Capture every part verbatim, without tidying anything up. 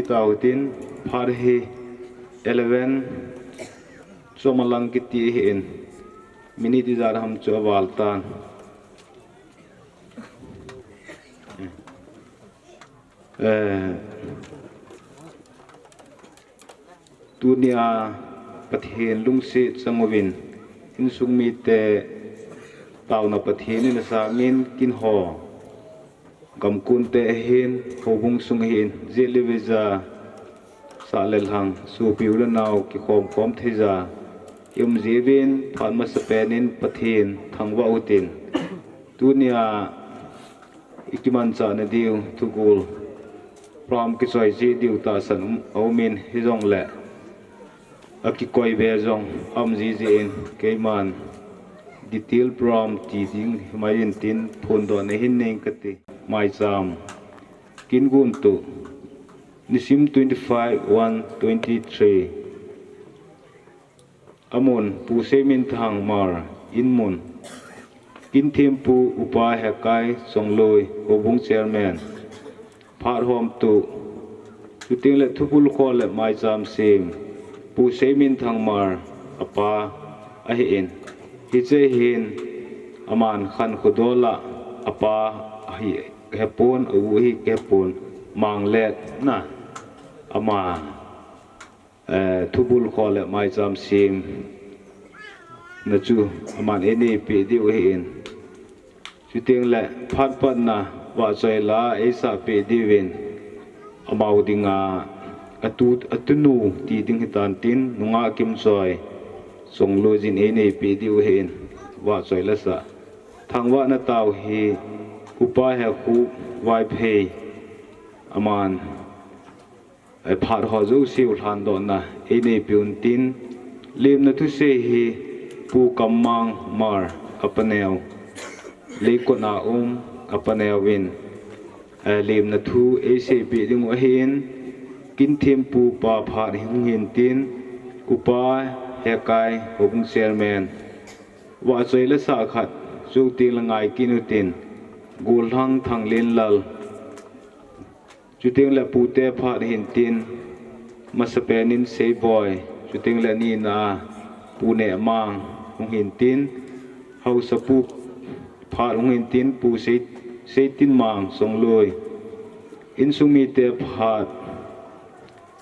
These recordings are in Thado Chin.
Tautin, phat hi eleven, chom alang kiti hi in, minute ijat ham chu aval tan. Eh, tunia Pathen lungset chang uvin, insung mite tauna Pathen in asangin kin ho. Gamkunte ahin, houbung sung ahin, jit le vei ja, sah le lhang, sopi u le nao, kikhom khom thei ja, i um jiuvin, phat masapen in Pathen thangvah utin. Tunia i kimanchah na diu, thugul, program kichoi jeh diu tahsan um, a um in hijongle. Akikoi ve jong a um jiji in keiman detail program ti ding himai in tin phondoh na hin neng kati. Maicham. Kin gun tu. Nisim twenty-five one twenty-three. Amun Pu Seiminthang Hmar in mun. Kin thempu Upa Hekai Chongloi, Houbung Chairman. Phat hom tu. Chuteng le thubul kho le maicham sem. Pu Seiminthang Hmar apa ahi in. Hiche hin aman khan khudola apa ahi hepon, a u hi hepon, Manglet na ama. Eh, thubul kho le maicham sem na chu aman einei peh diu ahi in. Chuteng le phat patna vahchoi la eisah peh diuvin amau dinga atu, atunu ti ding hitan tin nungah Kimchoi Chongloi jin einei peh diu ahi in vahchoi la sah. Thangvah na tau hi Upa Hekhu Vaiphei aman Ei phat ho jouse u lhandohna einei peh un tin, lemna thusei hi Pu Kammang Hmar apaneo, Leikot a um apaneo in, eh, lemna thu eiseipeh ding u ahin, kin thempu pa phat hi hung hin tin, Upa Hekai Houbung Chairman, vahchoi la sah khat, chuteng le ngai kit utin, Gollhang Thanglenlal, Chuteng le pute phat hin tin, masapen in Seiboi, chuteng le nina a Pu Nehmang hung hin tin, haosapu phat hung hin tin, Pu Sei, Seitinmang Chongloi, insung mite phat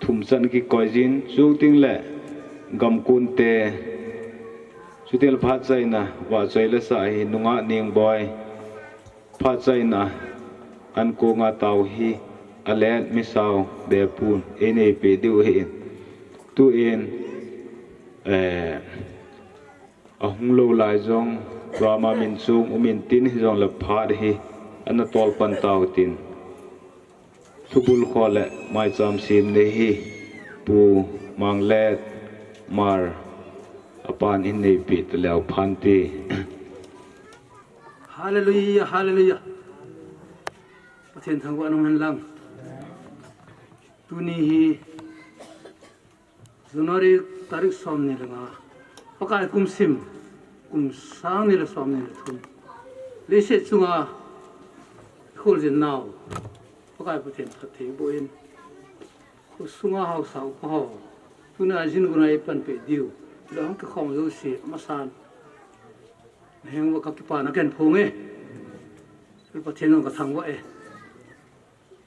thum chan kikoi jin, chuteng le gamkunte, chuteng le phat chaina vahchoi la sah hi nungah Nengboi, Phat chaina, ankonga tau hi, alen misao bepun, einei peh diu ahin. Tuin, eh, ahung lou lai jong, drama min chung um in tin hijongle phat hi, ana tol pan tau tin. Thubul kho le maicham sem nei hi, Pu Manglet Hmar, apan einei peh taleu phan ti. Hallelujah, hallelujah. Pathen thangvah nung hen lang. Tuni hi January tarik som ni le nga. Pakai kum sim, kum sang ni le som ni le thum. Leiset chunga, khol jin nau. Pakai Pathen phatthei boh in. Khosunga haosa upa ho. Tuna jin guna eipan peh diu. Lou hung kikhom jouse, masan. Naheng uva kakipana kahin phong e. Pathen jong kathangvah e.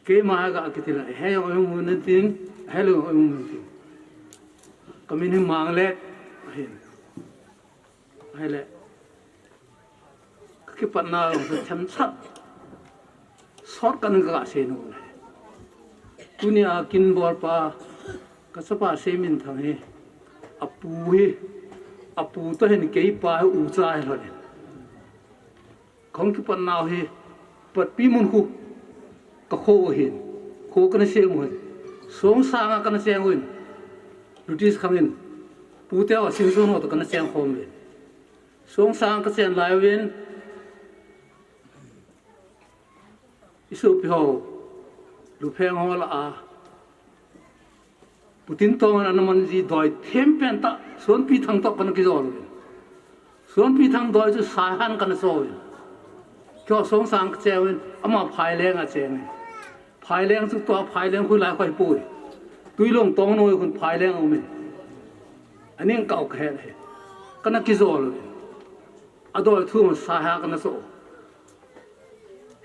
Keima ga kiti la, he jong um un tin, he lou um un tin. Kamin hi Manglet, ahin. Ahile. Kakipatna jong themchat. Sot kan ga sei nom le. Tunia kin bolpa, Kachapa Seiminthang hi, apu hi, apu toh hin keipa hi ucha hi lhon in. Kahung kipat nau hi, patpi mun khu, kakho u ahin, kho kana sem u ahin. Songsang a kana cheng uvin, British khang in, pute ho Singson ho toh kana cheng khom uvin. Songsang a kachen lai uvin, isopi ho, Lupheng ho lah a, Pu Tintong in ana man ji doi them pen tah, Sonpithang toh kana kijol uvin. Sonpithang doi chu Saihan kana cho uvin. Keiho Songsang kache uvin, ama Phaileng a cheng uvin. Phaileng chu tua Phaileng khu lai khu ahipoi. Tuilong tong noi khun phai leng umin. Aning kau kahet he. Kana kijol umin. Adol thu ma sa ha kana so.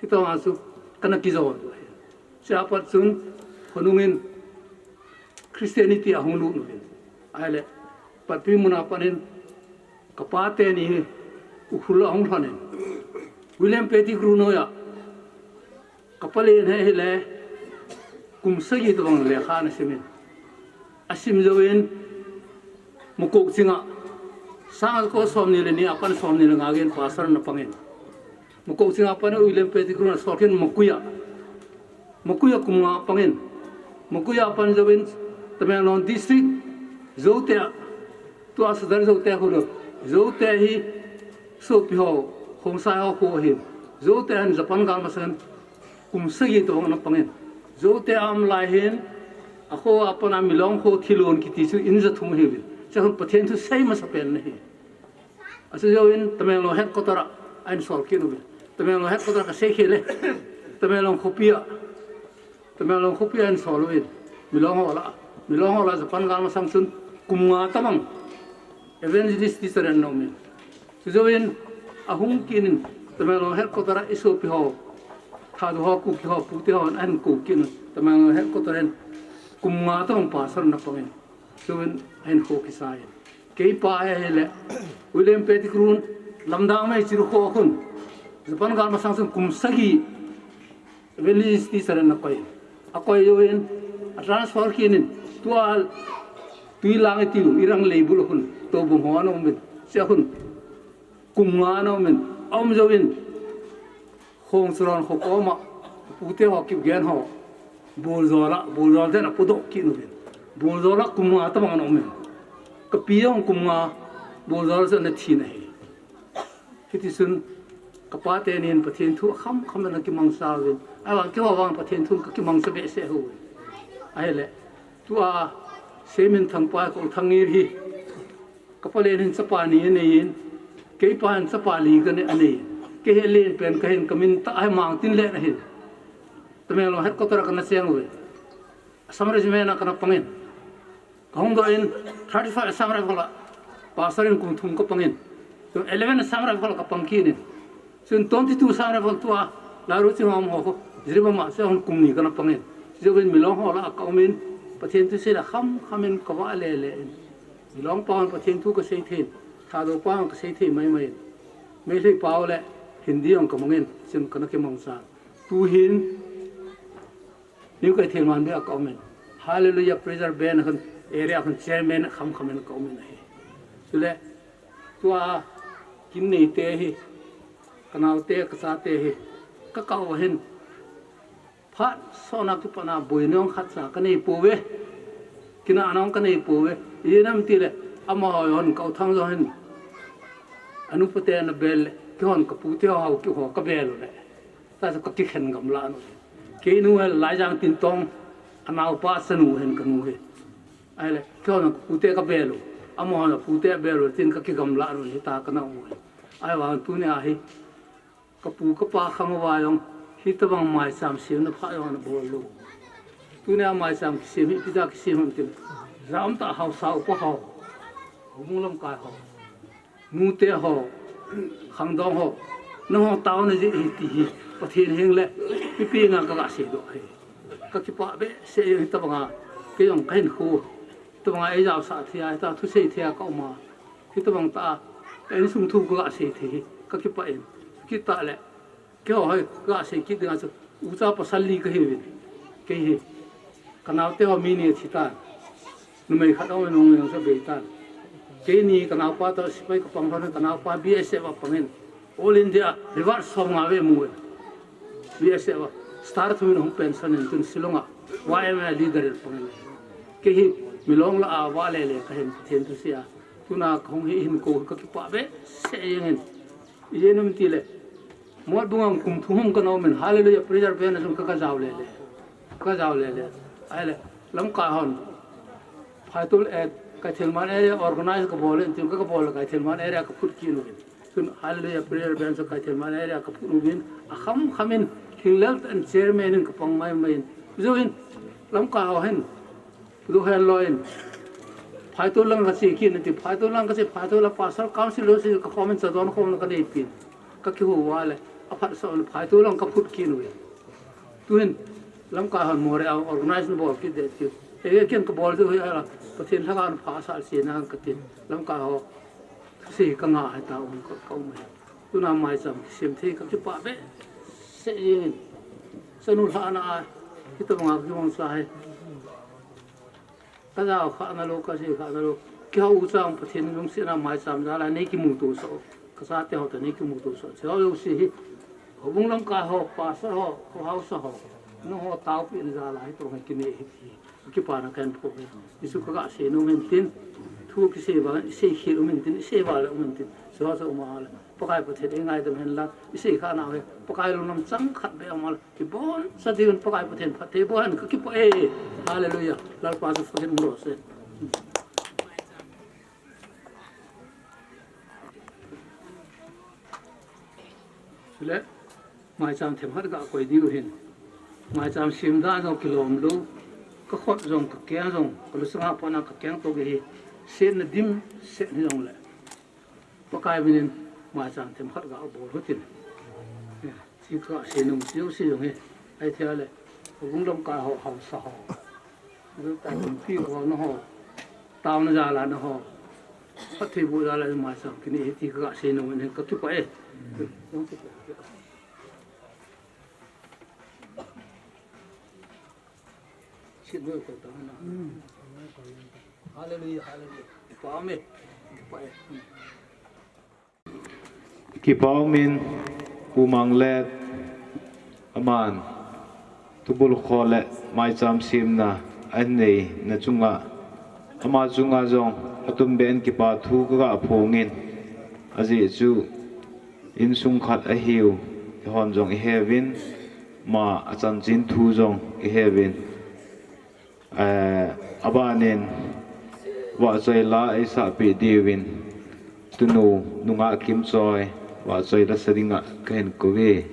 Hitong a chu kana kijol u ahi. Chea pat chun khonungin Christianity ahung lut uvin. Ahile, Patpui muna panin kapa teni hi Ukhrul ahung lhonin. William Pettigrew noiya kapa len he hile kum sagi tobang lekha ana simin. Asim jouvin Mukokching a, sang ko somni le ni apan somni le nga gei in pastor ana pangin. Mukokching a pan William Pettigrew ana solkhin Makuiya. Makuiya kum nga pangin. Makuiya pan jouvin Tamenglong district Zote a, tua Sadar Zote khu lo. Zote hi sopi ho, Khongsai ho khu ahin. Zote hin Japan gal masang kum sagi tobang ana pangin. Zote a um lai hin, akho a pat a Milong kho thilon kiti chu in ja thum ahiuvin. Chea khun Pathen thu sei masa pen ahi. Achu jouvin Tamenglong headquarter a ahin sol kit uvin. Tamenglong headquarter a kasei khel e. Tamenglong khopi a. Tamenglong khopi a ahin sol uvin. Milong ho lah a. Milong ho lah a Japan gal masang chun kum nga tobang evangelist teacher in ana umin. Chujouvin ahung kit in Tamenglong headquarter a isopi ho, Thadou ho, Kuki ho, Pute ho ahin kou kit in Tamenglong headquarter in kum nga tobang pastor ana pangin. Chuin ahin kho kisa in. Keipa hi ahile William Pettigrew lamdang mai chiru kho khun Japan gal masang chun kum sagi evangelist teacher ana koi. Akoi jouvin a transfer kit in tua Tuilang itiu, Irang leibul a khun Toubung ho ana umin. Chea khun kum nga ana umin. Aum jouvin Khongchuron kho koma Pute ho, Kipgen ho, Buljol a, Buljol ten apodoh kit uvin. Buljol a kum nga tobang ana umin. Kapi jong kum nga Buljol a chu ana thin ahi. Hitichun kapa teni hin Pathen thu akham kham in ana kimangcha uvin. Ahivang keiho vang Pathen thu kakimangcha behseh hou. Ahile, tua Seminthang pa ka u Thangngil hi, kapa len hin chapa ni anei in, keipa hin chapa li kanei, anei in. Kei hi len pen kahin, kamin tah hi Mangtinlen ahin. Tamenglong headquarter a kana cheng uve. Assam Regiment a kana pangin. Kahung doh in thirty-five Assam Rifle a pastor in kum thum kapangin. Chun eleven Assam Rifle a kapang kit in. Chun twenty-two Assam Rifle tua Lairuching a um ho khu Jiribam a chun kum ni kana pangin. Chujouvin Milong ho lah a ka umin, Pathen thu sei le kham kham in kavah lele in. Milong pao hin Pathen thu kasei thei in, Thadou pao hin kasei thei mai mai in. Meitei pao le Hindi jong kamangin, chun kana kimangcha. Tuhin New Kaithelmanbi a ka umin. Hallelujah Praise Band a khun area khun chairman kham kham in ka umin ahi. Chule tua kin neite hi, kanaote, kachate hi, kakah u ahin. Phat sotna kipatna boina jong khatcha kanei pouve. Kinahna jong kanei pouve. Ijeh inem itile, amaho jong ka u Thang jong hin anupate ana bel le, keihon kapute ho, hao keu ho kabel u le. Tachu kakikhen gamla nu. Keinu hi Laijang Tintong anaopa chanu ahin kanu hi. Ahile, keihon kapute kabel u. Amahon apute abel u, tin kakigamla nu hita kana um u hi. Ahivang tunia hi, kapu kapa khang uva jong, hitobang maicham semna pha jong ana bol lou. Tunia maicham kisem hi, ipi dia kisem ham itile, jaum tah haosa upa ho, houbung lamkai ho, nute ho, khangdong ho, nangho taona jeh ahi ti hi Pathen henga le mipi henga kaga seidoh ahi. Kakipah behseh jeng, hitobanga kei jong kahinkho, hitobanga eijaosah thei a, hita thusei thei a ka um a, hitobang tah a ka insung thu kaga sei thei hi kakipah in. Chukit tah le, keiho hi kaga sei kit dinga chu, ucha pasal li kahiuvin. Kei hi, kanaote ho mi ni athitan. Numei khat aum in, numei jong chu abeitan. Keini kanaopa toh sepai kapang lhon in, kanaopa B S F a pangin, All India Reward somnga vei amun. B S F a star thum in ahung pension in, chun Shillong a Y M A leader in apangin. Kei hi Milong lah a vah lele kahin, Pathen thusei a. Tuna kahung hi hinkho kakipah behseh jengin. Ijeh inem itile, Motbung a kum thum kana umin, Hallelujah Praise Band a chun ka, kajao lele. Kajao lele. Ahile, lamkai hon, Phaitol, eh, Kaithelman area organize kabol in, tin ka, kabol Kaithelman area kaphut kit uvin. Chun Hallelujah Praise Band chu Kaithelman area kaphut uvin, akham kham in, thinglel tah in chairman in kapang mai mai in. Jouvin, lamkai ho hin, Pudu hen loin. Phaito lang kache kit nati, phaito lang kache, phaito lang pastor council lo si ka comment sa don khom na kanei pin. Kakihou vale, aphat sa on phaito lang kaphut kit uve. Tuhin, lamkai hon more a organize nabol kit ding ti. Ei, ken kabol diu hi ala, Pathen lhagao pha sa se nang katin. Lamkai ho, se kanga hai ta um ka, kaum e. Tuna maicham, sem thei kakipah behseh jengin. Chanu lhahna a, hitabanga kivang sa hai. Kajao khah nalo, kaje khah nalo. Kihou u chang Pathen lungsetna maicham jal a nei kimuto sah u. Kachate ho toh nei kimuto sah u. Chehao jouse hi. Houbung lamkai ho, pastor ho, kho hausa ho. Nangho taopehna jal a hi tong hi kinei hi ti. Kipana kahin phong hi. Hichu kaga sei nom in tin. Thu kisei vang, isei khel um in tin, isei vale um in tin. Chehao chu um a le. Pakai Pathen eingaidam hen lang. Isei khah nau hi. Pakai lungdam chang khat beh um a le. Kibon sa diu in Pakai Pathen phatthei boh hen kakipah e. Hallelujah. Lalpa chu phatthei boh hen. Chule, maicham themkhat ga koi diu hin. Maicham sem dan jong kilom lou. Kakhut jong, kakeng jong, kalusang a pat a kakeng toh hi. Setna dimset hijongle. Pakai minin maicham themkhat ga bol u hitin. Ti kasei nom, ti jouse jong hi. Ahithei le. Houbung lamkai ho, hausa ho. Lamkai kumpi ho nangho. Taona jal a nangho. Phatthei boh jal a maicham kinei hi ti kasei nom in kakipah e. Hallelujah, hallelujah. Kipah e. Kipah e. Kipah umin, Pu Manglet, aman, thubulkho le maicham semna aneina chunga, ama chunga jong atumbeh in kipa thu kaga phongin, ajeh chu insung khat ahiu, eihon jong iheuvin, ama achanchin thu jong iheuvin. Eh, abanin, vahchoi la eisahpeh diuvin, tunu nungah Kimchoi, vahchoi la sa dinga kahin kouve.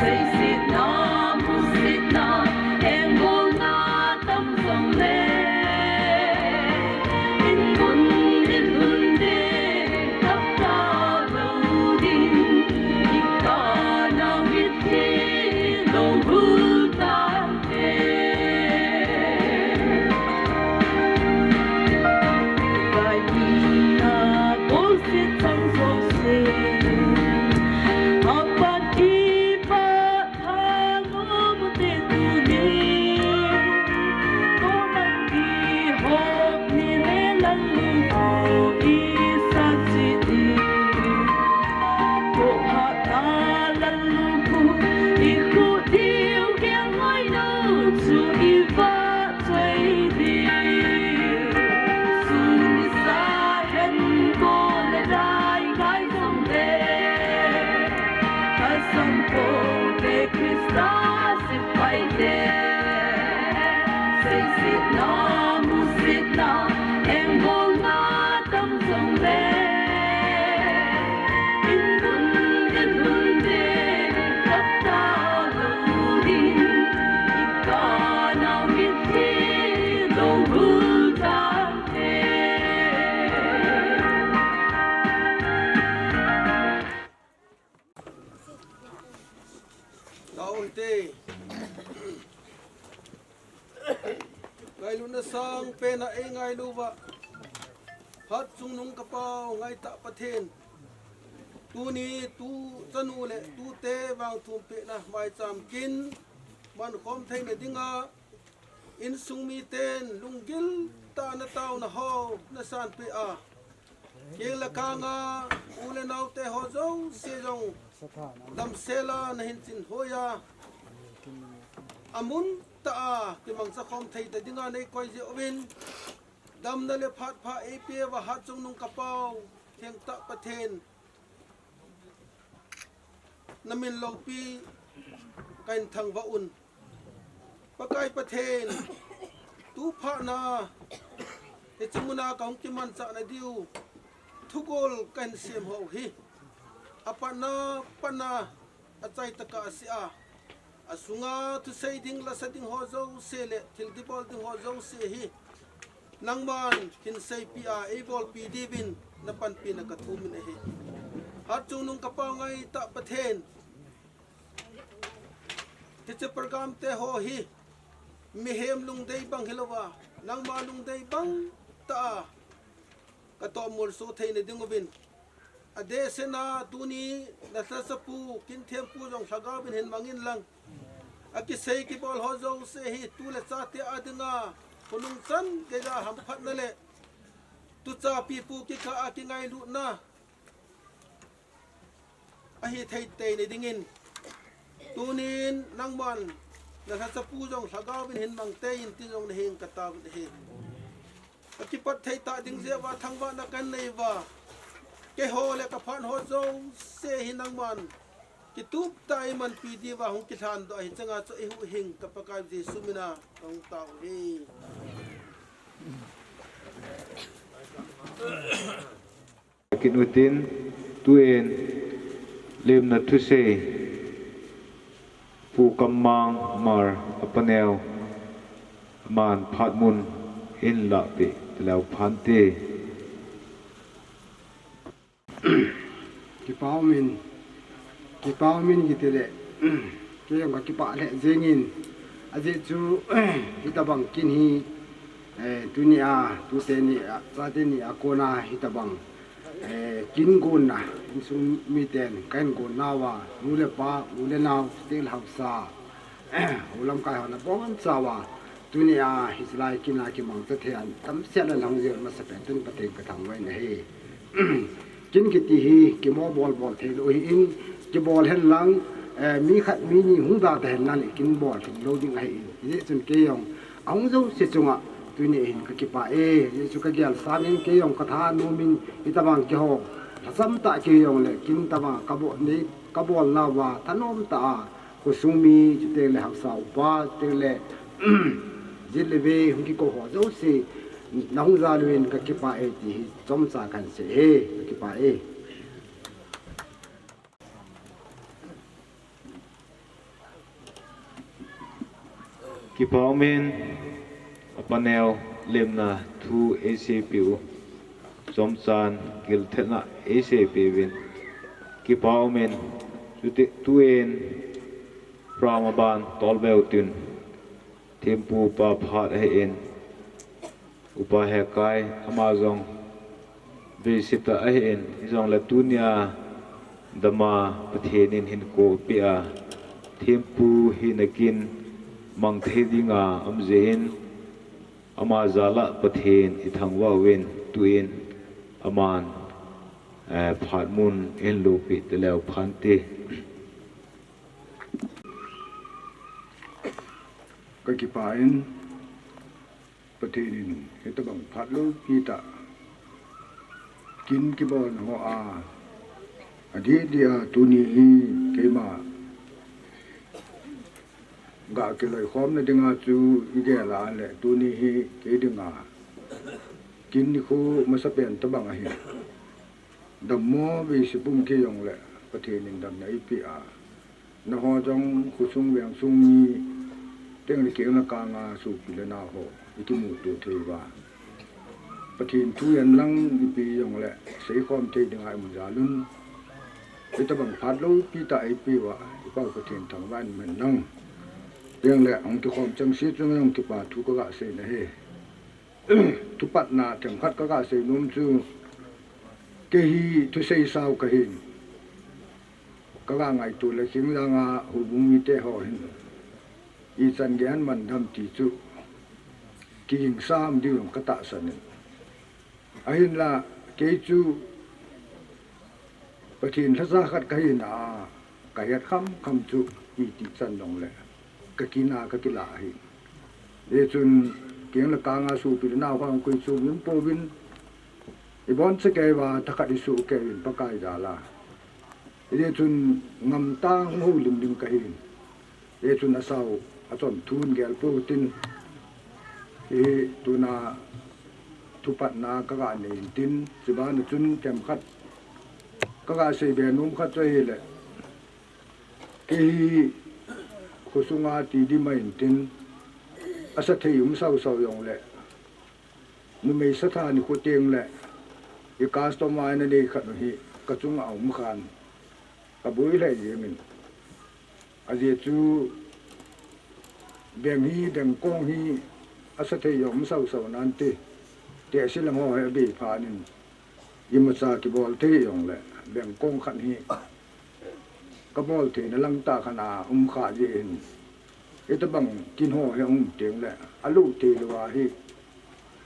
Seisetna, musitna, engbolna tam jongle, inmun inlhun ding, tapta lou ding, ikana mitlhi lou bul tante. Kaina bolse chang jouse, apat ipat thalom te tuni, komat ihop ni le lallu ko isa chi ni. Ko ha ta lallu ko ikhu diu gel ngoi no chu iva Ngailutna sangpen a eingailu uva, Hatchungnung kapau ngaitah Pathen, tuni tu chanu le tute vangthumpehna maicham kin mankhom theina dinga, insung miten lunggil tah a nataona ho nasanpeh a, keng le kanga u le naote ho jouse jong damsela nahin chinhoiya, amun tah a kimangcha khom theita dinga neikoi jeh uvin, damna le phatpha eipeuva Hatchungnung kapau thengtah Pathen, namin loupi kahin thangvah un. Pakai Pathen, tu phatna hiche muna kahung kimanchahna diu thugol kahin semho hi, apatna patna achaitah a asea, asunga thusei ding, lasa ding ho jouse le thil kibol ding ho jouse hi nangman hin seipeh a eibolpi diuvin napanpina kathumin ahi. Hatchungnung kapau ngaitah Pathen, hiche program te ho hi mihem lungdei bang hilouva, nangma lungdei bang tah a katohmolso theina dinguvin, adehsetna tuni nalhachapu Kinthempu jong lhagaovin hin mangin lang, akisei kibol ho jouse hi tu le chate a dinga khonung chan geija hamphatna le tucha pipu kikah a kingailutna ahi thei teina dingin, tunin nangman nalhachapu jong lhagaovin hin mangtei in ti jong nahin kataovin ahi. Kakipat thei tah ding jeh uva thangvahna kahin neiuva, keiho le kaphat ho jouse hi nangman kitup tah a eimanpi diuva hung kilhandoh ahi, changa chu eihuhhing ka Pakai Jesu mina kahung tao uve. Kin utin, tun lemna thusei Pu Kammang Hmar, apaneo, aman phatmun in lahpeh taleu phante. Kipah umin, kipah umin kiti le, kei jong kakipah lheh jengin, ajeh chu, hitobang kin hi, eh, tuni a, tute ni a, chate ni a kona hitobang, eh, kin gonna, insung miten kahin gonnauva, nu le pa, u le nao, chuteng le haosa, u lamkai hon abonchauva, tuni a hiche lai kin a kimangcha thei a tamsel a hung jeh masapen in Pathen kathangvah in ahi. Kin kiti hi kimo bol bol theilou ahin, kibol henlang, eh, mi khat mi ni hung da ta henlang le kin bol lhung lou ding ahin. Hijeh chun kei jong ahung jouse chunga tuni hin kakipah e, hijeh chun kagel sangin kei jong katha nomin hitobang kihou lhacham tah kei jong le kin tobang kabol nei, kabolnauva thanom tah a khosung mi, chuteng le haosa upa, chuteng le jit le vei hung kikou ho jouse, nahung jal uvin kakipah e ti hi chomcha kahin sei e, kakipah e. Kipa umin, a paneo lemna thu eiseipiu, chomchan gilthetna eiseipiuvin, kipa umin, chuti tuin, Rama ban tolbeu tin, thempu pa phat ahin, Upa Hekai, ama jong veisita ahin, hijongle tunia dama Pathen in hinkho apeh a, thempu hina kin mang thei dinga aum jeh in, ama jal a Pathen ithangvah uvin, tuin aman, eh, phat mun eihin lopi taleu phante. Ka kipah in, Pathen in hitabang phat loupi tah kin kibolna ho a, adeh deh a tuni hi keima ga kiloikhomna dinga chu igel a le tuni hi kei dinga kin nikho masapen tabang ahi. Dammo veise pum kei jongle Pathen in damna eipeh a, nangho jong khosung vengsung mi teng le keng le kang a sopi le nao ho ikimuto thei uva, Pathen thu hen lang ipi jongle seikhom thei dinga imu jal un. Hitabang phat loupi tah eipeh uva i Pau Pathen thangvah in um hen lang. Teng le hung kikhom chengse chunga jong kipa thu kaga seina ahi. Thupatna themkhat kaga seinom chu, kei hi thusei sao kahin, kaga ngaito le Khingjang a houbung mite ho hin ichan gei ahin man dem ti chu kigingsa um diu jong katahsan in. Ahinla kei chu Pathen lhacha khat kahina a, kahet khamkham chu itih chan jongle kakin a kakilah ahi. Hijeh chun keng le kang a sopi le nao ho hung koi chom um pouvin, iboncha kei uva thakhat isoh kei uvin Pakai jal a. Hijeh chun ngamtah hung houlim ding kahin. Hijeh chun asao achom thu hin gel pou hitin, hi tuna thupatna kaga nei intin, chubana chun themkhat kaga seibe nom khat chu ahile, kei hi khosunga ti dim ahin tin, asathei um sausau jongle, numei satha nikho teng le i customer in anei khat u hi kachunga aum khan, kaboi lheh jengin. Ajeh chu beng hi, bengkong hi asathei jong um sausau nante, tehse lam ho hi abei phat in, imacha kibol thei jongle bengkong khat hi kabol theina langtah khat a um kha jeh in, hitabang kin ho hi aum tengle alu theilou a hi,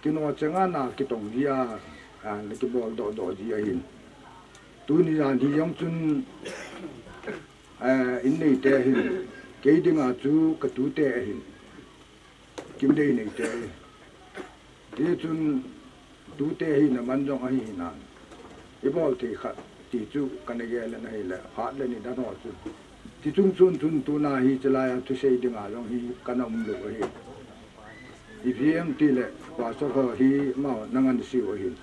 kin ho chenga na kitong ji a, a, na kibol dohdoh ji ahin. Tuni jan hi jong chun, eh, in neite ahin, kei dinga chu katute ahin, Kimdei neite ahi. Tichun tute hina man jong ahi hinan, ibol thei khat ti chu kana gel in ahile, phat le nidan ho chu. Tichung chun chun tuna hi chulai a thusei dinga jong hi kana umlou ahi. Ipi ham tile, pastor ho hi amahon angansei u ahin.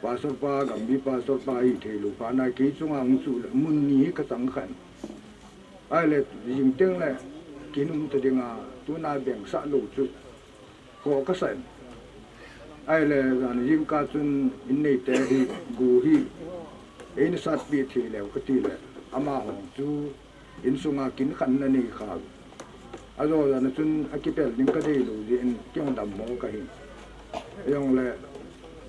Pastor pa, Gambih pastor pa hithei lou phat na kei chunga hung chuh le mun ni hi kachang khan. Ahile jing tengle kin um ta dinga tuna bengsah lou chu khoh kasah in. Ahile jan jingkah chun in neite hi, gu hi eina satpi thei leu katile, amaho chu insunga kin khat ana nei kha u. Ajo jana chun akipel ding kadei lou jeh in kei jong dammo kahi. Ahijongle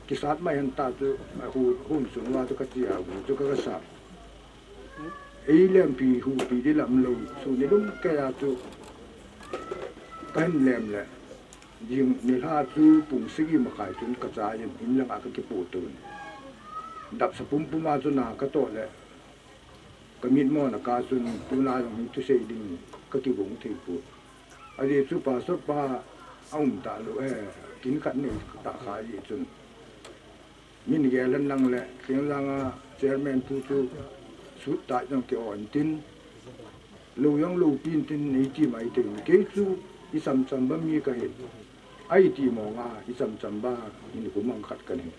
kisat mai hen ta chu, ahu, hun sung uva chu kache a, gu chu ka, kasa. Eilempi huhpi ding lam lou, sun nilum kei a chu kahin lem le, jing nilhah chu pung sagi makhai chun kachai in, in langa kakipoh to in. Dapsa pumpum a chun a katoh le, kamitmo na kah chun tuna jong hi thusei ding kakigong thei poi. Ajeh chu pastor pa aum talou, eh, kin khat nei tah kha jeh chun. Min gel hen lang le, Khengjang a chairman pu chu suit tie jong ki-on tin, lou jong loupi intin, eiti maithei in. Kei chu ichamcham ba mi kahi. Aiti mong a, ichamcham ba in hu mang khat kahi.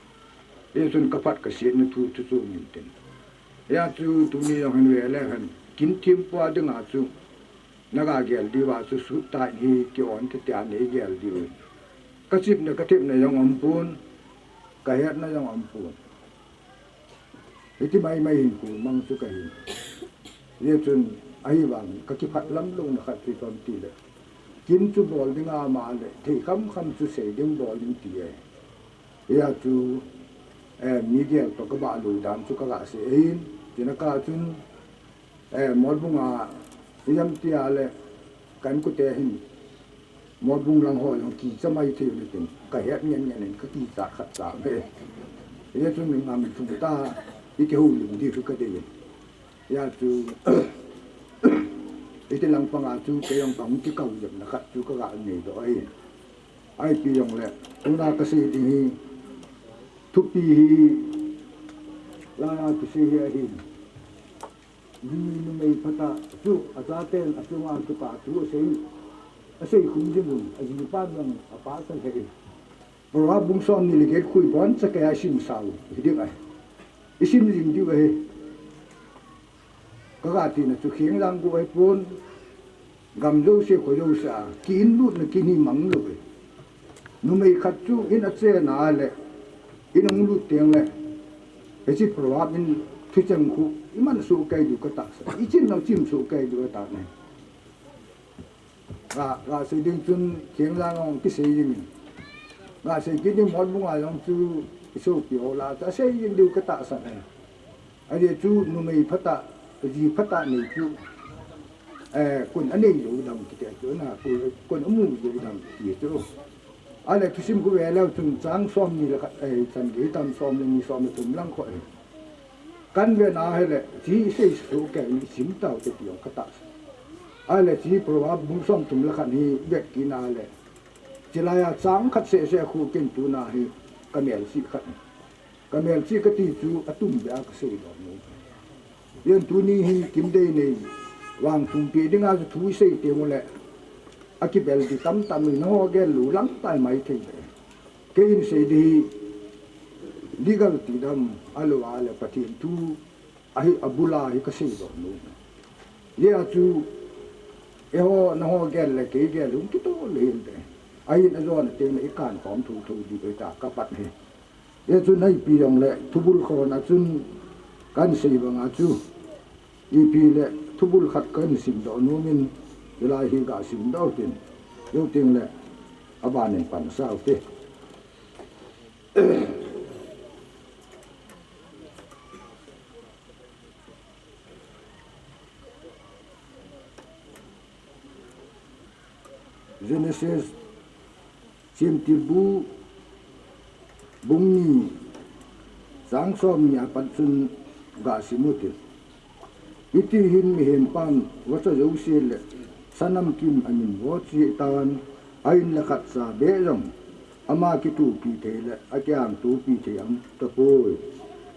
Hichun kaphat kasetna thu chu chu min tin. Hia chu tuni jong hin ve le hen, kin thempu a dinga chu Naga gel diu a chu sut tai hi ki on te tia nei gel diu. Ka chipna ka thepna jong um pon, ka hetna jong um pon. Hiti mai mai hin ku mang chu ka hin. Ye chun ahi vang ka kiphat lam lou na khat chu tom ti le. Kin chu bol ding a ma le, thei kham kham chu sei ding bol ding ti e. Ya chu, eh, mi gel to ka ba lu dan chu ka ga sei hin. Tina ka chun, eh, Molbung a, i jam ti a le, kan ku te hin. Molbung lang ho jong kicha mai thei le tin, ka het ngen ngen in ka kicha khat cha ve. Ye chun mi ngam thum ta, i ki ho lim di ka de. Ya chu, iti lang panga chu, kei jong pang ki kau jep na khat chu ka ga nei doh ahi. Ipi jong le, tuna ka sei ding hi, thupi hi, la na ki sei hi ahi. Numei, numei phatah chu, a chaten, a chunga kipa thu a sei, a sei khum jing un, a jipa jong, a pa sa le. Proverb bung som ni le get khu i bon cha kei a sim sao, hi ding ahi. I sim jing diu ahi. Ka ga tina chu kheng lang gu ahi pon, gam jouse kho jouse a, ki in lut na ki ni mang lou ahi. Numei khat chu in a che na le, in hung lut teng le, hichi proverb in thucheng khu, i man su kei diu ka tahsan, i chim nau chim su kei diu ka tahsan. Ga, ga sei ding chun kheng lang ong ki sei ding. Ga sei ki ding Molbung a jong chu i sopi ho la, ta sei ding diu ka tahsan e. A je chu numei phatah, ji phatah nei chu, eh, kun a nei lou dam kiti chu na, kun, kun a mu lou dam kiti chu. A le thusim khu ve leu chun chang som ni le khat, eh, chan gei tam som le ni som le thum lang khu, eh. Kan ve na hi le, ji i sei su kei ni sim tau te ti ong ka tahsan. A le ji Proverb bung som thum le khat hi vet ki na le. Chilai a chang khat seh seh khu kin tuna hi ka mel si khat. Ka mel chi ka ti chu a tum ve a ka sei doh nu. Yen tuni hi Kimdeinei vang thumpi ding a chu thu i sei teng u le. A kibel di tam tam i na ho gel lou lang tai mai thei le. Kei in sei di hi legal ti dam a lou a le Pathen thu ahi a bul a hi ka sei doh nu. Ye a chu eiho na ho gel le kei gel hung kito le hin te. Ahin a jon a teng le i kan khom thu thu di ka ta ka pat hi. Ye chu naipi jong le thubul khon a chun kan sei bang a chu ipi le thubul khat kan sim doh nu min hilai hi ga sim doh tin. Yo ting le a ban in pan sao te. Genesis, Chimtilbu, bung ni, chang som ni a pat chun ga sim u tin. Hiti hin mihem pan vacha jouse le sanam kim a min vo chi tan, a in le khat cha be jong ama kitupi thei le a kiang tupi thei am tapoi.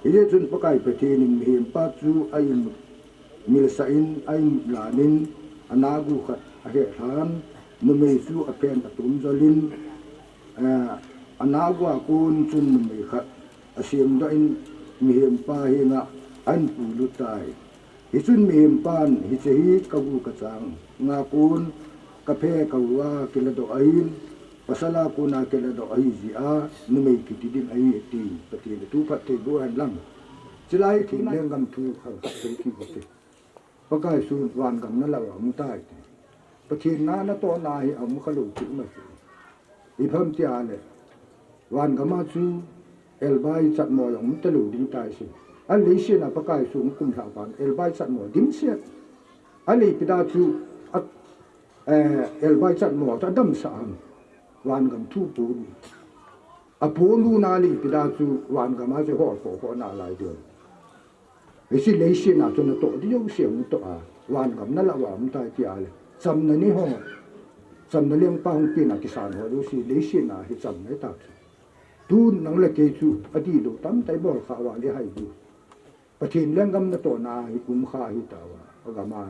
Hijeh chun Pakai Pathen in mihem pa chu a in milsa in, a in lan in, a nagu khat a he lhan, numei chu a phen a tum jol in, eh, a nagu a kon chun numei khat a sem doh in, mihem pa henga a in puilut tai. Hichun mihem pan, hiche hi ka gu ka chang nga kon, ka phe ka gu a kiladoh ahin, pasal a kon a kiladoh ahi jeh a, numei kiti ding ahi, ati. Pathen in thu phatthei boh hen lang. Chulai Pathen lenggam thu khat sei kit u te. Pakai chu vangam na lah uva um tai te. Pathen na natoh na hi a um kha lou ti ma chu. Ipi ham tia le, vangam a chu elbai chatmo jong um talou ding tai chu. A leiset a Pakai chu hung kumlha pan elbai chatmo dimset. A leipi da chu a, eh, elbai chatmo chu a damsah ham. Vangam thu polu. A polu na leipi da chu vangam a chu hol kho kho na lai ding. Hiche leiset a chu natoh ding jouse hung toh a, vangam na lah uva um tai tia le. Chamna nei ho, chamna lengpa hung pen a kisan ho jouse leiset a hi chamna ahi ta chu. Tun nang le kei chu adih lou tamtah i bol kha uva le hai diu. Pathen lenggam natoh na hi um kha ahi tauva, agam a.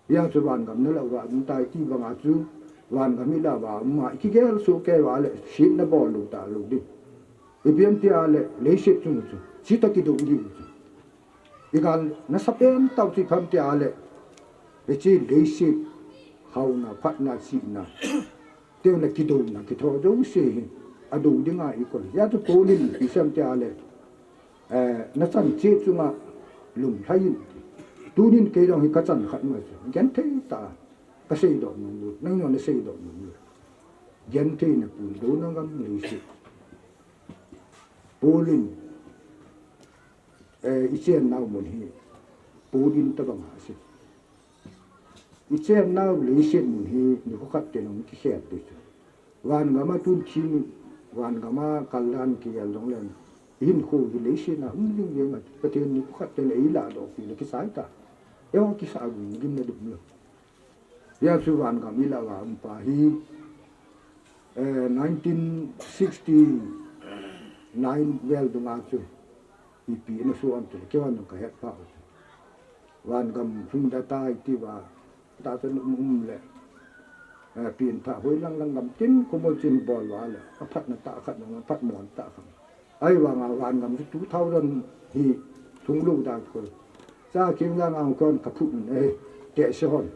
Hijeh chun vangam na lah uva um tai ti banga chu, vangam i lah uva um a, i kigel soh kei uva le, setna bol lou talou ding. Ipi ham tia le, leiset chung chu, chutah kidou diu chu. I gal nasa pen tah chu ipi ham tia le, hiche leiset hauna, phatna, chihna, teng le kidouna, kitho jouse hi, ado dinga i koi. Hijeh chun Paul in ipi asei em tia le, eh, nachan cheh chunga lunglhai in. Tunin kei jong hi kachan khat ma chu genthei tah a kasei doh nom u, nangho nasei doh nom u. Genthei na pun douna gam leiset. Paul in, eh, i chennau mun hi, Paul in tabang a asei. I chennau leiset mun hi nikho khat teng hung kikhel ding chu. Van gam a tun thim, van gam a kaldan kigel jongle, i hinkho hi leiset a um jing jeng a, Pathen nikho khat teng ei ladoh pi le kisai ta. Eiho kisa gim gim na dum lou. Hijeh chun van gam i lah uva um pa hi, eh, nineteen sixty-nine vel dunga chu ipi na suan chu, kei vang ka het pha u chu. Van gam hung da tai ti uva, ta chu um um le, eh, pin tha hoi lang lang gam tin, khomo chin bol uva le, aphatna tah khat nang, aphat mon tah khat. Ahivanga van gam chu two thousand hi thung lou dan ko. Cha Khengjang a kon ka phut in, eh, te se hon.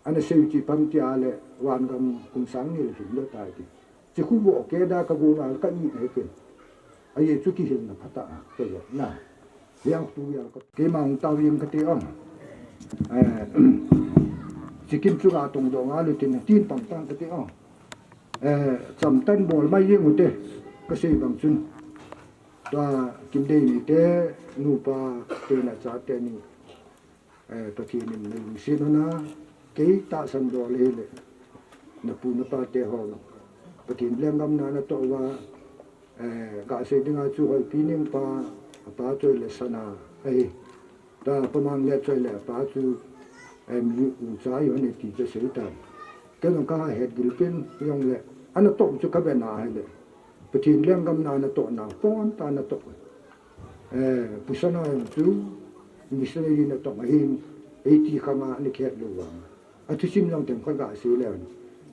Ana sei u chu ipi ham tia le, van gam kum sang ni le lhing lou tai ti. Chi khu vo keda ka gon a ka i he ken. Ajeh chu kihilna phatah a ka jot na. Hiang tu ya ka. Keima hung tao jeng kate ong. Eh, chikim chu ka tong dong a le tin, tin pang pang kate ong. Eh, cham tan bol mai jeng u te. Ka sei bang chun. Tua Kimdeini te, nupa te, nacha teni. Eh, Pathen in na lungset un a, kei tahsan doh le hile, na pu na pa te ho, Pathen lenggam na na toh uva, eh, ga sei dinga chu Hoipi Nengpa, apa chu Leisana ahi. Ta Pa Manglet chu le apa chu, eh, mi ucha ahi hon e ti chu sei tan. Kei jong ka het gil pen jong le, ana toh chu ka ve na hile. Pathen lenggam na na toh na, pon ta na toh. Eh, Pu Sana jong chu, missionary na tong ahin, eighty khang a ni khet lou vang. A thusim jong tem kha ga sei le.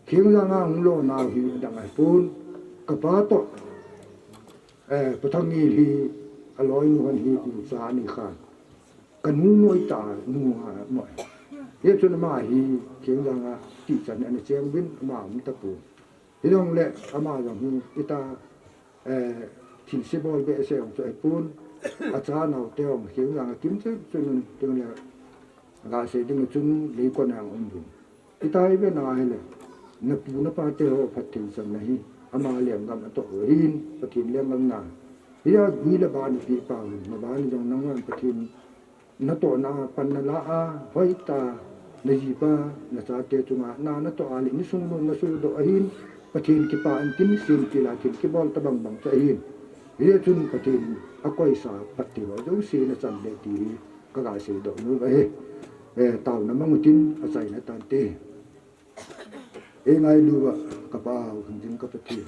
Khengjang a hung lo nau hi adang ahi pon, ka pa toh, eh, Pa Thangngil hi, a loinu hon hi, ucha ani khan. Ka nu noi ta, nu a noi. Hichun ama hi, Khengjang a, tichan ana cheng uvin, ama um tapon. Hijongle ama jong hi ita, eh, thilse bol behseh jong chu ahipon, acha nao te jong Khengjang a kimcheng chun tin le, ga sei ding chun leikon a jong um uvin. Ita hi ve na hile, na pu na pa te ho phatthei channa hi, ama lenggam a toh u ahin, Pathen lenggam na. Hia gui le ban pi pa, na ban jong nangman Pathen natohna a pan nala a, hoitah, na jipa, na chate chunga, na natoh a le, insung nom na sodoh ahin, Pathen kipah in tin, sin kila thil kibol tabang bang chu ahin. Hichun Pathen akoisa, phattheiho jouse na chan le ti hi, ka ga seidoh nom ahi. Eh, taona mang utin, achaina tante. Ei ngailu uva, ka Pa u, hing jing ka Pathen.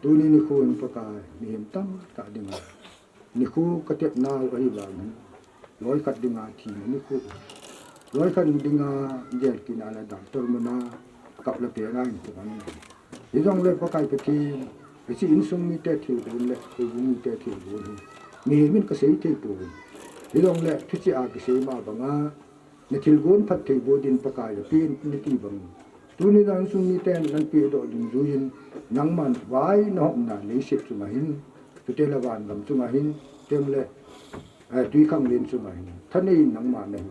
Tuni nikho hin Pakai, mihem tamtah dinga nikho ka tepnau ahi vangin, loi khat dinga thina nikho, loi khat dinga jail kina le doctor muna kap le peng a hin kum ahi. Hijongle Pakai Pathen, hiche insung mite thilgon le houbung mite thilgon hi mihem in ka sei thei pouvin. Hijongle thuchih a kisei ma banga, na thilgon phatthei boh din Pakai la pen nati bang. Tuni dan sung miten nan pedoh dungjuiyin, nangman vai na hopna leiset chunga hin, chuteng le vangam chunga hin, chuteng le, eh, twikhanglen chunga hin, thanei in nangma nahi.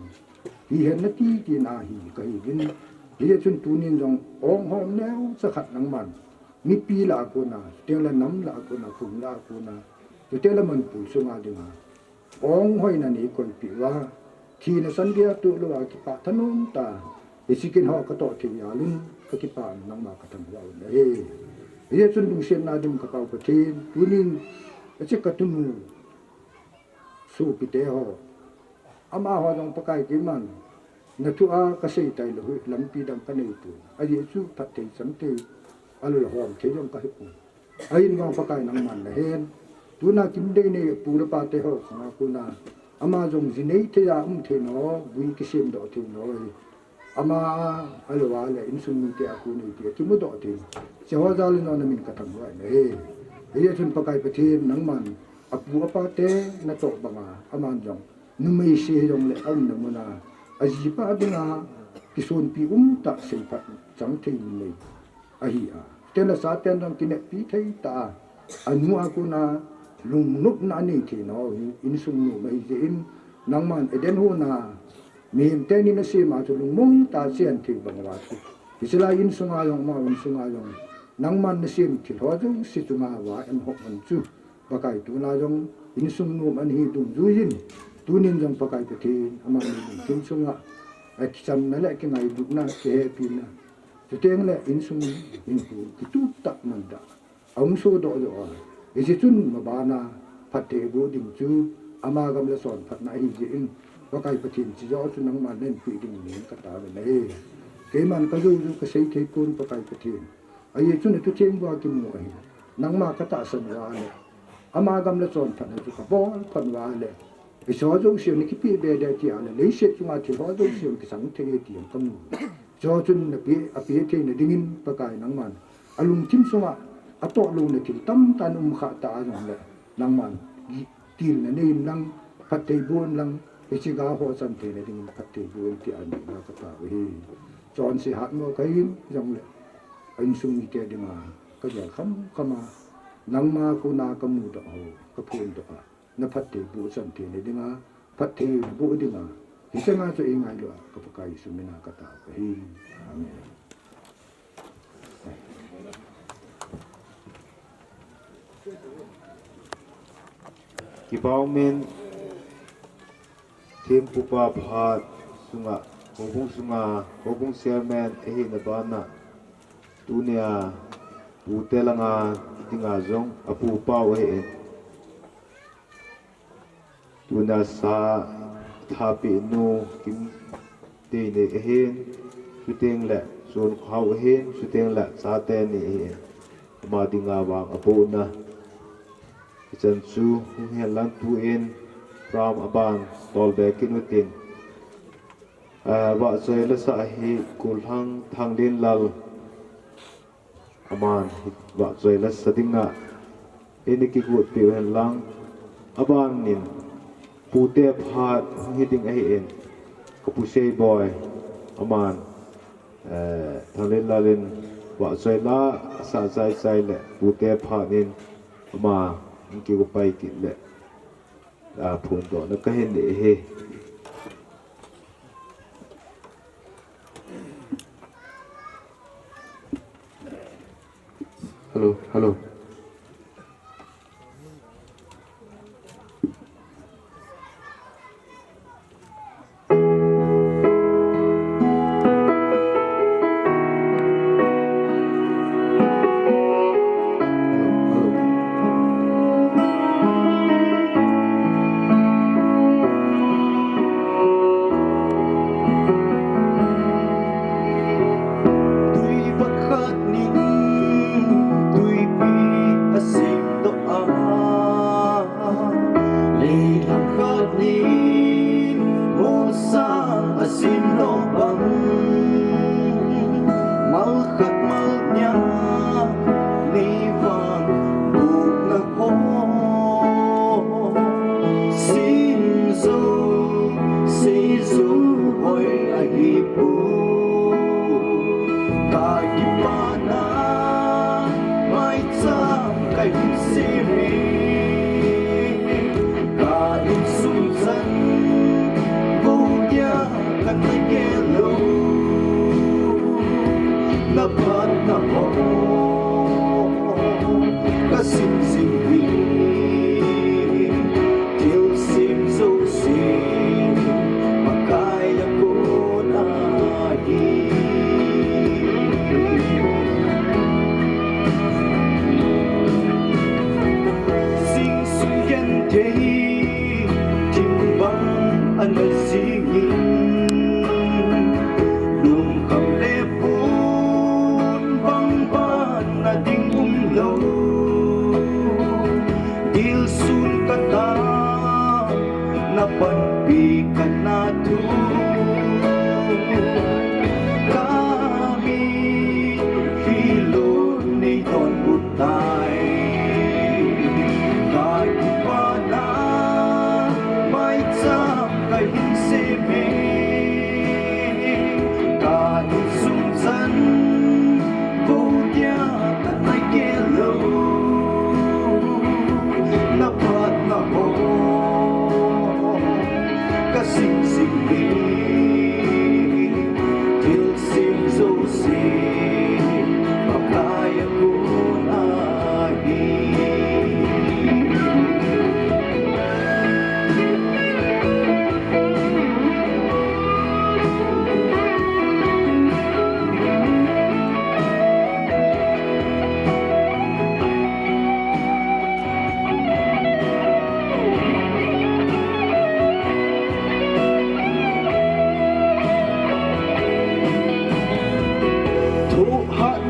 Hihen nati tina hi kahiuvin. Hichun tunin jong ong hom neocha khat nangman mipi lah a kona, chuteng le nam lah a kona, khum lah a kona, chuteng le Manipur sunga dinga ong hoina nei koipeh uva, thina chan geiya toh louva kipah thanom tah, hiche kin ho ka toh thei jal un, ka kipah in nangma ka thangvah un ahi. Hichun lungsetna dim ka Pa u Pathen, tunin, hiche ka tunu, sopite ho, amaho jong Pakai keiman, na thu a ka sei tailou hi, lampi dang ka nei pon. Ajeh chu phatthei chang thei, alol hom thei jong ka hipon. Ahin vang Pakai nangman nahen. Tuna Kimdeini pu le pa te ho khanga kona, ama jong ji nei thei a um thei nau, gui kisemdoh thei nau hi. Ama a lou a le insung mite a kon nei ti a kimudoh thei. Hiche ho jal in jong na min ka thangvah in ahi. Hichun Pakai Pathen nangman, apu apa te natoh banga, aman jong numei se hijongle aumna muna, ajipa dinga Kisonpi umtah seiphat chang thei numei ahi a. Tengle Satan jong kineppi thei tah a, anu a kona lungnopna anei theina ho hi insung nom ahi jeh in, nangman Eden hon a mihem teni nasem a chu lungmong tah a chen thei bang uva chu, hiche lai insunga jong, ama insunga jong, nangman nasem thil ho jouse chunga va en hop man chu, Pakai tuna jong insung nom ahi dungjuiyin, tunin jong Pakai Pathen amani lungthim sunga kichamna le kingailutna, kihepina, chutengle insung hinkho kitup tah man tah a um soh doh joh a, hiche chun mabana phatthei boh ding chu ama gam le chonphatna ahi jeh in, Pakai Pathen, hiche joh chu nangman nahin peh ding in kataove ahi. Keiman kajou jou kasei thei pon, Pakai Pathen. Ajeh chu nathutheng uva kimu ahi. Nangma katahsan uva le, ama gam le chonphatna chu kabol phat uva le, hiche ho jouse nakipeh be ding tia le, leiset chunga thil ho jouse kisang thei e ti jong kamu. Hiche ho chun napeh, apeh theina dingin Pakai nangman alungthim sunga atoh louna thil tamtah ana um khah tah a jongle, nangman tilna nei inlang, phatthei boh inlang, hiche ga ho chan theina dingin phatthei boh in tia nina kataove ahi. Chonse hatmo kahin jongle, a insung mite dinga kagel khamkham a, nangma kona kamudoh ho, kaphondoh a, naphatthei boh chan theina dinga, phatthei boh dinga, hiche nga chu eingailu a, ka Pakai Jesu mina kataove ahi. Amen. Kipah umin, thempupa phat sunga, houbung sunga, houbung chairman ahina bana, tunia pute langa dinga jong apu pau ahin. Tuna sa thapeh nu Kimteini ahin, chutengle Chonkhao ahin, chutengle chate ni ahin. Ama dinga vang apohna hichan chu hung hen lang, tuin program aban tolbe kit utin. Ah, vahchoi la sah hi Kulhang Thanglinlal. Aman hi vahchoi la sa dinga eina kigotpeh u hen lang. Abanin pute phat hung hi ding ahin, ka Pu Seiboi, aman, eh, Thanglinlal in vahchoi la sa chaichai le pute phat in ama hung kigo pai kit le, ah, phondohna kahin nei ahi. Hello, hello. Tui pakhat nin tuipi asemdoh a, lei langkhat nin molsang asemdoh bang, malkhat malnia neivang bukna ho simjou seijou hoi ahipoi. Ka kipana maicham kahin semi, ka insung chan bou dia kata gel lou, na phatna ho kasim jing hi. Thilsem jouse Pakai a kona hi. Jing sung genthei thim bang ana jingin, lungkham le pon bang bana ding umlou.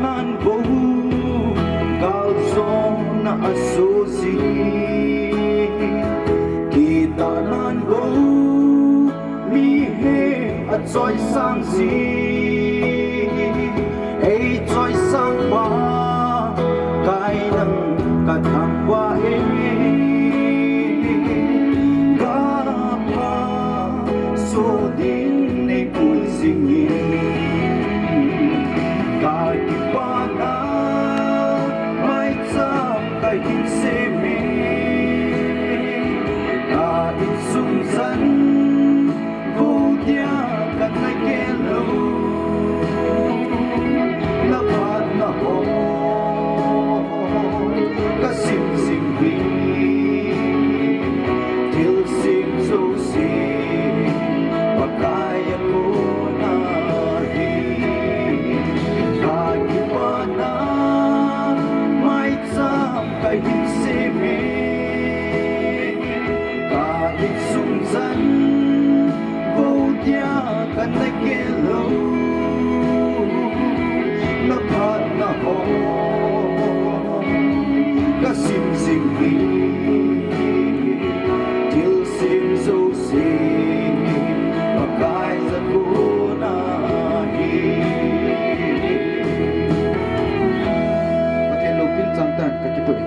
Nan bou, gal jong na a so jing. Kitah nan bou, mi he a choisang jing. Ei choisang pa, kai nang ka thang pa e. Ka pa, so ding nei pui jing in. Ka kipana, mai cham ka hin sem e. Ka insung chan, vo dia ka na gel lou. Na phatna ho, ka sim sim hi. Thil sim jouse, Pakai a kona hi. Ka kipana, mai cham ka hin sem e. Ka insung chan, vo dia ka na gel lou. Na phatna ho, ka sim sim hi. Thil sim jouse, Pakai a kona hi. Pathen loupina chang tan, ka kipah e.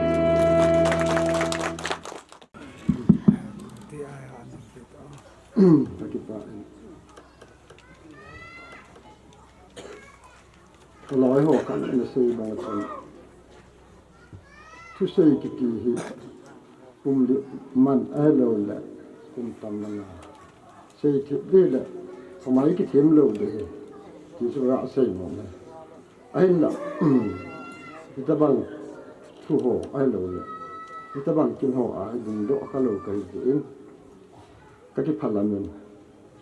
Ka kipah e. Ka loi ho kan na sei bang chun. Thusei kiti hi pum di man ahilou le pum tam man a sei thip di le, khamai kithem lou di hi. Ti chu ka sei mo le. Ahinla, hitabang thu ho ahilou le, hitabang kin ho a hi dingdoh kha lou ka hi jeh in, ka kiphalam in.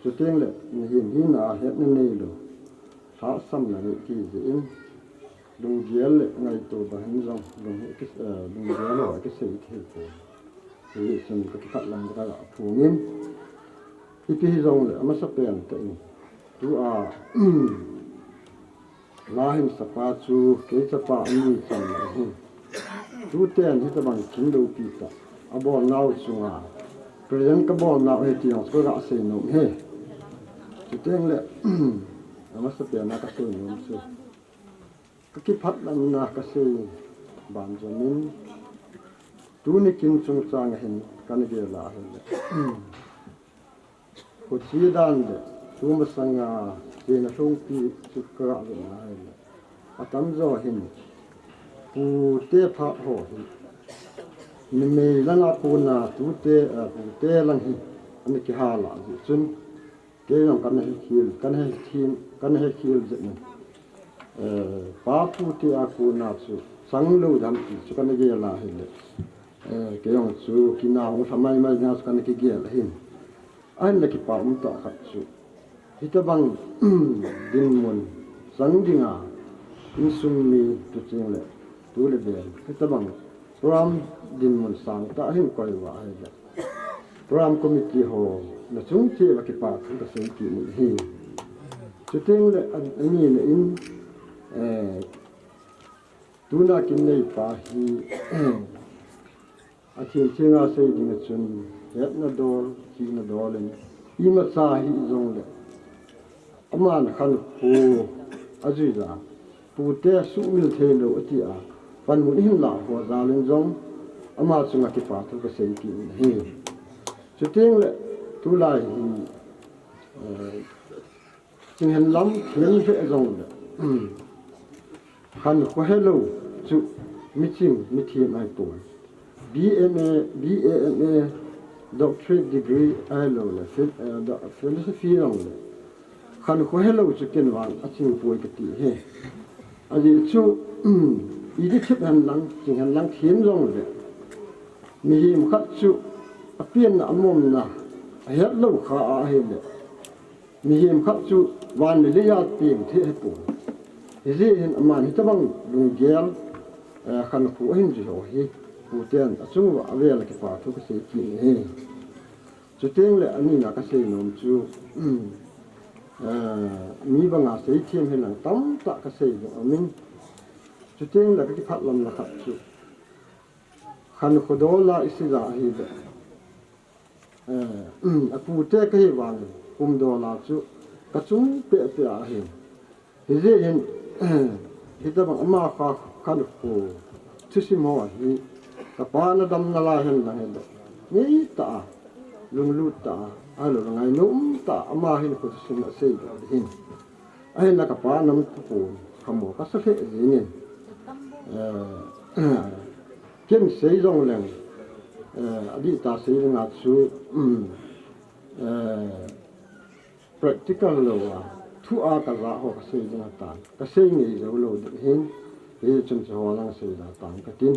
Chuteng le, mihem hina a hetna neilou, lhahsamna nei ti jeh in, lunggel le ngaito bang hin jong, lung hi ki, eh, lunggel ho a kisei thei poi. Hijeh chun ka kiphalam ka la phung in, ipi hijongle, amasapen tah in, tua, La hin sapa chu kei chapa ani cham lai hin. Tuten hitabang kin loupi tah. Abolnau chunga. Present kabolnau hi ti jong chu ka ga sei nom e. Chuteng le, amasapen a ka sei nom chu. Ka kiphatlamna ka sei banjom in. Tuni kin chungchang a hin kana gel a hile. Kho che dan le, tumasanga, chena lhungpi chu ka ga vet na hile. Atamjo hin, pute phat ho hi. Numei langa kona tute, eh, pute lang hi, ana kihal a jeh chun. Kei jong kana hekhel, kana hekhel, kana hekhel jeh in. Eh, pa pute a kona chu, changlou dan ti chu kana gel a hile. Eh, kei jong chu, kina hung lha maimai na chu kana kigel ahin. Ahinla kipa um tah khat chu. Hitabang dinmun chang dinga insung mi tuching le tu le vel. Hitabang program dinmun sangtah hin koi uva ahile. Program committee ho nachung cheh uva kipa thu kasei kit in ahi. Chuteng le an, ani le in, eh, Tuna kin neipa hi, athem thenga sei dinga chun, hetna dol, chihna dol in, imacha hijongle, aman khankho ajui a, pute suhmil theilou ati a, panmun ihin lah ho jal in jong, ama chunga kipa thu kasei kit in ahi. Chuteng le, tulai hi, eh, Chinghen lam them ve jongle, khankho helou chu miching mithem ahipoi. B M A, B A M A, doctorate degree ahilou le, phil-, eh, do-, philosophy jongle, khankho helou chu ken vang aching poi kati ahi. Ajeh chu, iti thip hen lang, chinghen lang them jongle, mihem khat chu apenna amomna ahetlou kha ahile, Mihem khat chu van le lei a teng thei ahipoi. Hijeh hin aman hitabang lunggel, eh, khankho ahin jui ho hi, puten achung uva avel a kipa thu kasei kit in ahi. Chuteng le anina kasei nom chu, eh, mi banga seithem hilang tamtah kasei nom in, Chuteng le ka kiphat lam la khat chu, Khankho Dola i seiya ahile, eh, a pute ka hi vangin, kum dola chu ka chung peh peh ahin. Hijeh hin, hitabang ama kha Khankho thusim ho hi, ka pa na damna lai hen lang hile, ngei tah a, lunglut tah a, ahilou le ngainom tah a, ama hin kho thusim a sei doh hin. Ahinla ka pa nam thu pon, kha mo ka sa lheh jengin. Eh, ken sei jong leng, eh, adih tah sei ding a chu, um, eh, practical lou a, thu a ka ja ho ka sei ding ahitan, ka sei ngei jou lou ding hin, hichun chu ho lang sei da tan ka tin,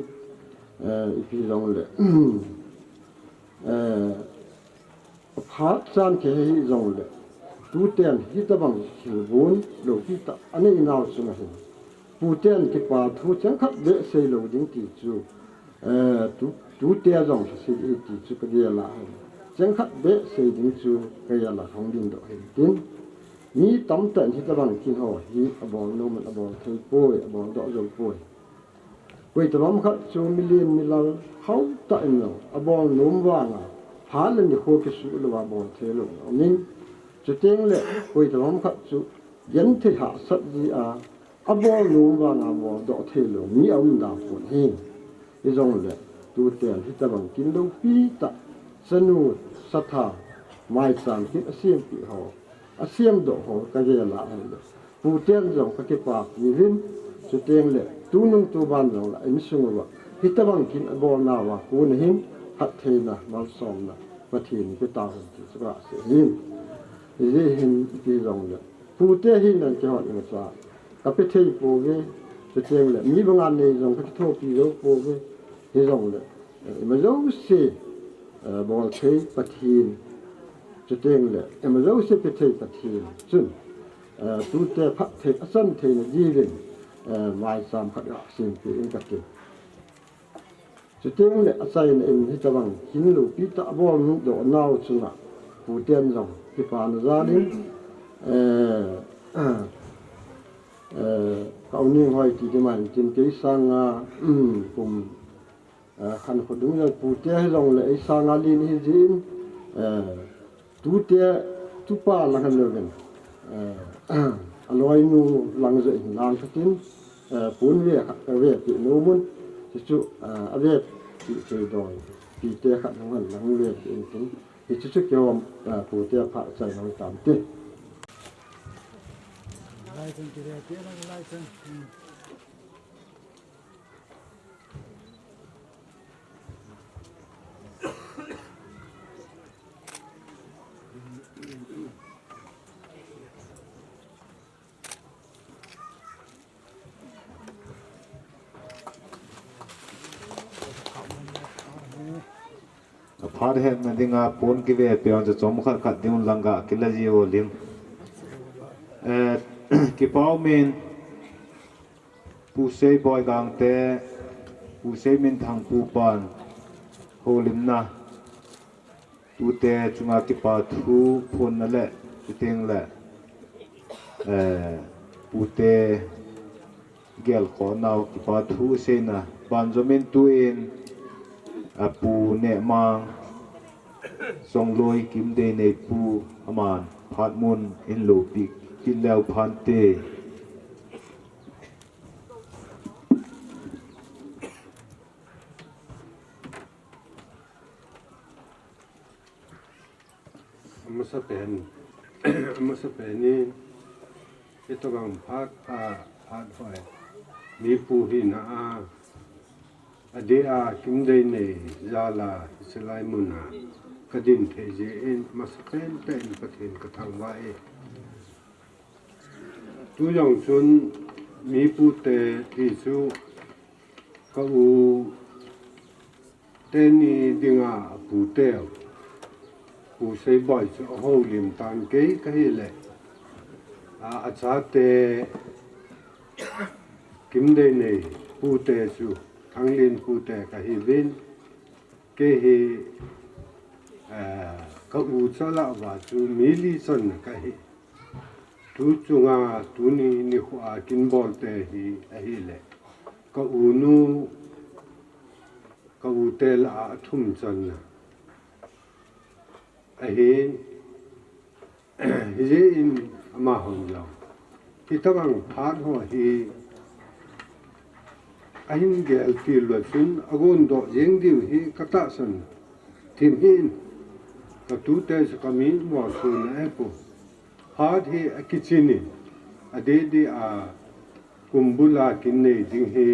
eh, ipi jong le, eh, aphat chan kei hi jong le, tuten hitabang thil gon loupi tah anei nau chunga hin, puten kipa thu cheng khat beh sei lou ding ti chu, Eh, tu, tute jong kisei ding ti chu ka gel a hin. Cheng khat beh sei ding chu ka gel a hung ding doh hin tin. Mi tamtah in hitabang kin ho hi abol nom in abol thei poi, abol doh jou poi. Koi tabang khat chu milen milal hao tah in jong abol nom vang a, phat le nikho kisuh lou a bol thei lou jong um in. Chuteng le koi tabang khat chu genthei hahsat jeh a, abol nom vang a bol doh thei lou mi aum da pon ahi. Hijong le, tuten hitabang kin loupi tah, chanu, satha, maicham kin asempeh ho, asem doh ho ka gel a ahile, puten jong ka kipapi uvin, chuteng le, tunung tuban jong le, insung uva, hitabang kin abol nauva kon a hin, phattheina, malsomna, Pathen in pe tau hen ti chu ka sei ahi. Hijeh hin ipi jong le, pute hi nan kihot in cha, ka pe thei pouve, chuteng le, mi banga nei jong ka kithopi jou pouve, hijong le, eh, ima jouse, eh, bol thei Pathen, chuteng le, ima jouse pe thei Pathen, chun, eh, tute phatthei, achan theina diuvin, eh, maicham khat ga sempeh in ka tin. Chuteng le achaina in hitabang kin loupi tah abol doh nau chunga puten jong kipana jal in, eh, eh, ka u Ninghoi ti ding ahin tin kei sanga, um, kum, eh, Khankho dung jong pute hijong le ei sanga len ahi jeh in, eh, Tute, tupa lang hen louvin, eh, aloinu lang jeh in lang khat in, eh, pon ve khat ka vepeh nom un, hichu, eh, avepeh thei doi, pite khat hung hen lang vepeh in tin, hichu chu kihom, eh, pute phat chai lang tam te. Lai chen kivepeh lang lai chen. Aphat hetna dinga pon kivepeh un chu chomkhat khat ding un lang ga kila ji ulim. Eh, kipa umin. Pu Seiboi Gangte, Pu Seiminthang Pu pan, houlimna, tute chunga kipa thu phonna le, chuteng le, eh, pute gelkhoh nau kipa thu seina, banjomin tuin, a Pu Nehmang, Songloi Kimdeinei Pu, aman phat mun in loupi kit leu phante. Amasapen, amasapen in, itobang phat, a, phat hoi. Mipu hina a, adeh a, Kimdeinei jal a, hiche lai mun a, kadin thei jeh in, amasapen pen in Pathen kathangvah e. Tujong chun mipu te ti chu ka u teni dinga apu teu. Pu Seiboi chu ahoulim tan kei kahile. A, achate Kimdeinei pute chu Thanglin pute kahiuvin. Kei hi, eh, ka u chalauva chu mi li channa kahi. Tu chunga tuni nikhoa kin bolte hi ahile. ka unu, ka u te lah a athum channa ahin, hijeh in amahon jong hitabang phat ho hi ahin gel til lou chun agon doh jeng diu hi ka tahsan thim hin, ka tute chu ka mi mo su na e pu. Phat hi akichin in, adeh deh a kumbul a kin nei ding hi,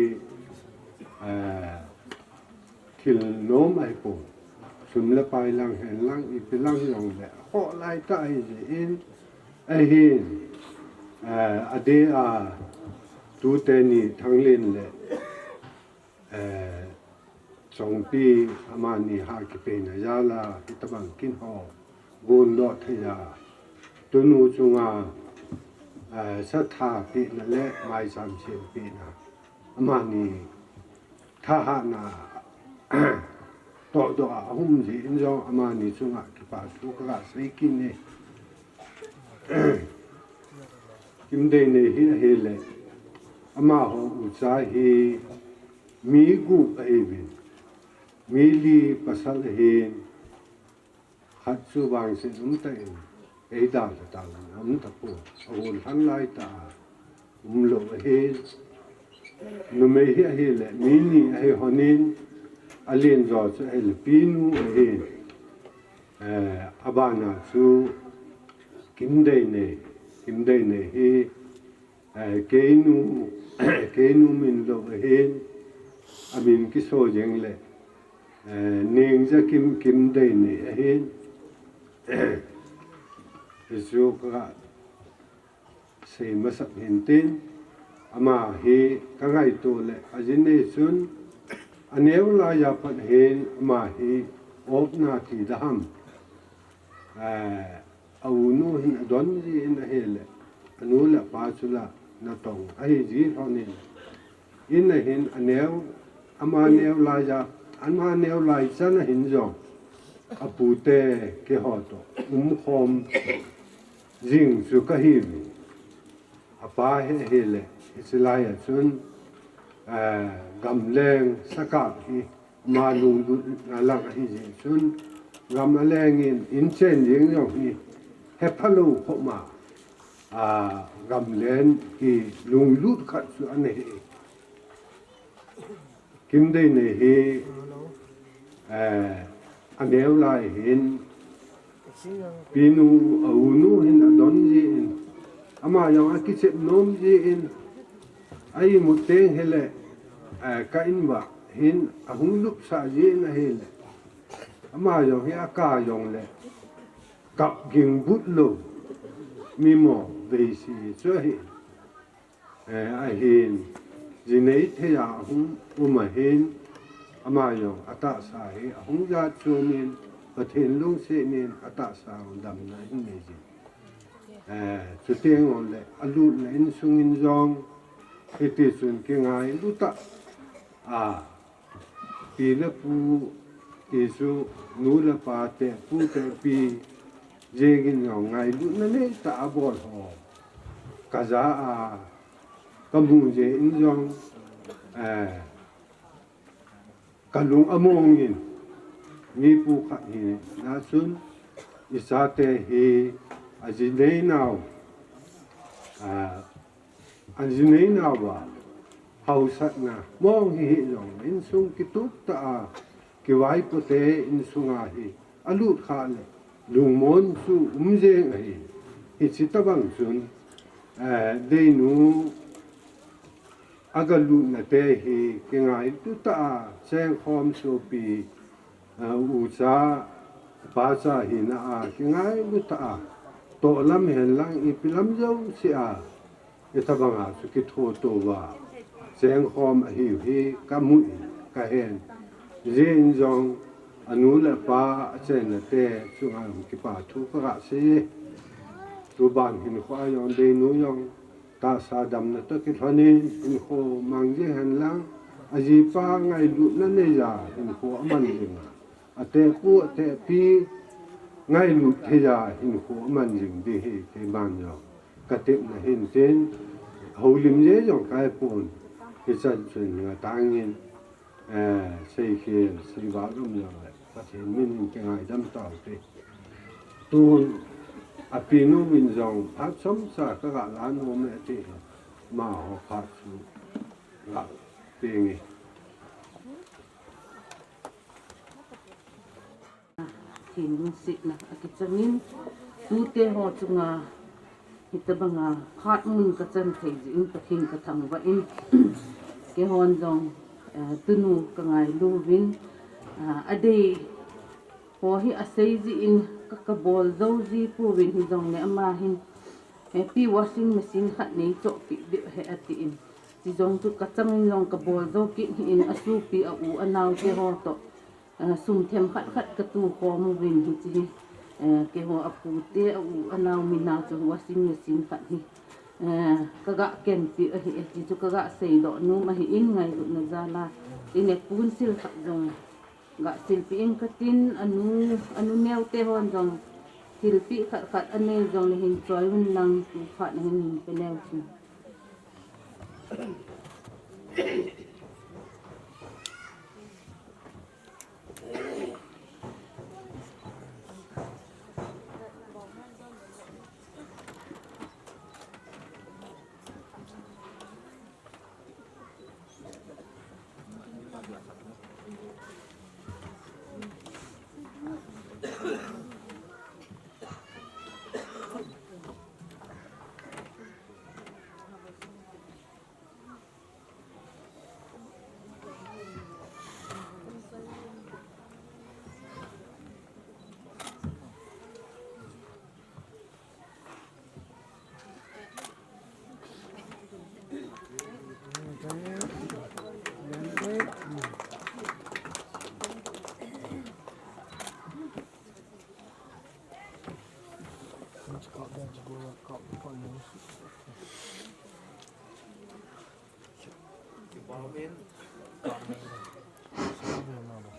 eh, thil nom ahi pon. Sum le pai lang hen lang, ipi lang jong le, akhoh lai tah ahi jeh in, ahin, eh, adeh a tute ni Thanglen le, eh, Chongpi amani ha kipeina jal a, hitabang kin ho gon doh thei a, tunu chunga, eh, satha pehna le maicham sem pehna, amani thahatna toh doh a ahung um jeh in jong amani chunga kipa thu ka ga sei kit e. Kimdeinei hi ahile, amaho ucha hi mi gup ahiuvin, mi li pasal ahin, khat chu vangset umtah in eidalha tauvin, aum tapon, ahon lhan lai tah a umlou ahin. Numei hi ahile, mi ni ahi lhonin, alen jo chu ahile, Pinu ahin. Eh, abana chu Kimdeinei, Kimdeinei hi, eh, keinu, keinu min lou ahin, amin kiso jeng le, eh, Nengjakim Kimdeinei ahin, hichu ka sei masat hintin, ama hi ka ngaito le, ajinei chun, aneo laiya pat hin ama hi opna ti daham, eh, a unu hin adon jeh in ahile, anu le apa chu la natong ahi jeh lhonin, in ahin aneo, ama neo laiya, ama neo lai chan ahin jong, apute keiho toh umkhom jing chu kahiuvin. Apa hi ahile, hiche laiya chun, eh, gamleng sakap hi ama lunglutna lang ahi jeh chun, gam alengin inchen jeng jong hi hephalou khop ma, ah, gamlen kilunglut khat chu ana hi. Kimdeinei hi, eh, aneo lai hin, Pinu, a unu hin adon jeh in, ama jong akichep nom jeh in, a imut teng hile, eh, ka in uva hin ahung lupsah jeh in ahile, ama jong hi aka jongle kap ging but lou, mi mo veise chu ahi. Eh, ahin, jinei thei a ahung um ahin, ama jong atahsa hi ahung jat chom in, Pathen lungset in atahsa u damna ahin nei jin. Eh, chuteng jongle, alutna insung in jong, hitichun kingailu tah a, pi le pu ti chu, nu le pa, tehpu tehpi jeng in jong ngailutna neitah a bol ho ka ja a, ka mu jeh in jong, eh, ka lung among in, mi pu khat hina chun, ichate hi ajinei nau, ah, ajinei nauva hausatna mong hihih jongle, insung kitup tah a, kivaipote insunga hi alut khah le lungmon chu um jeng ahi. Hiche tobang chun, eh, deinu aga lutna te hi kingailu tah a, chengkhom sopi, eh, ucha, pacha hina a kingailu tah a, toh lam hen lang ipi lam jouse a, hitobang a chu kithoto uva chengkhom ahiu hi kamu in kahen. Hijeh in jong anu le apa achenna te chunga jong kipa thu kaga sei e. Tuban hinkho a jong deinu jong tahsa damna toh kilhon in hinkho mang jeng hen lang, ajipa ngailutna neiya hinkho aman jing a, atehpu atehpi ngailut theiya hinkho aman jing ding hi keiman jong katepna hintin, houlim jeh jong kahe pon, Hichan chun ngatangin, eh, seikhel, seival um jongle, Pathen min in kingaidam taute. Tun, apinu min jong, phat chomcha kaga la nom e ati, amaho phat chu, ga penge. Pathen lungsetna akichangin, tute ho chunga, hitabanga phat mun kachan thei jeh in Pathen kathangvah in, keihon jong, eh, tunu kangailu uvin, ah, adei ho hi asei jeh in ka, kabol jou ji pouvin hijongle ama hin, eh, pi washing machine khat neichohpeh diu ahi atin. Chujong chu kachangin jong kabol jou kit hih in asopi a u anao te ho toh, eh, sum themkhat khat katukhom uvin hiche hi, eh, keiho apute a u anao mina chu washing machine khat hi, eh, kaga kenpeh ahi e, hichu kaga seidoh nom ahin ngailutna jal a. Ine punsil khat jong ga silpeh ing katin, anu, anu neote hon jong thilpeh khat khat anei jongle hin choi un lang tu phat na hin hin pe leu chun.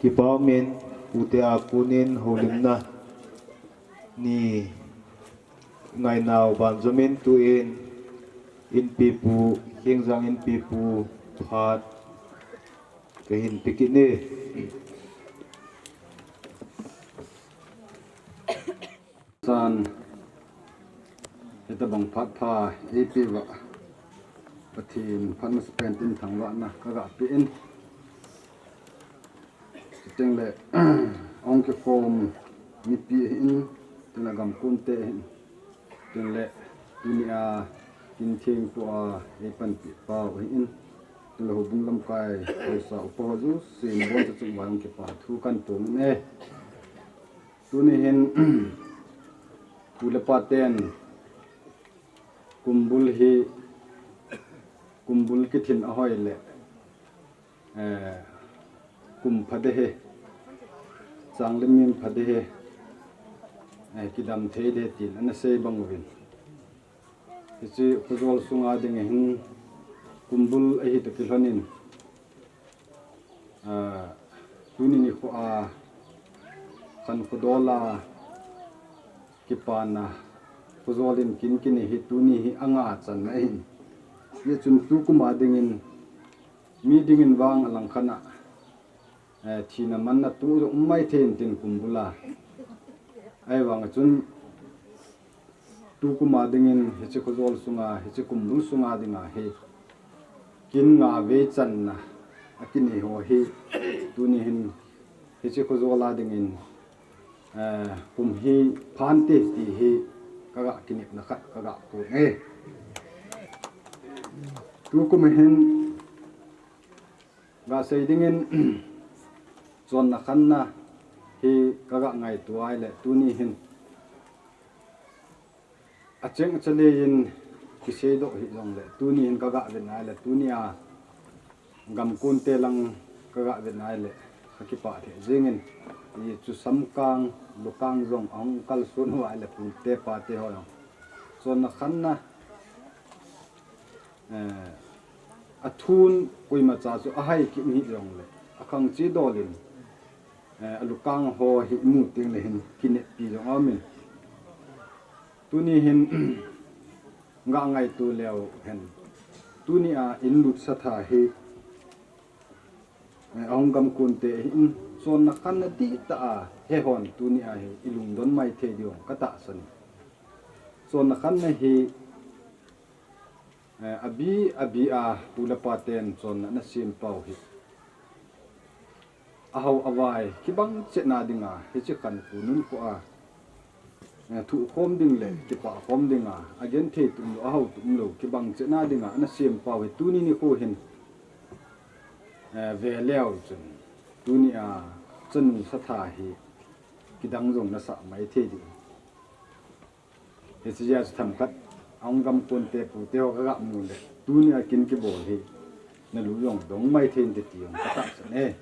Kipa umin, ute a konin houlimna ni ngainau banjomin tuin Inpipu, Khengjang Inpipu phat kahin pe kit e. San, hitabang phat pha eipeh uva, Pathen phat masapen in thangvahna kaga pe in. Chuteng le, ahung kikhom mipi ahin, chuteng le gamkon te ahin, chuteng le tunia kin theng pu a eipanpi pau ahin, chuteng le houbung lamkai haosa upa ho jouse naboncha chunga ahung kipa thu kahin thum in e. Tuni hin, pu le pa ten kumbul hi, kumbul kithin ahoi le, eh, kum pha ding ahi, chang le min pha ding ahi, eh, kidam thei ding ahi tin ana sei bang uvin. Hiche khojol sunga ding ahin kumbul ahi toh kilhonin, ah, tuni nikho a khankho dol a kipana khojol in kin kinei hi tuni hi anga channa ahin. Hijeh chun tukum a dingin, mi dingin vang alangkhat a, eh, thina manna tu jong um maithei in tin kumbul a. Ahivang chun tukum a dingin hiche khojol sunga, hiche kumbul sunga dinga hi kin nga vei channa akinei ho hi tuni hin hiche khojol a dingin, eh, kum hi phan te ti hi kaga kinepna khat kaga kou e. Tukum hin Ga sei dingin, chonna khanna hi kaga ngaito ahile, tuni hin acheng achalei in kiseidoh hih jongle, tuni hin kaga vet ahile, tunia gamkon te lang kaga vet ahile, kakipah thei jingin, hichu samkang, lukang jong ahung kalson uva ahile, pute pate ho jong chonna khanna, eh, athun koimacha chu ahai kit hih jongle, akhang chidol in, eh, alukang ho hi imu tengle hin kineppi jong aumin. Tuni hin ga ngaito leu hen. Tunia inlut satha hi, eh, ahung gamkon te hin chonna khanna dihtah a he hon tunia hi ilungdon maithei diu katahsan e. Chonna khanna hi, eh, abi, abi a pu le pa ten chonna ana sem pau hi ahao avai kibang chetna dinga, hiche khankho nunkho a, eh, thuh khom ding le kipah khom dinga, agenthei tum lou, ahao tum lou, kibang chetna dinga ana sem pau hi tuni nikho hin, eh, ve leu chun, tunia chanu satha hi kidang jong nasah maithei ding. Hiche jeh a chu themkhat ahung gamkon te pu te ho kaga mu le, tunia kin kibol hi nalu jong dong maithei inte ti jong katahsan e.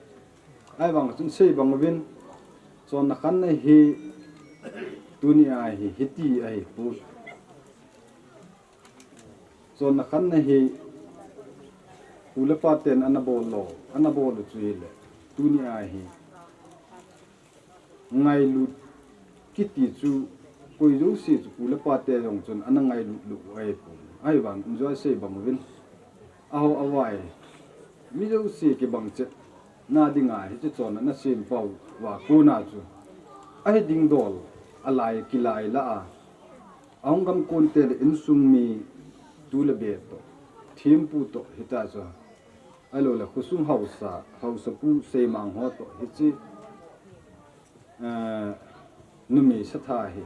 Ahivang chun sei bang uvin, chonna khanna hi tunia hi hiti ahi pu. Chonna khanna hi pu le pa ten ana bol lou, ana bol u chu hile, tunia hi ngailut kiti chu koi jouse chu pu le pa te jong chun ana ngailut lou u ahi pon. Ahivang in jong sei bang uvin, ahao avai, mi jouse kibang chetna dinga hiche chonna ana sem pau va kona chu ahi ding dol, alai kilai lah a, ahung gamkon te le insung mi tu le be toh, thempu toh hita chu, ahilou le khosung haosa, haosapu seimang ho toh hiche, eh, numei satha hi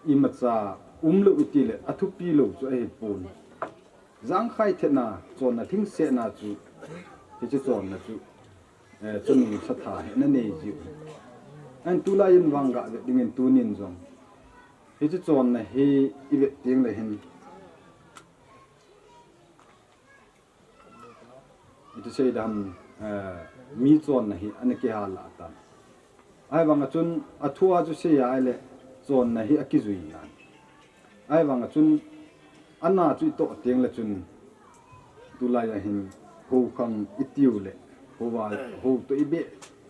imacha umlou iti le athupi lou chu ahi pon. Jangkhai thetna, chonna lhingsetna chu, hiche chonna chu, eh, chanu satha hi ana nei jiu. Ahin tulai in vang gavet dingin tunin jong hiche chonna hi ivet teng le hin, iti sei dam, eh, mi chonna hi ana kihal a tan. Ahivang a chun athu a chu sei ahile chonna hi akijui nan. Ahivang a chun ana chu itoh teng le chun tulai a hin hou khang itiu le, hou va, hou toh ibe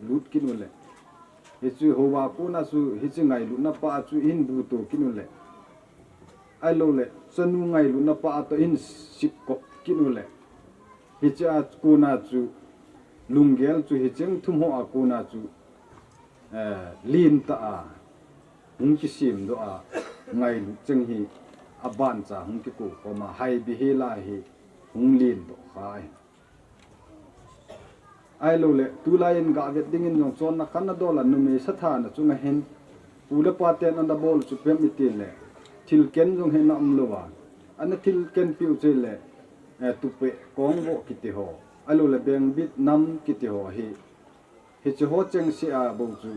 lut kit u le, hiche hou va kona chu hiche ngailutna pa chu ihin buto kit u le, ahilou le chanu ngailutna pa toh ihin sipkop kit u le, hiche a kona chu lunggel chu hicheng thum ho a kona chu, eh, lentah a hung kisemdoh a, ngailut cheng hi abancha hung kiko khom a, haibi hel a hi hung lendoh kha ahi. Ahilou le tulai in gavet dingin jong chonna khanna dol a numei satha na chunga hin pu le pa ten ana bol chu ipi ham iti le, thilken jong hi ana umlou a, ana thilken piu chu le, eh, tupe kongvo kiti ho, ahilou le bengbit nam kiti ho hi, hiche ho chengse a bou chu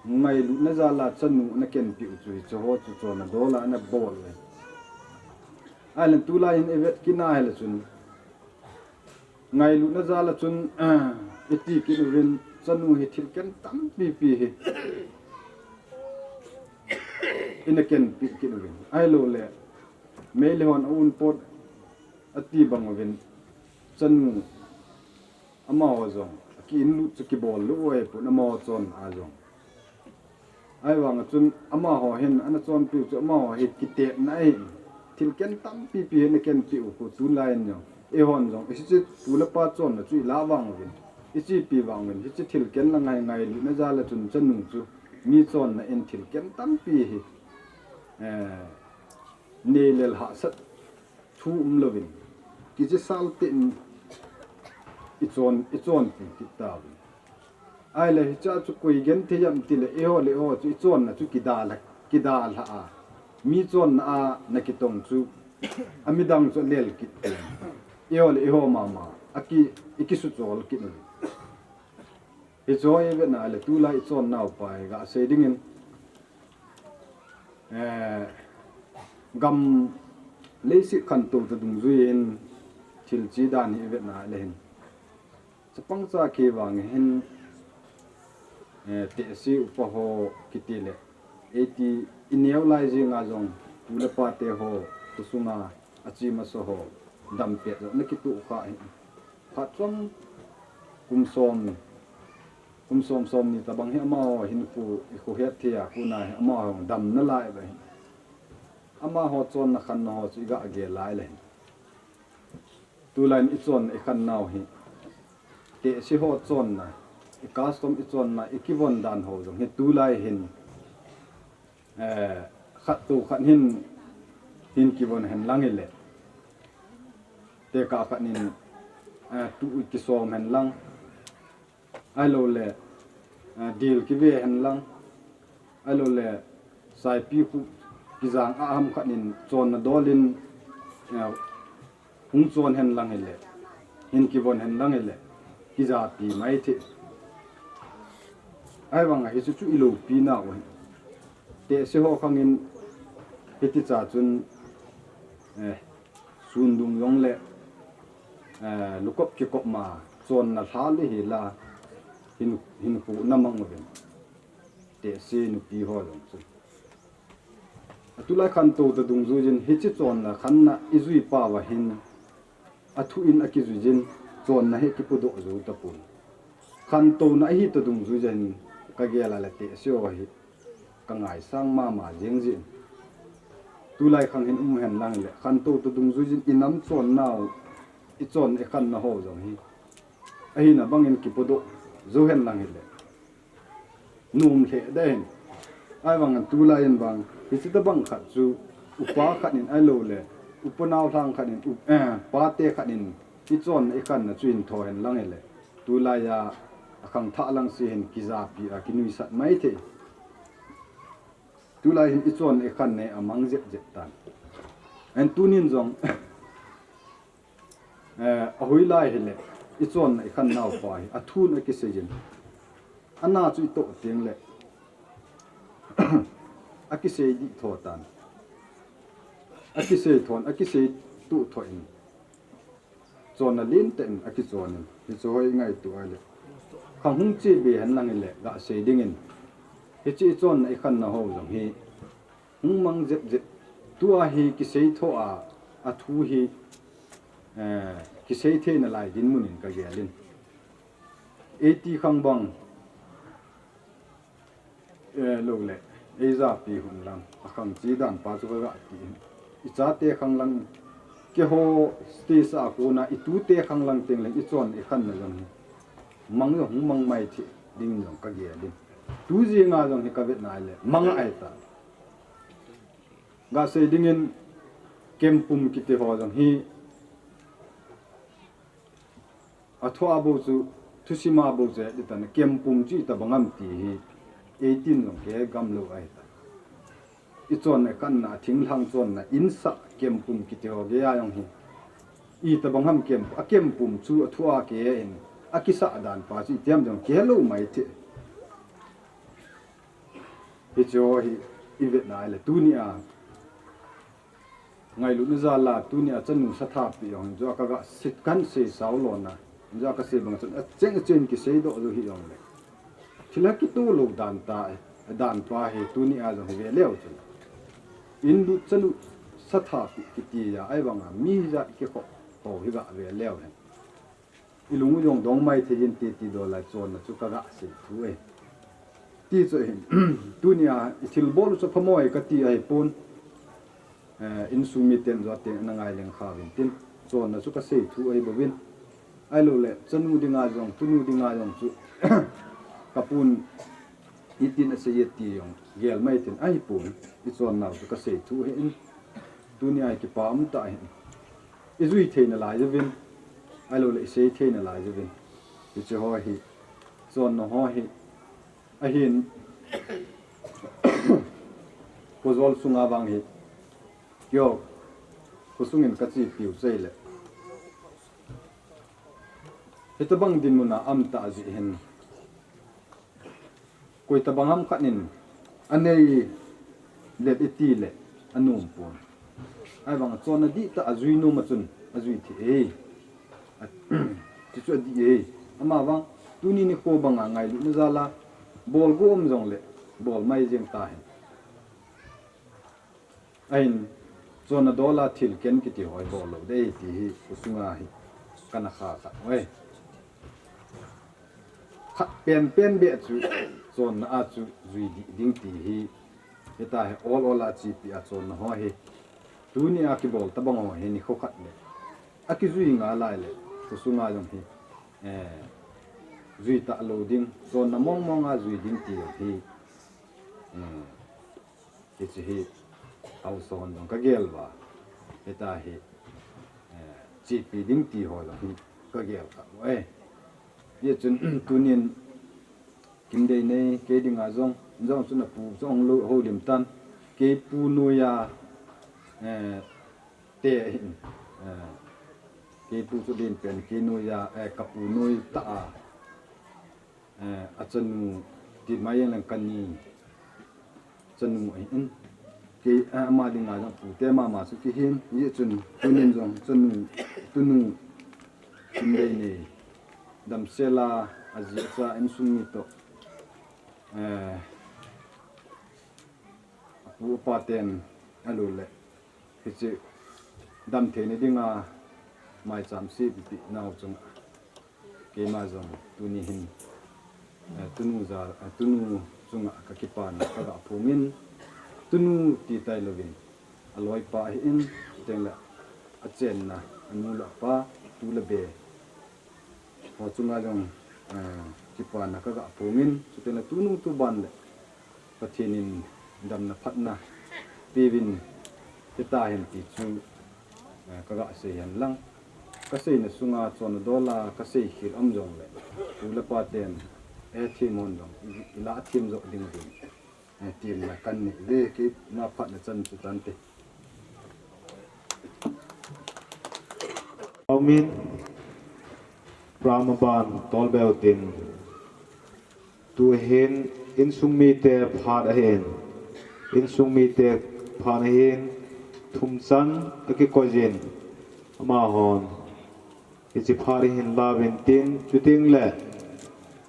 ngailutna jal a chanu ana kenpiu chu hiche ho chu chonna dol a ana bol le. Ahile tulai in ivet kit na hile chun, ngailutna jal a chun, ah, iti kit uvin, chanu hi thilken tampipi hi ina kenpi kit uvin. Ahilou le, Meitei hon a un pot ati bang uvin, chanu amaho jong, ki inlut chu kibol lou u ahi pon amaho chonna a jong. Ahivang a chun amaho hin ana chonpiu chu amaho hi kitetna ahi. Thilken tampipi hi ana kenpiu khu tulai in jong, eihon jong hiche pu le pa chonna chu ilah vang uvin, ichepi vang uvin, hiche thilken la ngai ngailutna jal a chun chanu chu mi chonna in thilken tampi hi, eh, neilel hahsat thu umlouvin, kichesal tah in ichon, ichonpi kit tauvin. Ahile hichea chu koi genthei ham tile, eiho le eiho chu ichonna chu kidalha, kidalha a, mi chonna a ana kitong chu, amidang chu alel kit in, eiho le eiho mama a ki, ikisuchol kit in. Hiche ho ivet na le tulai ichonnau pa hi gasei dingin, eh, gam leiset khantou toh dungjui in thil che dan hi ivet na le hin, chapang chakei vang hin, eh, tehse upa ho kiti le, eiti ineo lai jenga jong pu le pa te ho khosunga ache masa ho dam pet jong ana kitoh kha hi. Phat chom kum som, kum som somni tabang hi amaho hinkho ikhohet thei a kona hi amaho damna lai uva hi. Amaho chonna khanna ho chu iga gel lai le hin, Tulai in i chonna i khan nau hi, tehse ho chonna, i custom i chonna, i kivon dan ho jong hi tulai hin, eh, khat to khat hin, hin kivon hen lang ile, tekah khat in, eh, tu kisom hen lang, ahilou le, eh, dil kive hen lang, ahilou le, saipi khu kijang a ham khat in chonna dol in, eh, hung chon hen lang ile, hin kivon hen lang ile, kijapi mai thei. Ahivang a hichu chu i lopi nau ahi. Tehse ho khang in hiti cha chun, eh, sun dung jong le, eh, lukop kikop ma chonna lha le hi la hin, hin khu na mang uvin. Tehse nupi ho jong chu. Atulai khantou ta dungjui jin hiche chonna khanna i jui pau va hin, athu in a kijui jin chonna hi kipodoh jou tapon. Khantouna ahi ta dungjui jin ka gel a le tehse ho hi ka ngaisang mama jeng jin. Tulai khang hin um hen lang le khantou ta dungjui jin i nam chonnau, i chonna i khanna ho jong hi ahina bangin kipodoh jou hen lang hile. Nom lheh deh in. Ahivang in tulai in vang, hiche tabang khat chu, upa khat in ahilou le, upa nau lhang khat in, u-, eh, pate khat in, i chonna i khanna chu hin tho hen lang ile. Tulai a, a khangthah lang se hin kijapi a kinuisat mai thei. Tulai hin i chonna i khanna a mang jep jep tan. Ahin tunin jong, Eh, ahoilai hile, i chonna i khan nau pa hi, athun akisei jin. Ana chu i toh teng le, akisei dih tho tan. Akisei thon, akisei tuh tho in. Chonna lin tah in, akichon in. Hichu hoi ngaito a le. Khang hung che be hen lang hile, ga sei ding in. Hiche i chonna i khanna ho jong hi. Hung mang jep jep. Tua hi kisei tho a, athu hi, eh, kisei thei nalai dinmun in ka gel in. Eiti khang bang, eh, lou le, ei japi hun lang, a khang chi dan pa chu ka ga ti in. I chate khang lang, keiho stage a kona, i tute khang lang teng le, i chonna i khanna jong hi. Mang jong hung mang mai thei ding jong ka gel in. Tu jing a jong hi ka vet nai le, mang ahi ta. Ga sei ding in kempum kiti ho jong hi. Athu a bou chu, thusim a bou chu, i tan kempum chu i tabang ham ti hi. Eitin jong kei gam lou ahi ta. I chonna i khanna, thinglhang chonna, insah kempum kiti ho gei a jong hi. I tabang ham kempu, a kempum chu athu a kei in, akisah dan pa chu i tiam jong kei lou mai thei. Hiche ho hi i vet nai le tuni a. Ngailutna jal a tuni a chanu sathapi jong hin chu ka ga sit kan sei sao lona. Hin chu ka sei bang chun acheng acheng kisei doh jou hi jong le. Thil a kitoh lou dan ta, dan pa hi tuni a jong hi ve leu chun. In lut chanu sathapi kiti a, ahivang a mi jat kikhoh ho hi ga ve leu hen. I lung u jong dong mai thei in ti ti doh lai chonna chu ka ga sei thu e. Ti chu hin, tuni a i thilbol u chu phamoi ka ti ahi pon. Eh, insung miten joh a teng na ngai leng kha vin tin. Chonna chu ka sei thu ahi bouvin. Ahilou le, chanu ding a jong, tunu ding a jong chu ka pun itin asei e ti jong gel mai tin ahi pon. I chonnau chu ka sei thu ahi in. Tuni a i kipa um ta hin. I jui thei nalai jouvin, ahilou le i sei thei nalai jouvin. Hiche ho hi, chonna ho hi, ahin, khojol sunga vang hi, keiho, khosung in ka chepiu chai le. Hitabang dinmun a um ta jeh hin, koi tabang ham khat in anei let i ti le anom pon. Ahivang chonna dihtah a jui nom a chun ajui thei e. A, ti chu adih e. Amavang tuni nikho banga ngailutna jal a bol go um jong le bol mai jeng ta hen. Ahin, chonna dol a thil ken kiti ho hi bol lou ding ti hi, khosung a hi, kana kha kha uve. Khat pen pen beh chu, chonna a chu, jui dih ding ti hi, hita hi ol ol a chepi a chonna ho hi, tuni a kibol tabang ho hi nikho khat le. Akijui ngal lai le, khosunga jong hi, eh, jui talou ding, chonna mong monga jui ding ti jong hi, eh, hiche hi, haosa hon jong kagel uva, hita hi, eh, chepi ding ti ho jong hi, kagel kha uve. Hijeh chun, tunin, Kimdeinei, kei dinga jong, jong chun apu jong lou, houlim tan. Kei pu noiya, eh, te ahin, eh, kei pu chu din pen, kei noiya, eh, kapu noi tah a, eh, achanu, ti mai jeng leng kani, chanu ahin. Kei, eh, ama dinga jong pute mama chu kihin, hijeh chun, tunin jong, chanu, tunu, Kimdeinei, damsel a, aji acha, insung mi toh, eh, apu apa ten, alu le, hiche, damtheina dinga, maicham seipeh nau chunga, keima jong, tuni hin, eh, tunu ja, eh, tunu chunga kakipana kaga phongin, tunu ti tailouvin, aloipa ahin, chuteng le, achenna, anu le apa, tu le be, ho chunga jong, eh, kipana kaga phongin, chuteng le tunu tuban le, Pathen in damna phatna, peuvin, hita hen ti chu, eh, kaga sei hen lang. Kaseina sunga chonna dola, kasei khel um jong le, tu le pa ten, eh, them hon jong, i, ilah them joh ding uvin. Eh, temna kanei uve, keima phatna chan chu tante. Amen. Brahma ban tolbeu tin. Tuhin insung mite phat ahin. Insung mite phat ahin. Thumchan akikoi jin. Amahon. Hiche phat hin lauvin tin. Chuteng le.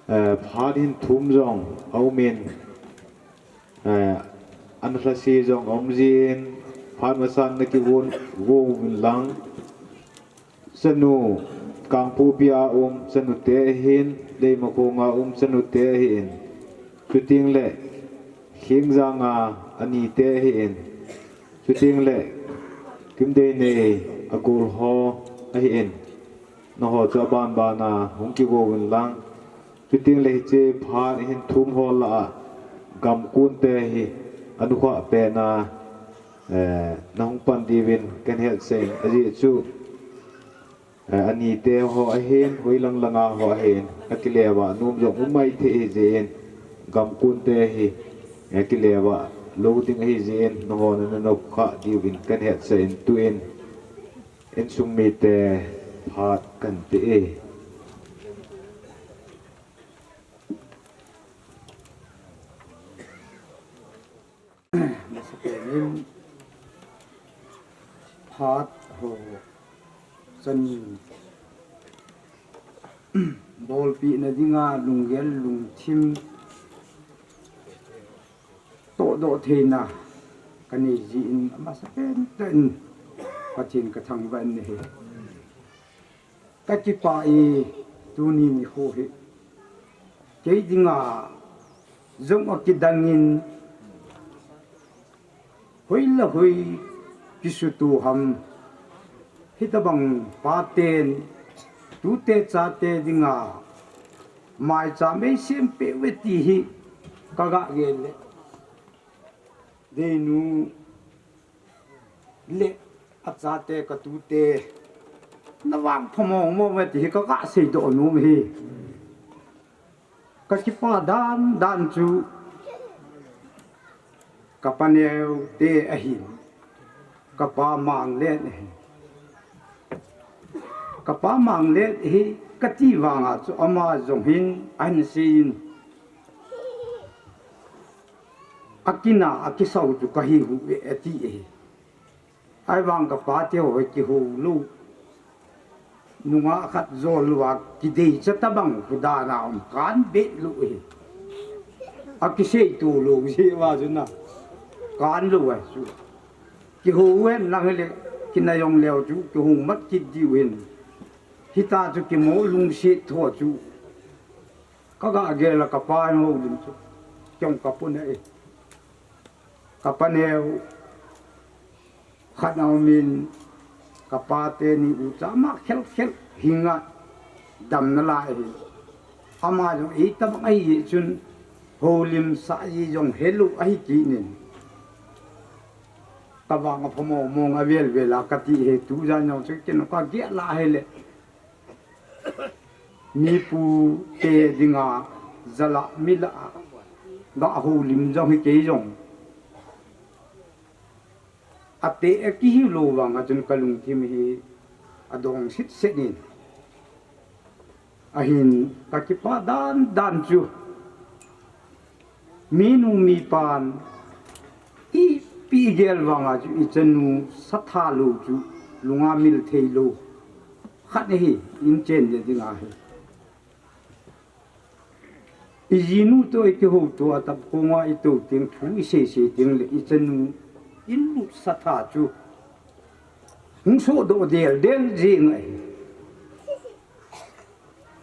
Eh, phat hin thum jong. Aumin. Eh, an lhasi jong aum jin, phat masan na kivon, vo uvin lang. Chanu, Kangpokpi a um, chanu te ahin, Leimakhong a um, chanu te ahin. Chuteng le, Khengjang a, ani te ahin. Chuteng le, Kimdeinei, agol ho ahin. Nangho chu aban ban a, hung kivo uvin lang. Chuteng le hiche phat hin thum ho lah a, gamkun te hi, anukhah pen a, eh, nahung pan diuvin kahin hetsah in, ajeh chu, eh, ani te ho ahin, hoilang langa ho ahin, akile uva, nom jong um maithei ahi jeh in, gamkun te hi, eh, akile uva, lou ding ahi jeh in, nangho na, nanukhah diuvin kahin hetsah in, tuin, insung mite phat kan ti e. Masapen in phat ho chan bolpina dinga lunggel lungthim tohdoh theina kanei jeh in amasapen tah in Pathen kathangvah in ahi. Kakipah e, tuni nikho hi. Kei dinga jong akidang in, hoi le hoi kisuto ham, hitobang paten, tute chate dinga, maicham eisem peh uve ti hi, kaga gel le. Deinu le achate katute, navang phamong mo uve ti hi kaga seidoh nom e. Kakipah dan dan chu, kapaneo te ahin, kapa Manglet ahin. Kapa Manglet hi kati vanga chu ama jong hin ahin seiyin, akina, akisau chu kahi uve ati e. Ahivang kapa te ho hi kihou lou. Nungah khat jol louva kideicha tobang khu dan a um kan be lou e. Akisei to lou jeh uva chu na. Kan lou a chu. Kihou hen lang hile kinai jong leu chu kihou mat kit diu hin. Hita chu kimo lungset tho chu. Kaga gel a kapa houlim chu. Kei jong kapuna e. Kapaneo khat aumin, Kapa teni ucha ma khel khel hinga damna lai ahi. Ama jong eitabang ahi chun houlim sah ji jong helou ahi kit in. Kavang aphamo mong avel vel a kati hi tujan jong chu ken kagel a hile. Mipu te dinga jala mila ga houlim jong hi kei jong. Ate akihi lou vang a chun kalungthim hi adong sit set in. Ahin kakipah dan dan chu. Minu mipan ipi gel vang a chu ichanu satha lou chu lunga mil thei lou. Khat hi inchen le ding ahi. Ijinu to ikihou to atap konga ito ting thu isei sei ting le ichanu inlut satha chu. Hung sodoh del del jing ahi.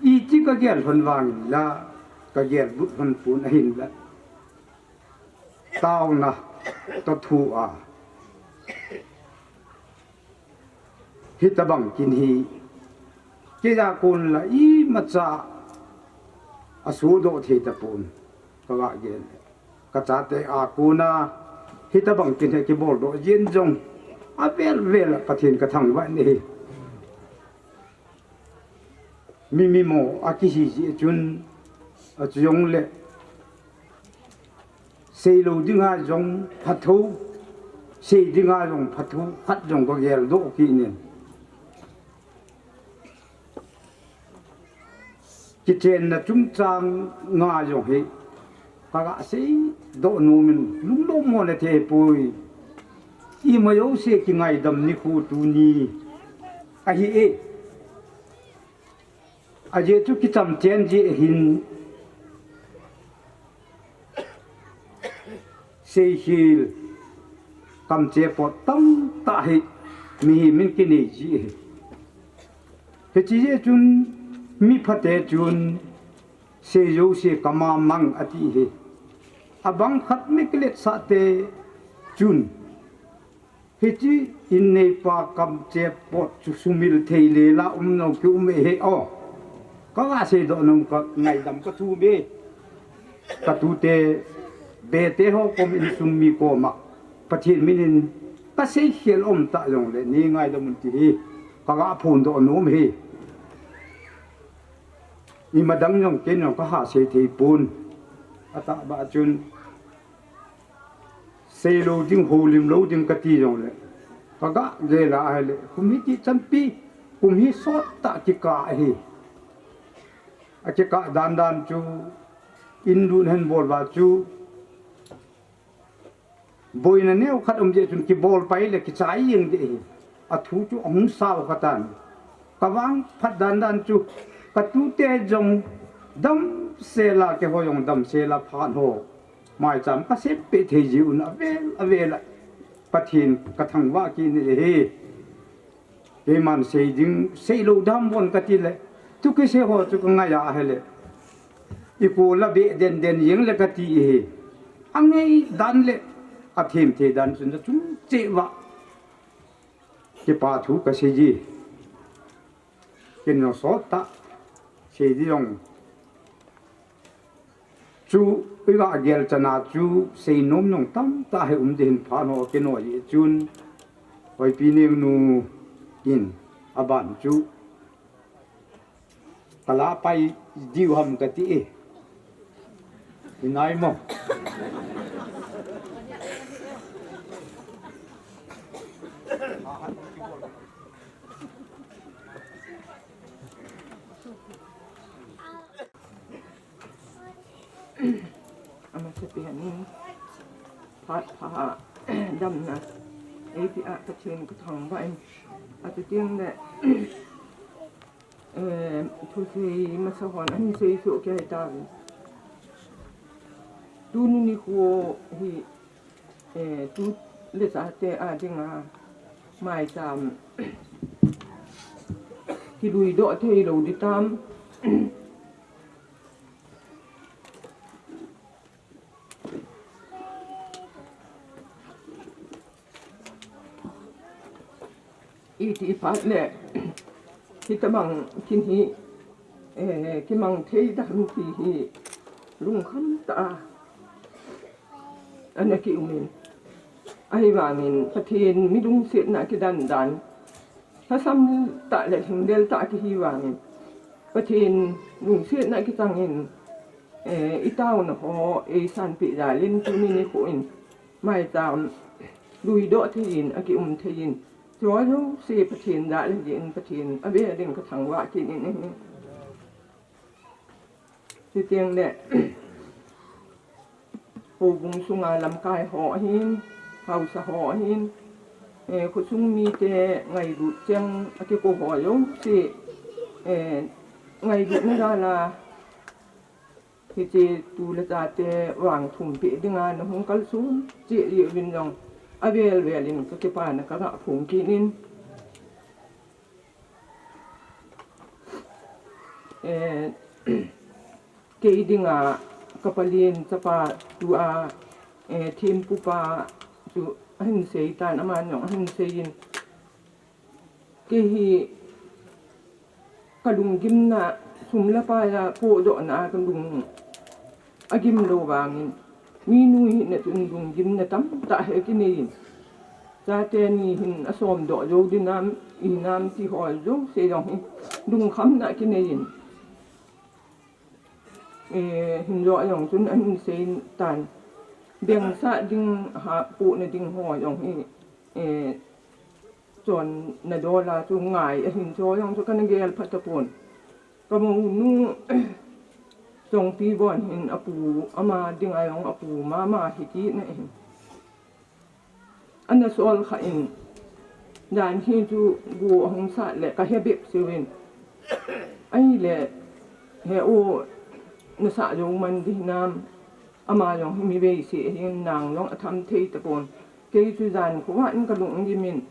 Iti kagel hon vang la, kagel but hon pun ahin la. Tauna, to thu a. Hitabang kin hi. Keija kon la imacha asodoh thei tapon. Kagel. Kachate a kona. Hitabang kin hi kiboldoh jin jong. Avel vel a Pathen kathangvah in ahi. Mi mimo akihi ji chun, achu jong le. Seilou dinga jong phathu, sei dinga jong phathu, khat jong kagel doh kit in. Kichenna chungchang nga jong hi, kaga seidoh nom in, lunglom mo le thei poi. Ima jouse kingaidam nikho tuni ahi e. Ajeh chu kicham chen jeh hin seikhel kamchep pot tamtah hi mihem in kinei ji ahi. Hiche jeh chun miphate chun sei jouse kama mang ati hi. Abang khat mi kiletsah te chun Hiche inneipa kamchep pot chu sumil thei lela um nom kium e he o. Kanga seidoh nom kangaidam kathum e. Katute bete ho kom insung mi koma Pathen min in kaseikhel um ta jongle nei ngaidam un ti hi. Kaga phondoh nom e. Ima dang jong ken jong kaha sei thei pon. Atah ba chun Seilou ding, houlim lou ding kati jongle. Kaga gel a ahile. Kum hi ti chanpi, kum hi sot tah kikah ahi. Akikah dan dan chu, in lut hen bol uva chu. Boina neo khat um jeh chun kibol pai le kichai jeng ding ahi. Athu chu ahung sao kha tan. Kavang phat dan dan chu, katute jong damsel a keiho jong damsel a phat ho. Maicham kasem peh thei jiu na avel, avel a. Pathen kathangvah kit in ahi. Keiman sei ding, seilou dam bon kati le. Tu kisei ho chu kangai a ahile. Ikol a beh den den jeng le kati ahi. Angai dan le. Athem thei dan chun achung cheh uva. Kipa thu kasei ji. Ken jong sot tah. Sei ding jong. Chu, iga gel chana chu, seinom nom tamtah hi um ding hin phat ho kino jeh chun. Hoipi Nengnu in aban chu. Kala pai diu ham kati e. Inai mo. Amasapen in phat pha damna eipeh a Pathen kathangvah in, ati teng le, eh, thusei masa hon ahin sei soh kei tauvin. Tuni nikho hi Eh, tu le chate a dinga maicham kilui doh thei lou ding tam. Ti phat le, hitabang kin hi, eh, kimang thei dam ti hi lungkham tah a ana kiumin. Ahivangin Pathen mi lungsetna kidan dan, lhasam tah le lhinglel tah kihi vangin, Pathen lungsetna kichangin, eh, i tauna ho eisanpeh jal in tuni nikho in maicham luidoh thei in akium thei in, chujouse Pathen jah le jeh in Pathen avel in kathangvah kit in ahi. Chuteng le, houbung sunga lamkai ho ahin, haosa ho ahin, eh, khosung mite ngailut cheng akiko ho jouse, eh, ngailutna jal a, hiche tu le chate vangthumpeh dinga nahung kalson cheh jeh uvin jong, avel vel in kakipana kaga phong kit in. Eh, kei dinga kapalen chapa tua, eh, thempupa chu ahin seitan, aman jong ahin sei in, kei hi kalunggimna, sum le pai a pohdohna a kalung agim lou vangin, minu hina chun lunggimna tamtah hi akinei in, chate ni hin asomdoh jou dinam, inam ti ho jouse jong hi lungkhamna akinei in, eh, hinlah jong chun ahin seitan, bengsah ding, ha, pohna ding ho jong hi, eh, chonna dol a chu ngai ahin, chu jong chu kana gel phat tapon. Kamonu Chongpi Bon hin apu, ama dinga jong apu mama hi kit na ahin, ana sol kha in, jan hi chu go ahung sat le kahe bep seuvin, ahile, he u, nasah jou man ding hinam, ama jong hi mi veise ahin, nang jong atham thei tapon. Kei chu jan khovah in kalung gimin,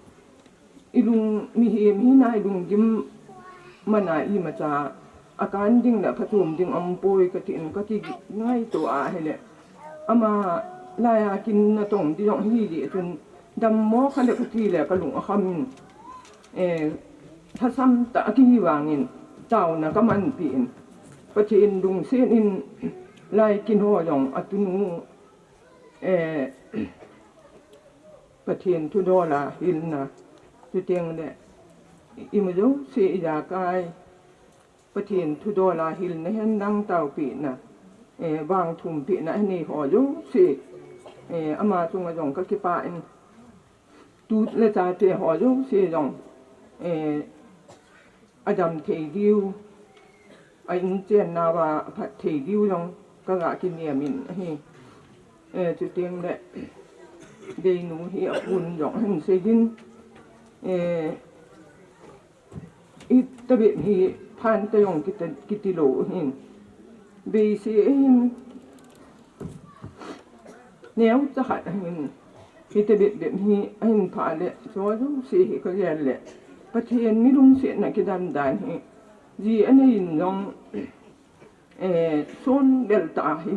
ilung, mihem hina ilunggim man a imacha akan ding le phachom ding aumpoi katin kakingaito a ahile, ama laiya kin natong ding jong hijeh chun dammo kha le kati le kalung akham in, eh, lhasam tah a kihi vangin taona kamanpi in, Pathen lungset in lai kin ho jong atunu, eh, Pathen thudol a hilna, chuteng le imajouse ijakai Pathen thudol a hilna hen lang taopehna, eh, vangthumpehna anei ho jouse, eh, ama chunga jong kakipah in, tu le chate ho jouse jong, eh, adam thei diu, a inchen nauva aphat thei diu jong kaga kinem in ahi. Eh, chuteng le, Deinu hi apun jong ahin sei in, eh, itabep hi phante jong kiti, kiti lou ahin, veise ahin, neocha khat ahin, itabep bep hi ahin pha le, chu jouse hi kagel le, Pathen mi lungsetna kidan dan hi, ji anei in jong, eh, sonbel tah hi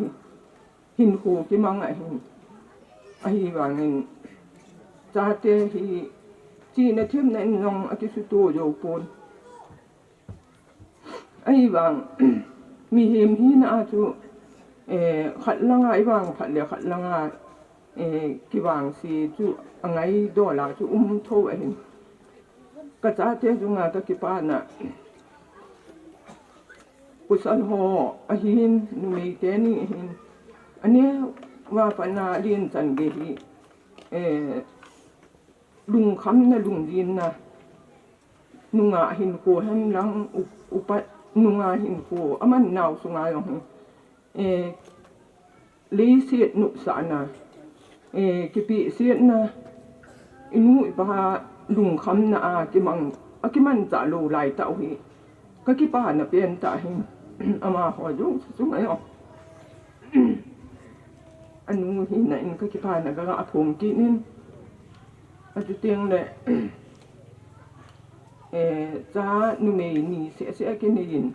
hinkho kimang ahin, ahivangin chate hi chihna themna in jong akisuto jou pon. Ahivang, mihem hina a chu, eh, khat langa ivang phat le khat langa, eh, kivangse chu angaidol a chu um tho ahin. Kachate chunga kakipana, pasal ho ahin, numei teni ahin, aneo a pat a len chan gei hi, eh, lungkhamna, lungjinna, nungah hinkho hen lang, u-, upa nungah hinkho aman nau sunga jong hi, eh, leiset nopsahna, eh, kipehsetna, inu ipa lungkhamna a kimang, akimanchah lou lai tah u hi kakipana pen tah ahin, amaho jouse chunga jong anu hina in kakipana kaga phong kit in, achuteng le, eh, cha numei ni seh seh akinei in,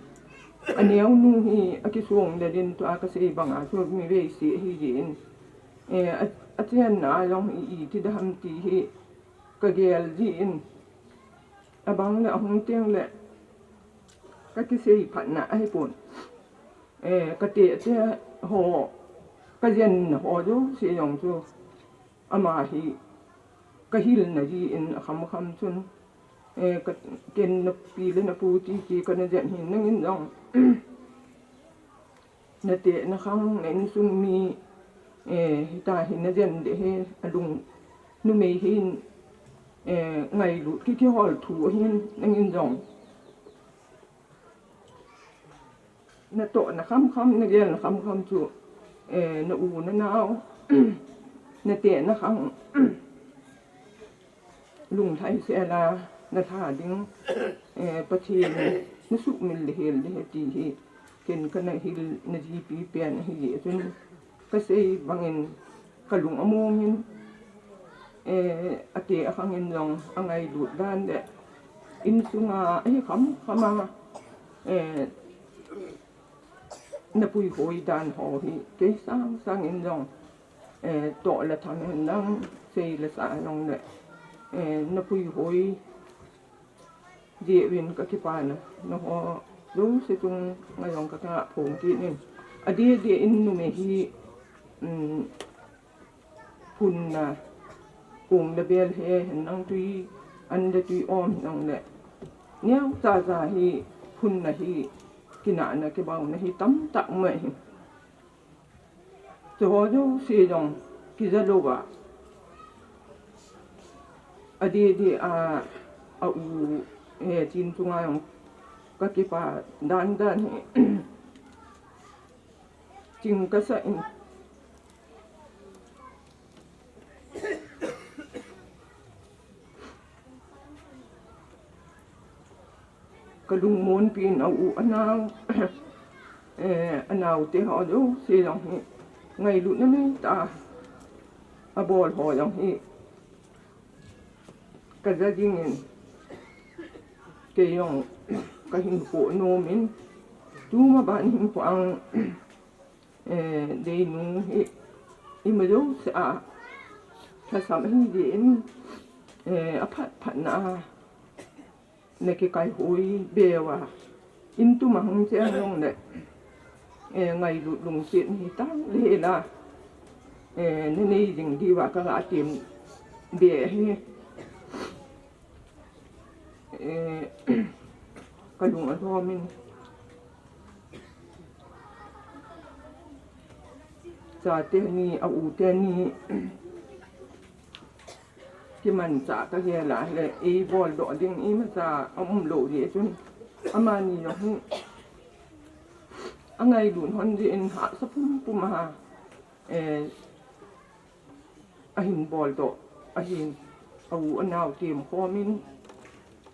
aneonu hi akisong le din, tua kasei banga chu mi veise ahi jeh in, eh, a, achenna a jong hi iti dam ti hi kagel jin, Abang le ahung teng le kakisei phatna ahipon. Eh, kate te ho, kajen ho jouse jong chu ama hi kahilna jin akham kham chun, eh, ka, ken napi le napu titi kana jen hin nangin jong nate nakhang, na insung mi, eh, hita hi najen de he, alung numei hin, eh, ngailut kiki hol thu ahin nangin jong natoh nakham kham, nagel nakham kham chu, eh, na u nanao, nate nakhang, lunglhai sela natha ding, eh, Pathen nasuhmil le hel le he ti hi ken kana hilna jipi pen ahi jeh chun kasei bangin kalung amongin, eh, ate akhangin jong angailut dan le insunga ahi kham khama, eh, napuihoi dan ho hi kei sang sangin jong, eh, toh le tham hen lang, sei le sa jong le, eh, napuihoi jeh uvin kakipana, naho jouse chunga jong kakiphong kit in. Adeh deh in numei hi, um, phunna, kong le bel he hen lang, tui an le tui om hen lang le, neocha cha hi phunna hi, kinahna kibaona hi tamtah um ahi. Chuho jouse jong kija louva, adeh deh a, a u, eh, chin chunga jong kakipa dan dan hi ching kasa in. Kalungmonpi in a u anao, eh, anaote ho jouse jong hi ngailutna neitah a abol ho jong hi kaja jingin, kei jong kahinkho nom in, tuma ban hinkho ang, eh, deinu hi ima jouse a lhasam ahi jeh in, eh, aphat phatna a nakikaihoi beuva, in tuma hung cheng jong le, eh, ngailut lungset nahi tah le hela, eh, nanei jing diuva kaga tem be ahi. Eh, kalung alhomin, chate ni, a u teni kimanchah kagel a le, eiboldoh ding imacha aumlou jeh chun, amani jong hi angailut lhon jeh in hahsa pumpum a, eh, ahin boldoh ahin, a u anao tem khomin,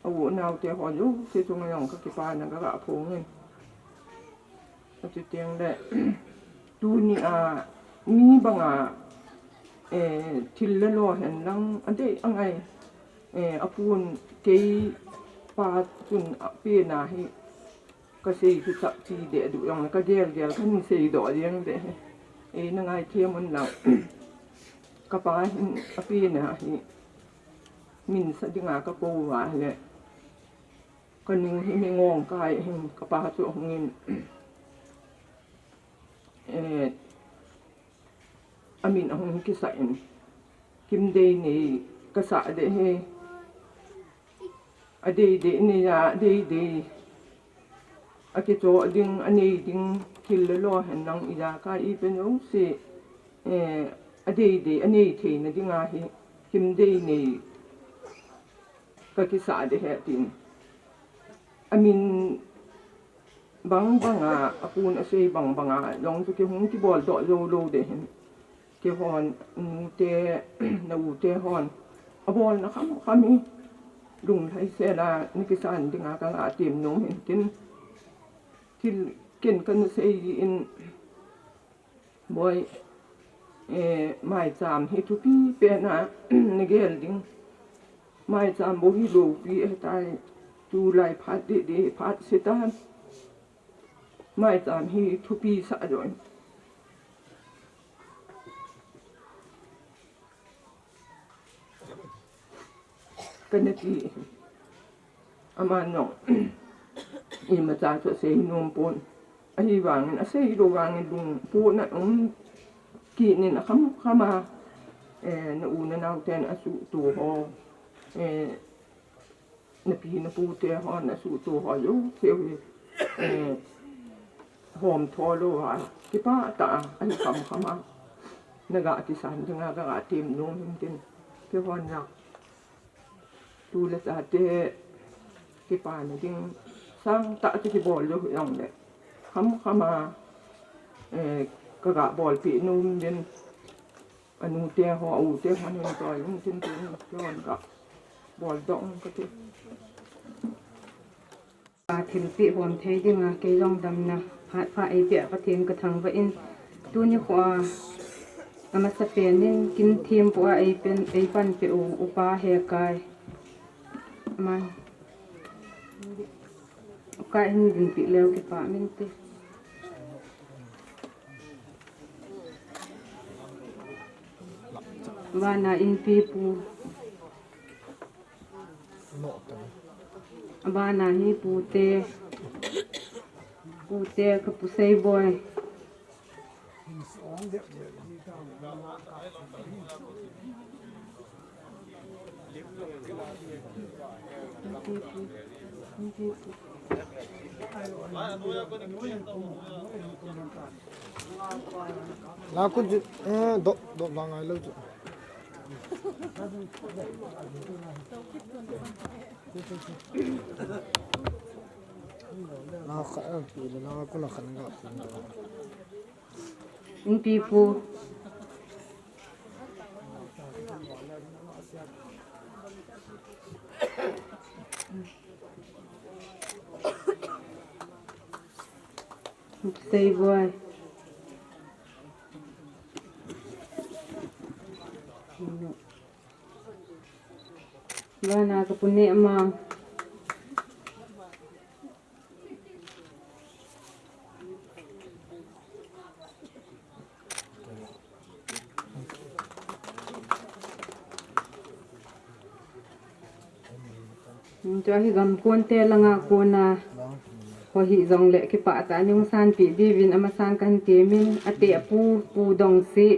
a u anaote ho jouse chunga jong kakipana kaga phongin. Achuteng le, tunia mi banga, eh, thil le lo hen lang adei angai, eh, apun keipa chun apena hi kasei kichat chi deh duh jongle kagel gel kahin seidoh jeng deh. Eina ngaithem un lang, kapa hin apena hi minsa dinga kakou uva le, kanu hi mi ngong kai hin, kapa chu ahungin, eh, amin ahung kisah in, Kimdeinei kasah deh e, adeidei nei a, adeidei akichoh ding, anei ding thil le lo hen lang ijakai ipi jouse, eh, adeidei anei theina dinga hi Kimdeinei kakisah deh e tin, amin bang banga, apun asei bang banga jong chu kihung kiboldoh jou lou deh hin, keihon, nute, na ute hon abolna kham kham hi lunglhai sela nakisan dinga kaga tem nom hin tin, thil ken kana sei in, Boi, eh, maicham hi thupi pena nagel ding. Maicham bou hi loupi ahitai, tulai phat deh deh phat setan. Maicham hi thupi sah joh in, kana ti. Aman jong imacha chu asei nom pon. Ahivangin asei lou vangin lungputna um kit in akham kham a, eh, na u na nao ten asuhto ho, eh, na pi na pu te hon asuhto ho jouse hi, eh, homtho lou a, kipah tah a, ahi kham kham a, naga kisan dinga kaga tem nom in tin, keihon jong tu le cha te kipana ding sangtah chu kibol lou jongle, kham kham a, eh, kaga bolpeh nom in, anu te ho, a u te ho, anu te ho, in tin tin, keihon kabol doh ing kati. Pa thilpeh hom thei dinga, kei jong damna phat pha eipeh a Pathen kathangvah in, tuni khoa amasapen in kin thempu a eipen, eipanpeh u, Upa Hekai. Aman, Ukai hin dinpeh leu kipah mente. Vana Inpipu. Abana hi Pute. Pute ka Pu Seiboi. La kun chu, eh, dop, dop vang ai lo chu. La kha, eh, pi le la kun la khan ga pi. Inpipu. Seiboi. Vana ka Pu Nehmang. Tua hi gam kon te langa kona ho hijongle kipah tah a nei sanpeh diuvin amasan kahin temin, ate a pu, Pu Dongsi.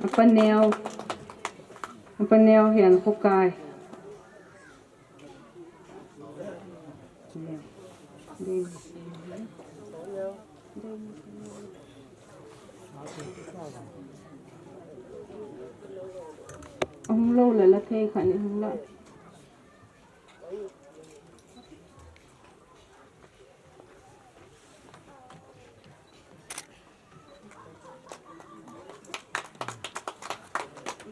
Apa neo, apa neo hian Khokai. Hung lo la la thei kha ni hung la.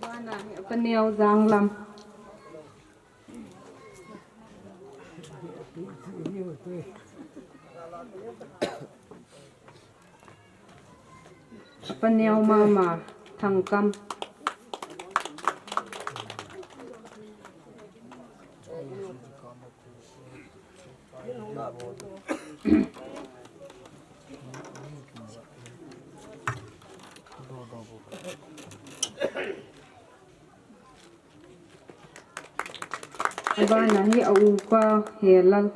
Bana hi apa neo Janglam. Apa neo mama Thangkam. Abana hi a upa Helal.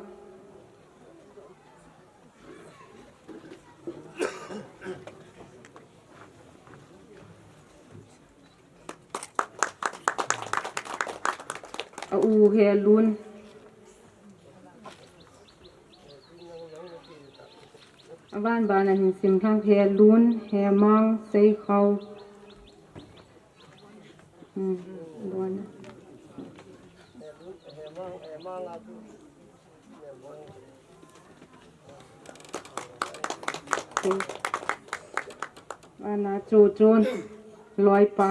A u Helun. Aban bana hin sim thang Helun, Hemang, Seikhau. Hmm, bon. Ana chu chun loipa.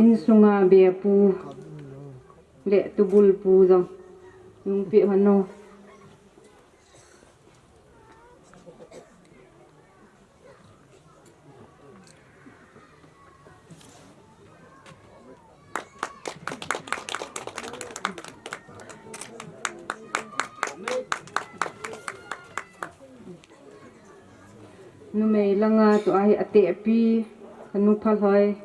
Insunga bepu le tubulpu jong. Nungpi hanu. Numei langa tua hi atehpi, kanu Phalhoi.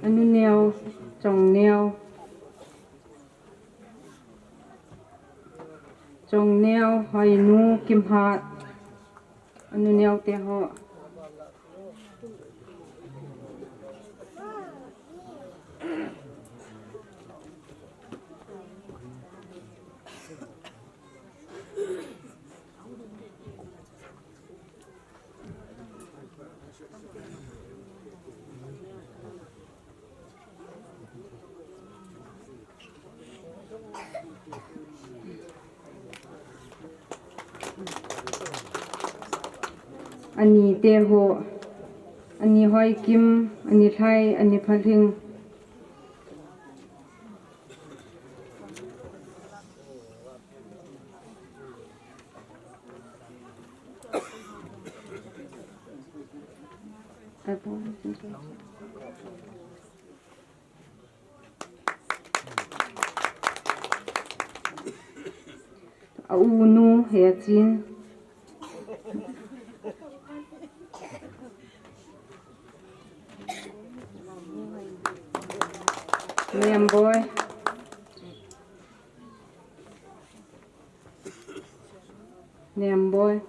Anu neo, chong neo. Chong neo, Hoinu, Kimhat. Anu neo te ho. Ani te ho, ani Hoikim, ani Lhai, ani Phalhing. A unu Hechin. Nemboi. Nemboi.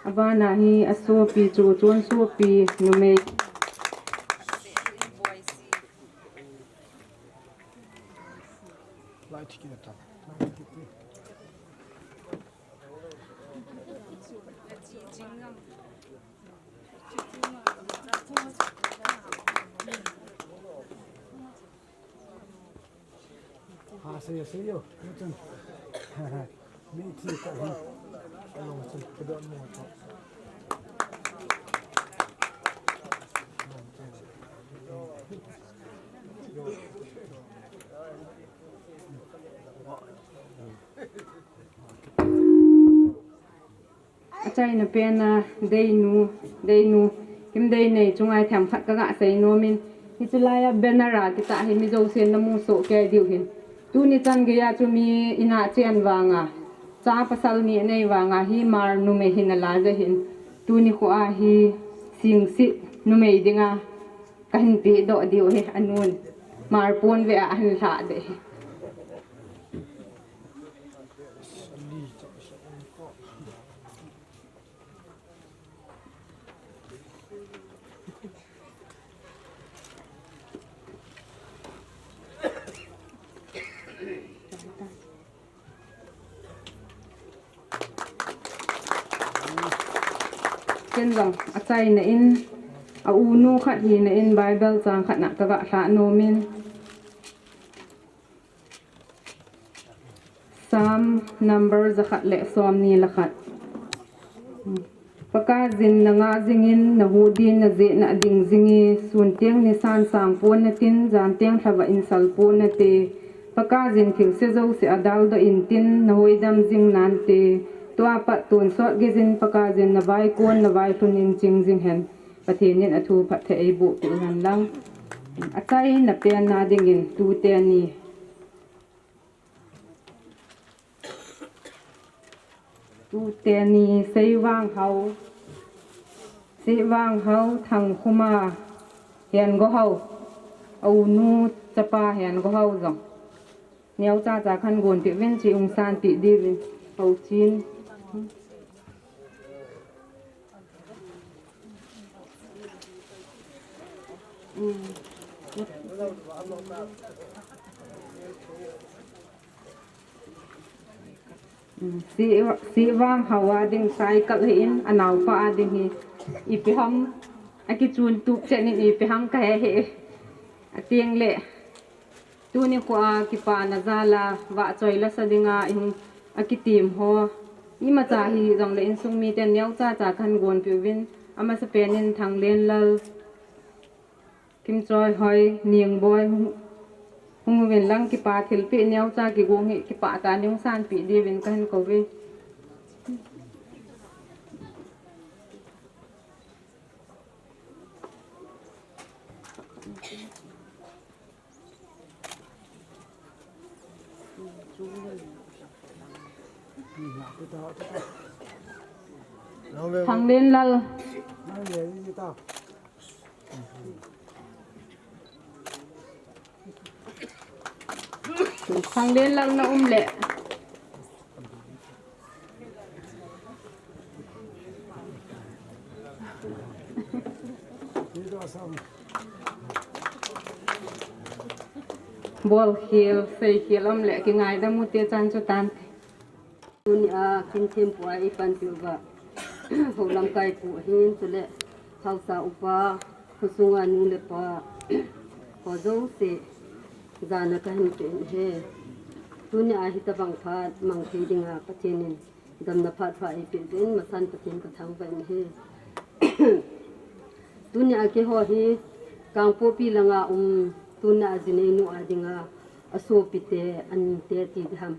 Abana hi asopi chu, chun sopi numei. Ha, sei, sei yo. Muchun. Mi thi ka hin. Along chun, ka don mo to. Achaina pena Deinu, Deinu, Kimdeinei chunga themkhat kaga seinom in, hiche laiya banner a kitah hi mi jousen namu soh kei diu hin. Tuni chan geiya chu mi ina chen vanga, cha pasal ni anei vanga hi Hmar numei hin ala jeh hin. Tuni khoa hi Singsit numei dinga kahin pedoh diu hi anun. Hmar pon ve a ahin lhah deh hi. Ken jong achaina in, a unu khat hina in Bible chang khat na kaga lhah nom in. Psalm number jakhat le somni le khat. Pakaiyin nanga jingin, nahuh din najeh na ding jinge, sun teng nisan sang pon natin, jan teng lhava in sal pon nate. Pakaiyin thilse jouse adaldoh intin, nahoidam jing nante. Tua pat tonsot geijin Pakaiyin navaikon, navailhun in ching jing hen. Pathen in athu phatthei eiboh peh u hen lang. Achaina pen na dingin tute ni. Tute ni Seivanghao, Seivanghao Thangkhuma Hengohao, a unu chapa Hengohao jong. Neocha cha khan gon peh uvin, chi ung san peh diuvin. Hao chin. Si, si vang hawa ding cycle hi in, anaopa a ding hi. Ipi ham, akichun tup chen in ipi ham kahe hi. Ateng le. Tuni kho a kipana jal a, vahchoi lasa dinga, ihung akitim ho. Imacha hijongle insung miten neocha cha kahin gonpeh uvin, amasapen in Thanglenlal, Kimchoihoi, Ningboi, hung, hung uvin lang kipa thilpeh neocha kigong hi, kipah tah in hung sanpeh diuvin kahin kouve. Thanglenlal. Thanglenlal na um le. Bolkhel, seikhel um le, kingaidam u te chan chu tante. Tunia kin thempu a ipanpi uva, ho lamkai pu ahin, chule haosa upa, khosunga nu le pa, ho jouse, jana kahin pe in ahi. Tunia hitabang phat mang thei dinga Pathen in damna phat pha eipeh jeh in, masan Pathen kathangvah in ahi. Tunia keiho hi Kangpokpi langa um, tunia jineinu a dinga, asopite, anite ti diham.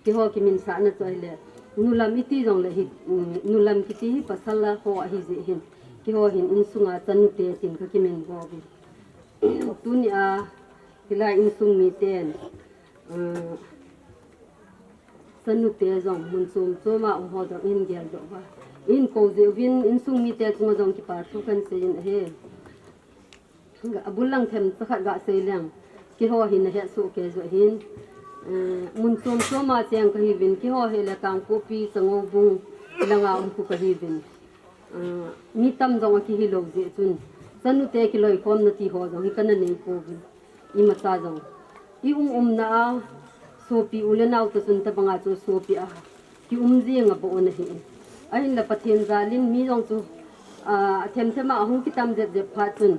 Keiho kiminsahna chu ahile, nulam iti jongle hi, mm, nulam kiti hi pasal a ho ahi jeh hin. Keiho hin insunga chanute tin kakiminvo uvin. Tunia hilai insung miten, uh, chanute jong mun chom choma um ho jong ihin geldoh uva, ihin kou jeh uvin insung mite chunga jong kipa thu kahin sei in ahi. Abul lang themcha khat gasei leng, keiho hin nahet soh kei joh hin, eh, mun chom choma cheng kahiuvin, keiho hile Kangpokpi Changoubung langa um khu kahiuvin. Eh, mi tam jong akihilou jeh chun, chanute kiloikhomna ti ho jong hi kana neipouvin. Imacha jong, i um umna a sopi u le nao toh chun tabanga chu sopi a kium jeng abon ahi. Ahinla Pathen jalin mi jong chu, ah, themthem a ahung kitam jep jep phat chun,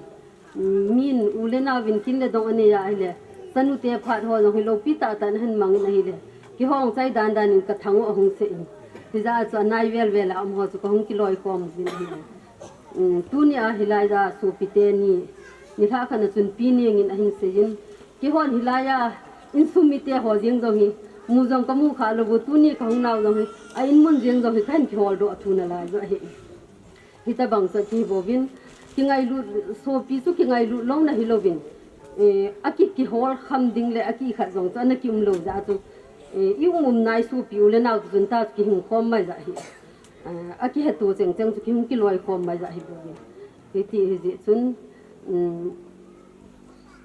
mm, min u le naovin kin le dong anei a ahile, chanute phat ho jong hi loupi tahtah in ahin mangin ahile, keiho jong chai dan dan in kathang u ahung sei in. Hijeh a chu anai vel vel a um ho chu kahung kiloikhom uvin ahile. Um, tunia hilai a sopite ni, nilhah khat na chun Pi Nengin ahin seiyin, keihon hilai a insung mite ho jeng jong hi, mu jong kamu khalou u, tuni kahung nau jong hi, a in mun jeng jong hi kahin kiholdoh a thu nalai joh ahi. Hitabang chu kihi bouvin, kingailut, sopi chu kingailut louna hilouvin, eh, aki kihol kham ding le aki khat jong chu ana kium lou jeh a chu, eh, i um um nai sopi u le nao chun ta chu kihing khom mai jeh ahi. Ah, akihetto cheng cheng chu kihung kiloikhom mai jeh ahi bouvin. Hiti hijeh chun, um,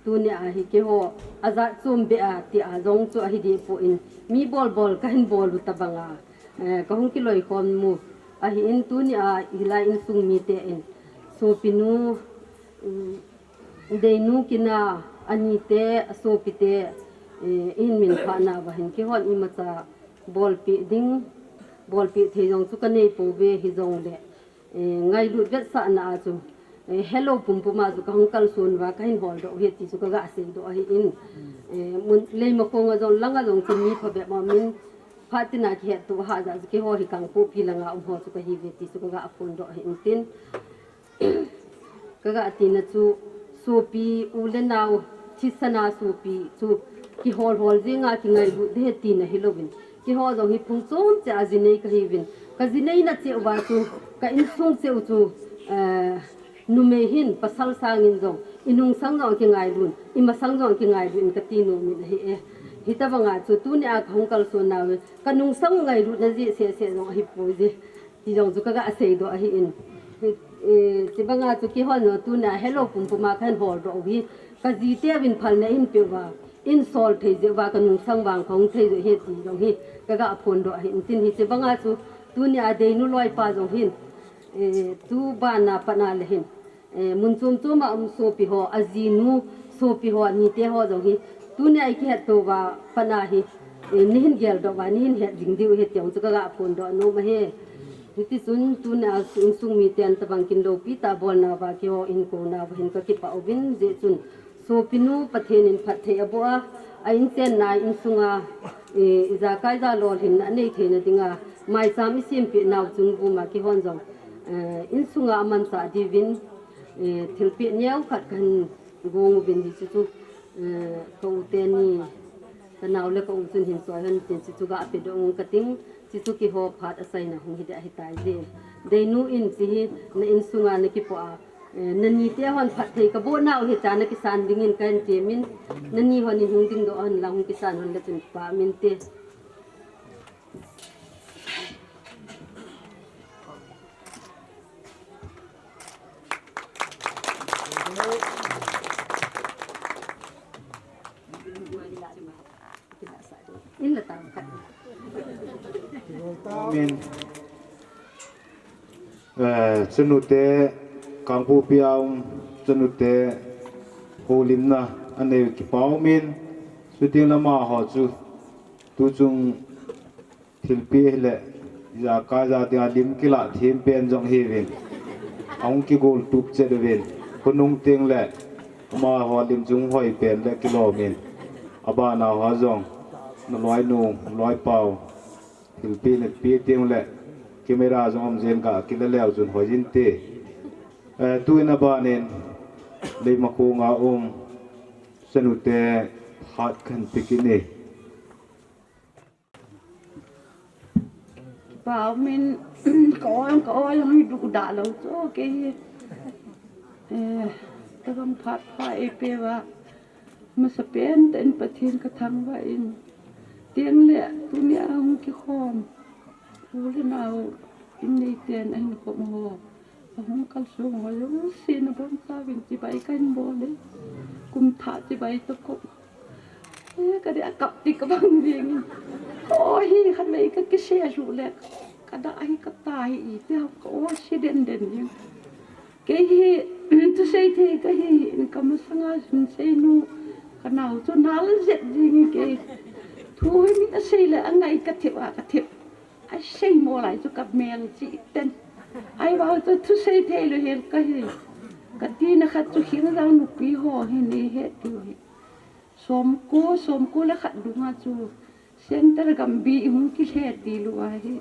tunia hi keiho ajat chom beh a tia jong chu ahi deh poi, mi bol bol kahin bol u tabang a, eh, kahung kiloikhom u ahin, tunia hilai insung mite in sopinu, um, Deinu Kina, anite, asopite, eh, ihin minphah nauva hin keihon imacha bolpeh ding, bolpeh thei jong chu kanei pouve hijongle, eh, ngailut vetsahna a chu, eh, helou pumpum a chu kahung kalson uva kahin holdoh u ahi ti chu kaga seidoh ahin, eh, mun, Leimakhong a jong langa jong chu mi phabep aumin, phat tina kihetto hah jeh a chu keiho hi Kangpokpi langa um ho chu kahiuve ti chu kaga phondoh ahin tin. Kaga tina chu, sopi u le nao, thisan a sopi chu, kihol hol jenga kingailut ding ahi tina hilouvin, keiho jong hi phung chom cheh a jinei kahiuvin, kajineina cheh uva chu, ka insung cheh u chu, eh, numei hin pasal sangin jong, inungsang jong kingailun, imasang jong kingailun kati nomin ahi e. Hitabanga chu tunia kahung kalson nauve, kanungsang ngailutna jeh seh seh jong ahipoi je. Ti jong chu kaga seidoh ahin. Eh, chubanga chu keihon jong tunia helou pumpum a kahin holdoh u hi, kajite uvin phalna eipeh uva, eisol thei jeh uva kanungsang vang kahung thei jeh ahi ti jong hi kaga phondoh ahin tin, hiche banga chu tunia Deinu loipa jong hin, eh, tu bana pat na le hin, eh, mun chom chom a um sopi ho, ajinu sopi ho, anite ho jong hi, tunia ikihetto uva pat na hi, Eh, nihin geldoh uva, nihin het jing diu ahi ti jong chu kaga phondoh nom ahi. Hiti chun tunia insung miten tabang kin loupi tah bolna uva kihou in kouna uva hin kakipah uvin, hijeh chun sopinu Pathen in phatthei aboh a, a inchenna insunga, eh, ijakai ja lolhinna anei theina dinga maicham isempeh nau chung vuma kihon jong, eh, insunga amanchah diuvin, eh, thilpeh neo khat kahin gong uvin, hichu chu, eh, ka u teni, ka nao le ka u chun hin choi hen tin, hichu ga pedoh ung kating, hichu kihou phat achaina hung hi ding ahitai je. Deinu in hiche hi na insunga na kipoh a, eh, nani te hon phatthei kaboh nau hi cha na kisan dingin kahin temin, nani hon in hung dingdoh hen lang hung kisan hen le chun pa min te. Amen. Eh, chanute, Kangpokpi a um, chanute, houlimna anei u kipa umin, chuti lama ho chu, tuchung thilpeh hile, ijakai ja dinga lim kilah them pen jong hiuvin. Ahung kigol tup chet uvin. Khonung teng le, amaho lim chung hoi pen le kilom in. Abana ho jong, na loinu, loipau, thilpeh na peh teng le, camera jong um jeng ga kila leu chun hoi jin te. Eh, tuin abanin, Leimakhong a um, chanute, phat kahin pe kit e. Kipa umin, ka oi, ka oi, hung duh da lou chu, kei hi. Eh, tabang phat pha eipeh uva. Masapen tah in Pathen ka thangvah in. Teng le, tunia hung kikhom u le nao, in neiten ahin khom ho. Ahung kalsong ho jouse na bonchauvin chibai kahin bol e. Kum thah chibai toh khom. Eh, ka dei a kap ti ka bang jeng in. Ka oi hi khatvei ka kise lhuh le. Ka dah hi ka tah hi iti ham ka oi se den den jeng. Kei hi, thusei thei kahi, in ka masanga hin seinu, ka nao chu nal jet jing e kei. Thu hi min asei le angai ka thep a ka thep. Asei mo lai chu ka mel chi ten. Ahivang chu thusei thei lou hel kahi. Ka tina khat chu Khengjang nupi ho hi nei het diu hi. Somko, somko le khat dunga chu Central Gambih hung kilhe ti lou ahi.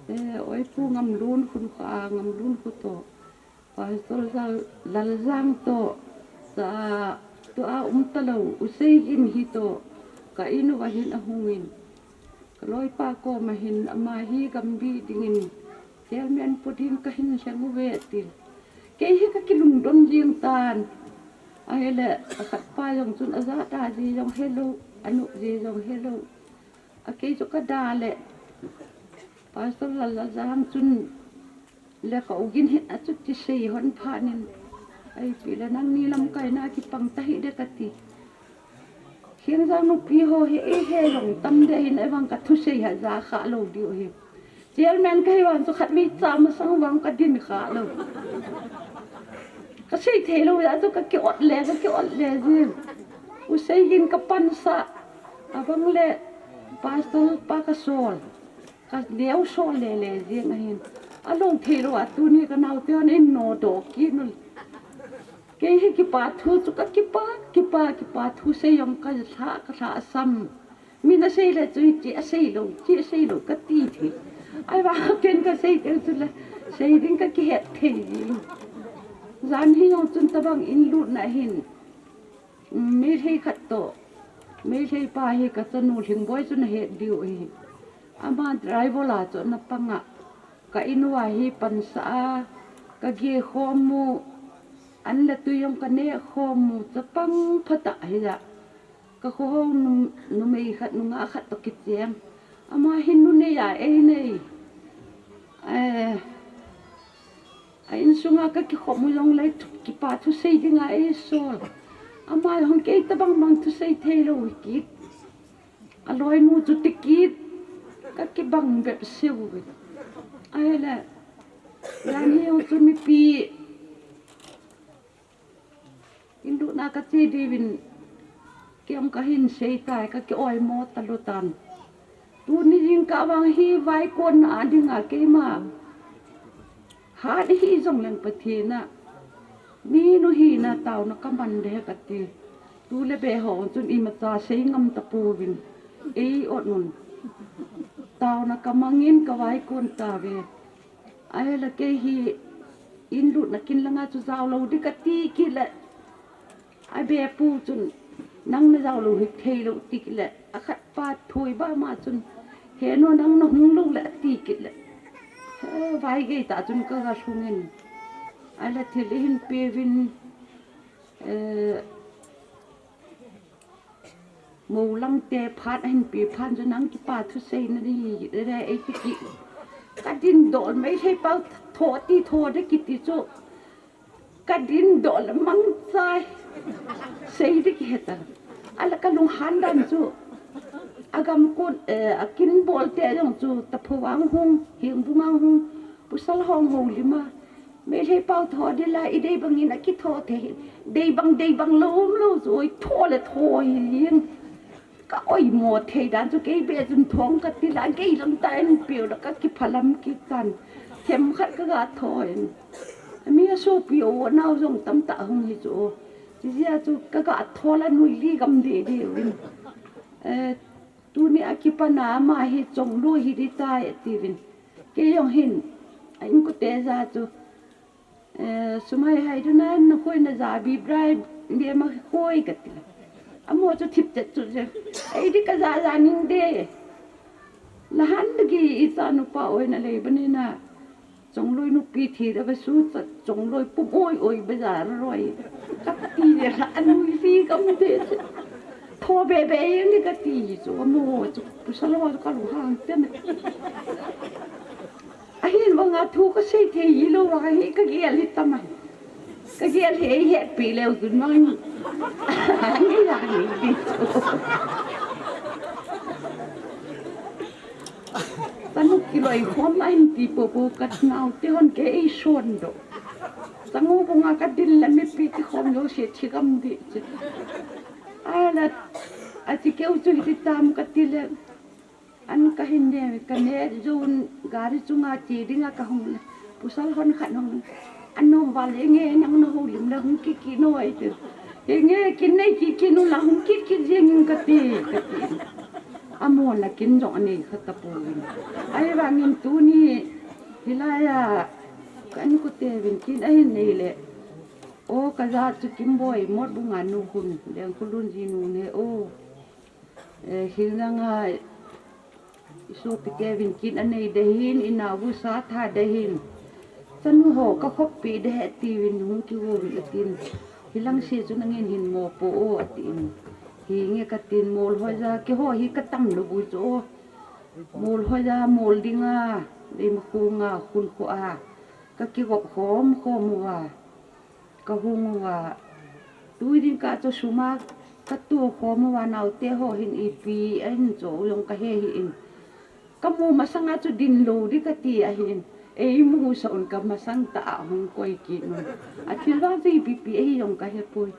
Eh, Oipu Ngamlun khun kha, Ngamlun khu toh. Pastor Lal-, Laljang toh, cha, tua um talou, U Seigin hi toh, ka in uva hin ahung in. Ka loipa koma hin, ama hi Gambih dingin, chairman pu ding kahin lheng uve atin. Kei hi ka kilungdon jeng tan. Ahile, akhat pa jong chun ajah da ji jong helou, anop ji jong helou. A kei chu ka da le, Pastor Lal, Laljang chun le ka u Gin hin achuti sei hon phat in, ipi le nangni lamkaina kipang tahih de kati. Khengjang nupi ho hi eihe jong tam de hin, ahivang ka thusei ha ja kha lou diu hi. Chairman kahi vang chu khatvei cha masang vang ka din kha lou. Ka sei thei lou jeh chu ka kiot le, ka kiot le jing. U Seigin ka pansah, abang le Pastor pa ka sol. Ka neo sol le le jing ahin. Alou thei lou a tuni ka naote hon in nodoh kit un. Kei hi kipa thu chu ka kipa, kipa, kipa thu sei jong ka lha, ka lhasam. Min asei le chu hiche asei lou, hiche asei lou kati thei. Ahivang ken ka sei thei chu le, sei ding ka kihet thei ji. Jan hi jong chun tabang in lutna hin. Meitei khat toh, Meitei pa hi ka chanu Lhingboi chu na het diu ahi. Ama driver a chu ana pang a, ka in uva hi pansah a, ka geh khom u, an le tui jong ka neh khom u, chapang phatah hi a. Ka khohou nu, numei khat, nungah khat toh kicheng. Ama hin nu nei a, ei nei. Eh, a insunga ka kikhom u jongle thu, kipa thusei dinga ei sol. Ama jong kei tabang bang thusei thei lou hi kit. A loinu chu ti kit. Ka kibang bep seh uve. Ahile, jan hi jong chu mipi in lutna ka che diuvin, Kei jong kahin sei tai, ka ki oimo talu tan. Tuni jingkah vang hi vaikon a dinga keima hat hi jong leng Pathen a, minu hina taona kaman de kati. Tu le be ho chun imacha sei ngam tapouvin, ei ot un. Taona kamangin ka vaikon tave. Ahile kei hi in lutna kin langa chu jao lou di kati kit le. Abe pu chun, nang na jao lou hi thei lou ti kit le. Akhat pa thoi ba ma chun, he nu nang na hung lou le ati kit le. He, vai gei ta chun ka ga sungin. Ahile thil ihin peuvin, eh, Mo lang te phat ahin pe phat chu nang kipa thusei na ni re ei ti ki. Ka din dol Meitei pau tho ti tho de kiti chu. Ka din dol mangcha sei de ki heta. Ahile ka lunghan dan chu. Agam kon, eh, akin bol te jong chu Tapho vang hung, Hengbung vang hung, pasal hung ho lima. Meitei pau tho di la, i dei bangin akitho thei. Dei bang, dei bang lou, lou chu, oi, tho le tho hi jeng. Ka oimo thei dan chu kei be chun thong kati la, kei lang ta in piu la ka kiphalam kit tan. Themkhat ka ga tho in. Mi asopi u nao jong tamtah hung hi chu. Chijeh a chu ka ga tho la nui li gam de de uvin. Eh, tuni a kipat na ama hi Chongloi hi di tai atiuvin. Kei jong hin, a inkote ja chu, eh, sum hai hai tu na, na khoi na ja bi brai de ma khoi kati la. Amo chu thip chet chu je. Ei di ka ja ja ning de. La han de ki i cha nupa oi na lei bani na. Chongloi nupi thi da ba su cha Chongloi pum oi oi ba ja roi. Kati de la anui li kam de. Tho be be yang ni kati chu amo chu. Pasal ho chu ka lu hang te na. Ahin vang a thu ka sei thei hi lou vang a hi ka gel hi tam a. Ka gel hi ei hetpi leu chun mang. Ni la ni ti chu. Ka nu kiloi khom a hin ti popo ka nao te hon kei ei son doh. Chang u bung a ka din le mipi ti khom jouse thi gam di chu. Ala, achi keu chu hiti tam kati le. An ka hin ne, ka ne jun gari chunga che dinga ka hung le. Pasal hon khat hung. An nom val e nge nang na houlim le hung kit kit noi te. E nge kin nei kit kit nu la hung kit kit jeng in kati, kati. Amo la kin jong anei kha tapouvin. Ahivangin tuni hilai a ka inkote vin kin ahin nei le. O ka ja chu Kimboi Motbung a nu hun, Lengkhulun ji nu ne o. Eh, hilanga i sopite vin kin anei de hin, i naobu sa tha de hin. Chanu ho ka khoppi de he tiuvin hung kigo vin atin. Hilang se chu nangin hin mo po o atin. Hi nge katin mol hoja, keiho hi ka tam lou bu chu o. Mol hoja, mol dinga, Leimakhong a, Khunkho a. Ka kigop khom khom uva. Ka hung uva, tui ding ka chu sum a ka tokhom uva, naote ho hin ipi ahin cho u jong ka he hih in. Ka mu masang a chu din lou di kati ahin. Ei mu sa un ka masang tah a hung koi kit un. Athil vang chu ipi pi ahi jong ka hepoi.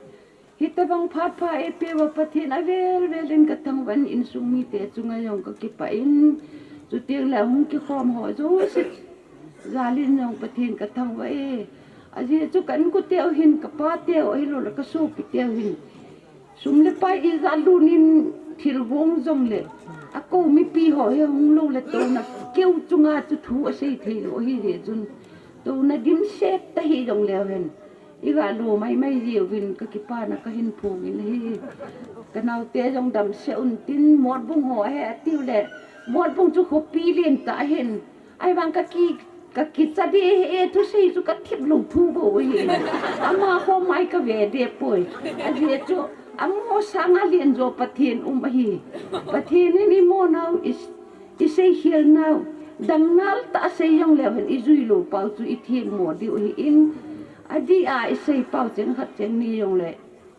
Hitobang phat pha eipeuva Pathen avel vel in ka thangvah in, insung mite chunga jong ka kipah in. Chuteng le hung kikhom ho jouse jal in jong Pathen ka thangvah e. Ajeh chu ka inkote u hin, ka pate u ahilou le ka sopite u hin. Sum le pai i ja lun in thil gong jong le. Akou mipi ho hi hung lou le touna keu chunga chu thu asei thei lou ahi jeh chun. Touna dimset ta hi jong leu hen. I ga lou mai mai jeh uvin ka kipana ka hin phong in ahi. Ka naote jong damsel un tin Motbung ho ahe atiu le. Motbung chu khopi lentah ahin. Ahivang ka ki, ka kicha de e, thusei chu ka thip lou thu bou ahi. Amaho mai ka ve de poi. Ajeh chu amaho sanga len jo Pathen um ahi. Pathen in i mo nau, i, i seikhel nau, dang nal tah sei jong leu hen i jui lou pau chu i themmo diu ahi in. Adih a i sei pau cheng khat cheng ni jong le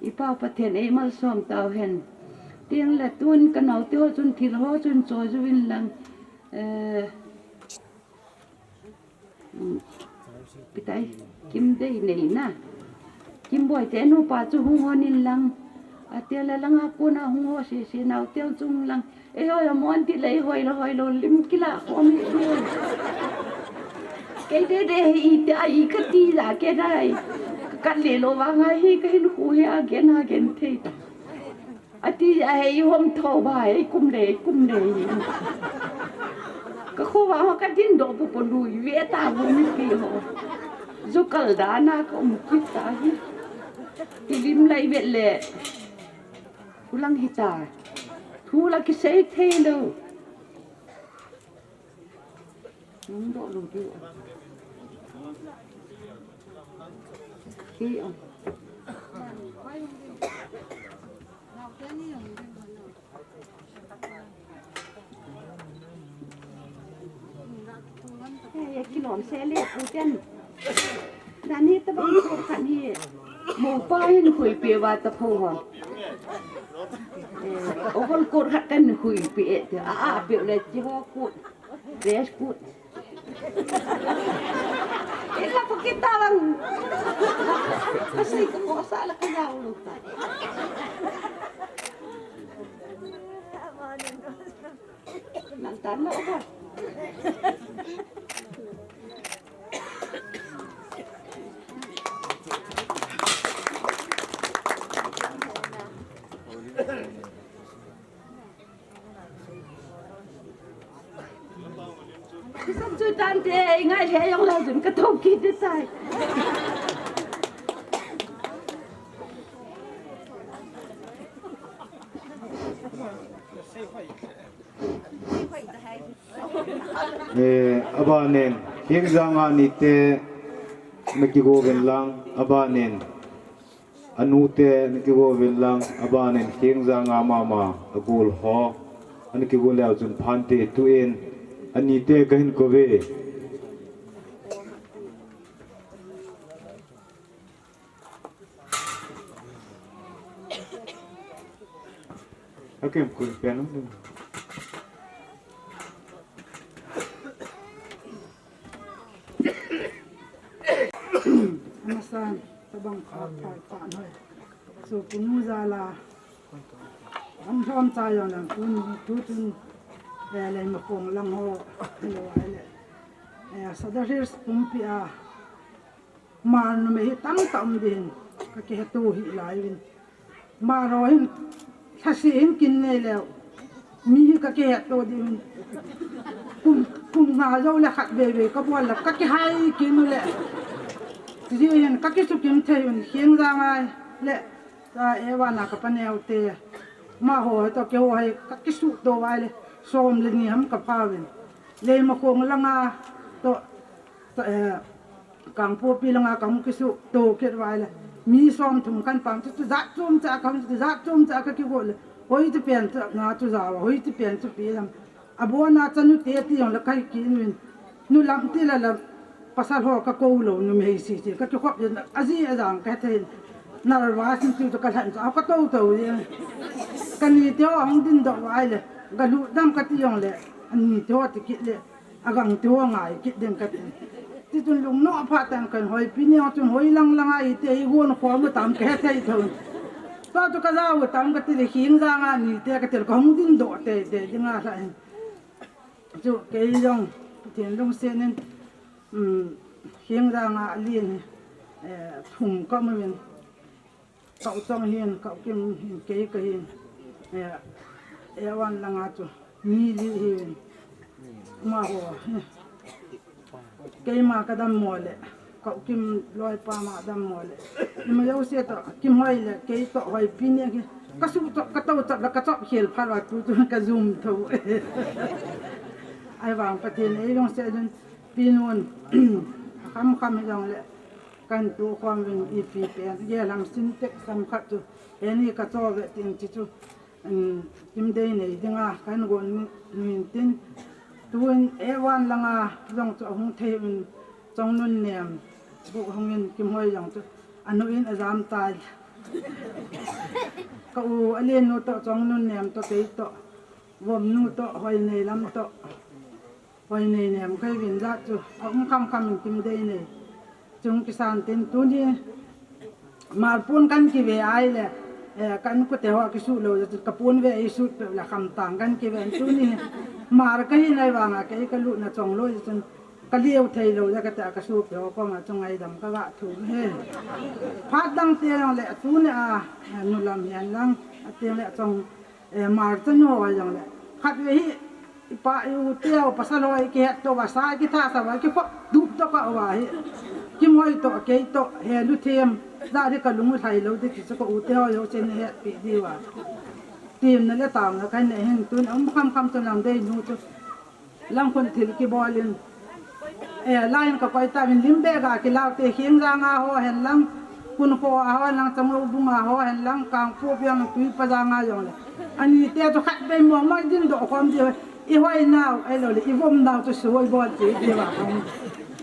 i Pau Pathen ei malsom tau hen. Teng le tun ka naote ho chun thil ho chun cho juvin lang. Eh, um, pitai, Kimdei nei na. Kimboi te nupa chu hung hon in lang. Ati le langa kona hung ho sese nau teu chung lang. Ei hoi mo anti le ei hoi lo hoi lo lim kila khom hi. Kei de de hi iti a i kati la ke dai. Ka le lo vanga hi ka hin khu hi a gen a gen thei ta. Ati a hei hom tho ba hei kum le kum le. Ka khu ba ho ka din do pu pu lui ve ta bu mi pi ho. Zu kal da na ka um kit ta hi. Ti lim lai ve le. Kulang hita. Thu la kisei thei lo. Nung do lo ki. Ki. Kilom se le pu ten. Dani ta bang ko khan hi. Mo pa hin khui pe wa ta pho ho. Overcoat khat kan khui pe e te a a pe le ti ho ko. Dress code. Ila ko kita lang. Kasi ko sa la kaya ulo ta. Nang tanda ba? Kisan chu tan te, i ngai le jong la jun ka thau ki te tai. Eh, abanin, Hengjang a nite, na kigo vin lang, abanin. Anu te na kigo vin lang, abanin Hengjang a mama, a gol ho. Ana kigo leu chun phante tuin, ani te ka hin ko ve. Akem kun pian. Amasan, tabang kha, kha, kha, noi. So, kunu jala. Am thom cha yang lang kun, tu tun, eh, le ma kong lang ho, le wa le. Eh, Sadar Hills pumpi a. Mar numei hi tam tam din, ka kihetu hi lai vin. Mar ho hin, thasi hin kin nei leu. Mi hi ka kihetu din. Kum, kum nga jo le khat ve ve, ka bol le, ka kihai kin le. Ti hin, ka kisu kin thei vin, Hengjang a le. Sa e wa na ka pa neu te. Ma ho to ke ho hai, ka kisu to vai le. Som le ni ham ka pha vin. Le ma kong langa to, to, eh, Kangpokpi langa ka hung kisu to kit vai le. Mi som thum kan pang chu, chu jat chom cha ka hung chu jat chom cha ka kigo le. Hoi ti pen chu nga chu ja wa, hoi ti pen chu pi lam. Abona chanu te ti jong le kai ki nu in. Nu lam ti la la pasal ho ka ko lo numei si si ka kikhop jin aji ajang ka thei. Nervous in chu ka lhan chu ka to to jin. Ka ni te ho hung din doh vai le. Ka lu dam ka ti jong le. Ani te ho ti kit le. Agang te ho ngai kit ding ka ti. Ti chun lungnom pha tang kan hoi pi ni chun hoi lang lang a i te i gon khom tam ka he thei thon. To tu ka ja u tam ka ti le Hengjang a ni te ka ti le ka hung din doh te te ding a la hin. Chu kei jong Pathen lungset in, um, Hengjang a lin, eh, phung ka mu in. Kau chong hin, kau kim hin, kei ka hin. Eh, eh, wan langa chu. Ni li hin. Ma ho. Kei ma ka dam mo le. Kau kim loi pa ma dam mo le. Ni ma yo se to, kim hoi le, kei to hoi pi ni ki. Ka su to, ka to to, la ka to khel pha la tu tu ka zum tho. Ai vang Pathen ei long se dun pi nun. Kham kham jong le. Kan tu khom vin ipi pen. Ge lam Sintex sam khat chu. Eni ka cho ve tin chi chu. Um, kim dei nei dinga kan gon min tin. Tuin e wan langa jong chu ahung thei un Chongnunnem. Bu hung in Kimhoi jong chu. Anu in ajam tai. Ka u alen nu to Chongnunnem to kei to. Vom nu to Hoineilam to. Hoinei nem kai vin jat chu, a um kham kham in kim dei nei. Chung kisan tin tuni, Marpun kan kive ai le, Eh, ka inkote ho kisuh lou jeh chun ka pon ve ei suh peh le khamtang kan kiven tuni. Mar kahi nai vanga kei ka lutna chong lou jeh chun ka leu thei lou jeh kati a ka sopi ho koma chu ngaidam ka ga thum e. Phat dang te jong le tuni a, eh, nu lam hihen lang, ati le chong, eh, mar chanu ho jong le. Khat ve hi i pa i u te ho pasal ho i kihet to va sa i kitha sa va i kikhop dup to ka va hi. Kimoi to kei to he lu them. Jari ka lung u lhai lou ti ti chu ka u te ho jong chen hetpi diu a. Temna le taona ka nei hin tun um kham kham chun lang dei nu chu. Lang khun thil kibol in. Eh, lai in ka koi ta min lim be ga kilau te khing janga ho hen lang. Kun kho a ho hen lang chang lo bung a ho hen lang kang po piang tui pa janga jong le. Ani te chu khat be mo mo ding doh khom diu. I hoi nau, ei lo le, i vom nau chu suoi bol ti, ti va khom.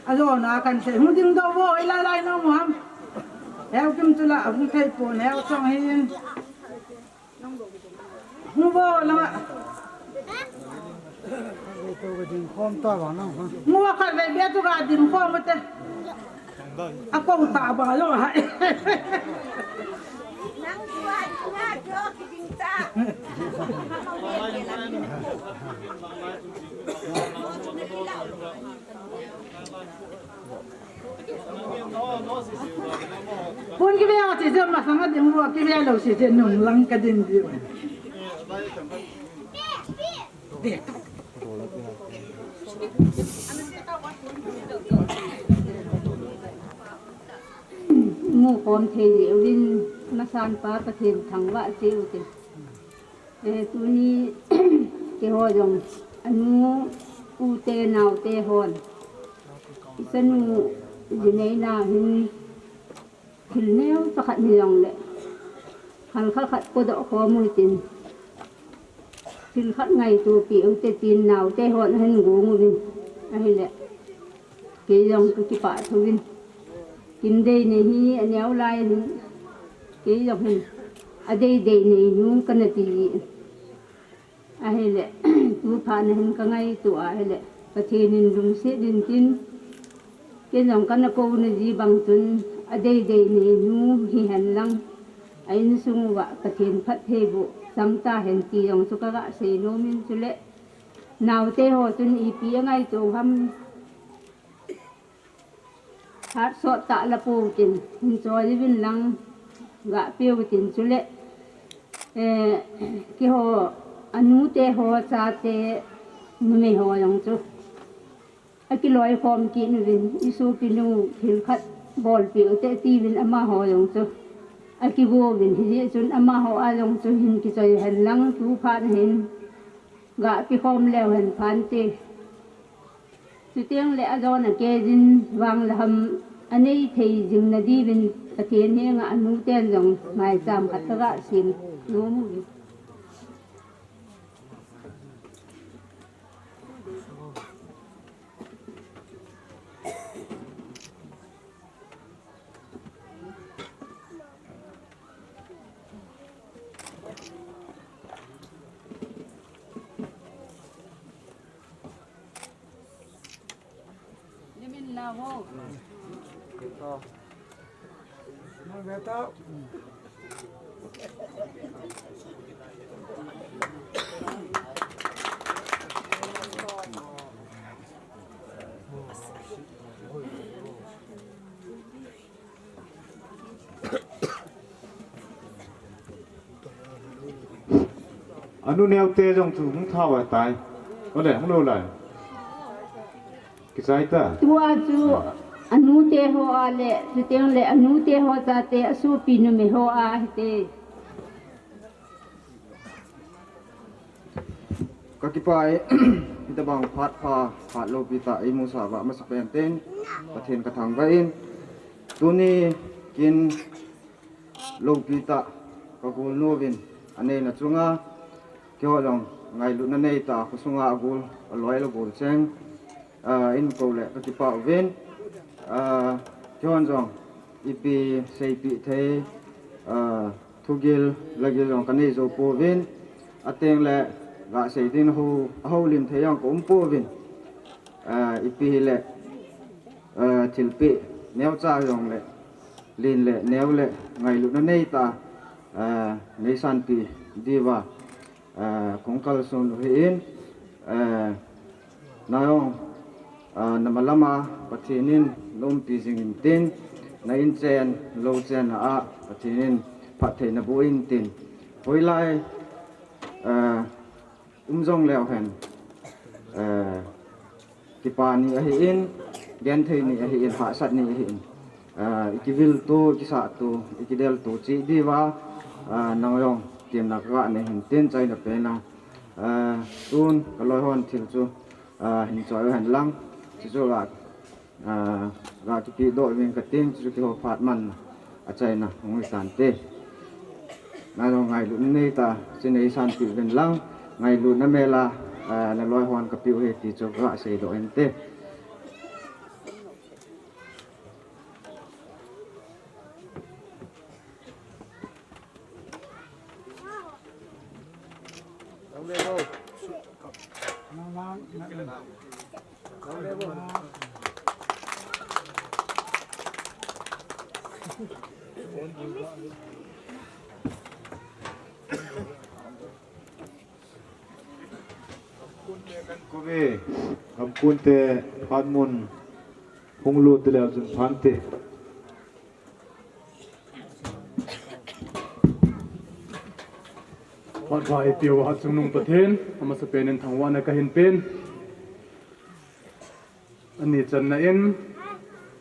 A jo na kan sei, hung ding doh vo, i lai lai nau mo ham. Heu kim chu la, hung thei pon, heu chong hin. Hung vo la. Hung vo khat ve be chu ga ding khom te. A ko ta ba lo hai. Pon kive a chi jam masang a ding vo kive lou si je nung lang ka ding di. Mu khom thei jeh uvin masan pa Pathen thangvah cheh u te. Eh, tuni keiho jong anu u te nao te hon. I chanu jinei na hin thil neo pakhat ni jong le. Hal khat khat ko doh khom u tin. Thil khat ngaito pi u te tin nao te hon ahin gong uvin. Ahile. Kei jong ka kipah thou vin. Kin dei nei hi a neo lai hin. Kei jong hin. A dei dei nei nu ka na ti. Ahile. Tu phat na hin ka ngaito ahile. Pathen in lungset in tin. Kei jong ka na kou na ji bang chun. A dei dei nei nu hi hen lang. A insung uva Pathen phattheiboh. Chang ta hen ti jong chu ka ga sei nom in chule. Naote ho chun ipi a ngaito ham. Hat sot ta la pu tin, hin choi vin lang ga piu tin chule. Eh, keiho, anute ho, chate, numei ho jong chu. Akiloi khom kit uvin, i sopi nu thil khat bolpi u te ti vin amaho jong chu. Akigo vin, hijeh chun amaho a jong chu hin kichoi hen lang tu phat hin. Ga pi khom leu hen phan te. Chuteng le ajon a kei jin vang le ham anei thei jing na diuvin Pathen henga anu ten jong maicham khat ka ga sem nom uvin. Anu neo te jong chu hung thau a tai. Ole, hung lou lai. Kichai ta. Tua chu anu te ho a le, chuteng le anu te ho chate asopi numei ho a hite. Ka kipah e, hitabang phat pha, phat loupi tah eimusah uva masapen in, Pathen ka thangvah in, tuni kin loupi tah ka golnu uvin, aneina chunga, keiho jong ngailutna neitah, khosunga agol, aloi le agol cheng, ah, in kou le ka kipah uvin, ah, keihon jong ipi seipeh thei, ah, thugil, lagil jong ka nei jou pouvin, ateng le ga sei ding ho, ahoulim thei jong ka um pouvin, ah, ipi hile, ah, thilpeh neocha jong le, len le, neo le, ngailutna neitah, eh, neisanpi diuva, eh, kong kalson u ahin, eh, nang jong, eh, namalama Pathen in naumpi jing intin, na inchen, lou chenna a Pathen in phatthei naboh intin. Hoilai, eh, um jong leu hen, eh, kipa ni ahin, genthei ni ahin, hahsat ni ahin, eh, ikivil tu, ikisah tu, ikidel tu cheh diuva, eh, nang jong temna kaga nei hin tin, achaina pen a, eh, tun kaloi hon thil chu, eh, hin choi uhen lang, chuchu ga ah, ga kipedoh uvin kating, chuchu kihou phat man achaina hung hi tante. Nang jong ngailutna neitah, chu neisanpi uvin lang, ngailutna mel a, ah, naloi hon kapeh u ahi ti chu ga seidoh inte. Kove, gamkunte phat mun hung lut leu chun phante. Phat pha eipeu Hatchungnung Pathen, amasapen in thangvahna kahin pen. Ani channa in,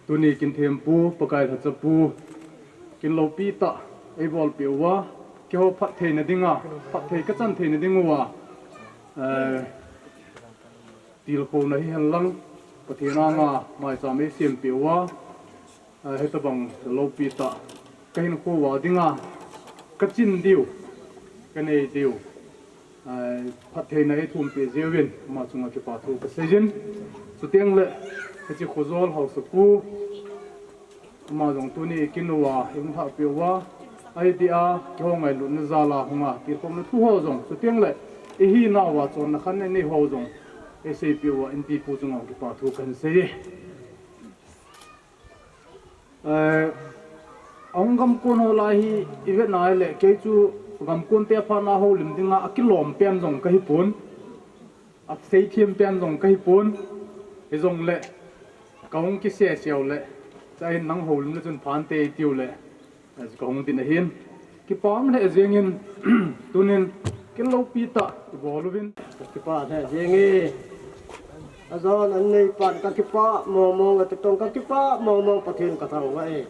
tuni kin thempu, Pakai lhachapu, kin loupi tah eibolpeh uva, keiho phattheina dinga, phatthei kachan theina dinguva, eh, tilkhouna hihen lang, Pathen anga maicham eisempeh uva, ah, hitabang loupi tah kahinkho uva dinga kachin diu, kanei diu, ah, phattheina eithumpeh jeh uvin ama chunga kipa thu kaseijin. Chuteng le, hiche khojol haosapu, ama jong tuni kin uva eihung lhahpeh uva, ahi dia, keiho ngailutna jal a hunga tilkhouna thu ho jong, chuteng le, ihinauva chonna khan einei ho jong eiseipeh uva, inpipu chunga kipa thu kahin sei e. Eh, ahung gamkon ho lai hi ivet na le, kei chu gamkonte phatna houlim dinga akilom pen jong kahipon, aseithem pen jong kahipon, hijongle kahung kiseseu le, chahin nang houlim le chun phante itiu le, eh, kahung din ahin. Kipa um lheh jengin, tunin kin loupi tah ibol uvin. Kakipah lheh jenge. Ajon an neipan kakipah mongmong, atutong kakipah mongmong, Pathen kathangvah e.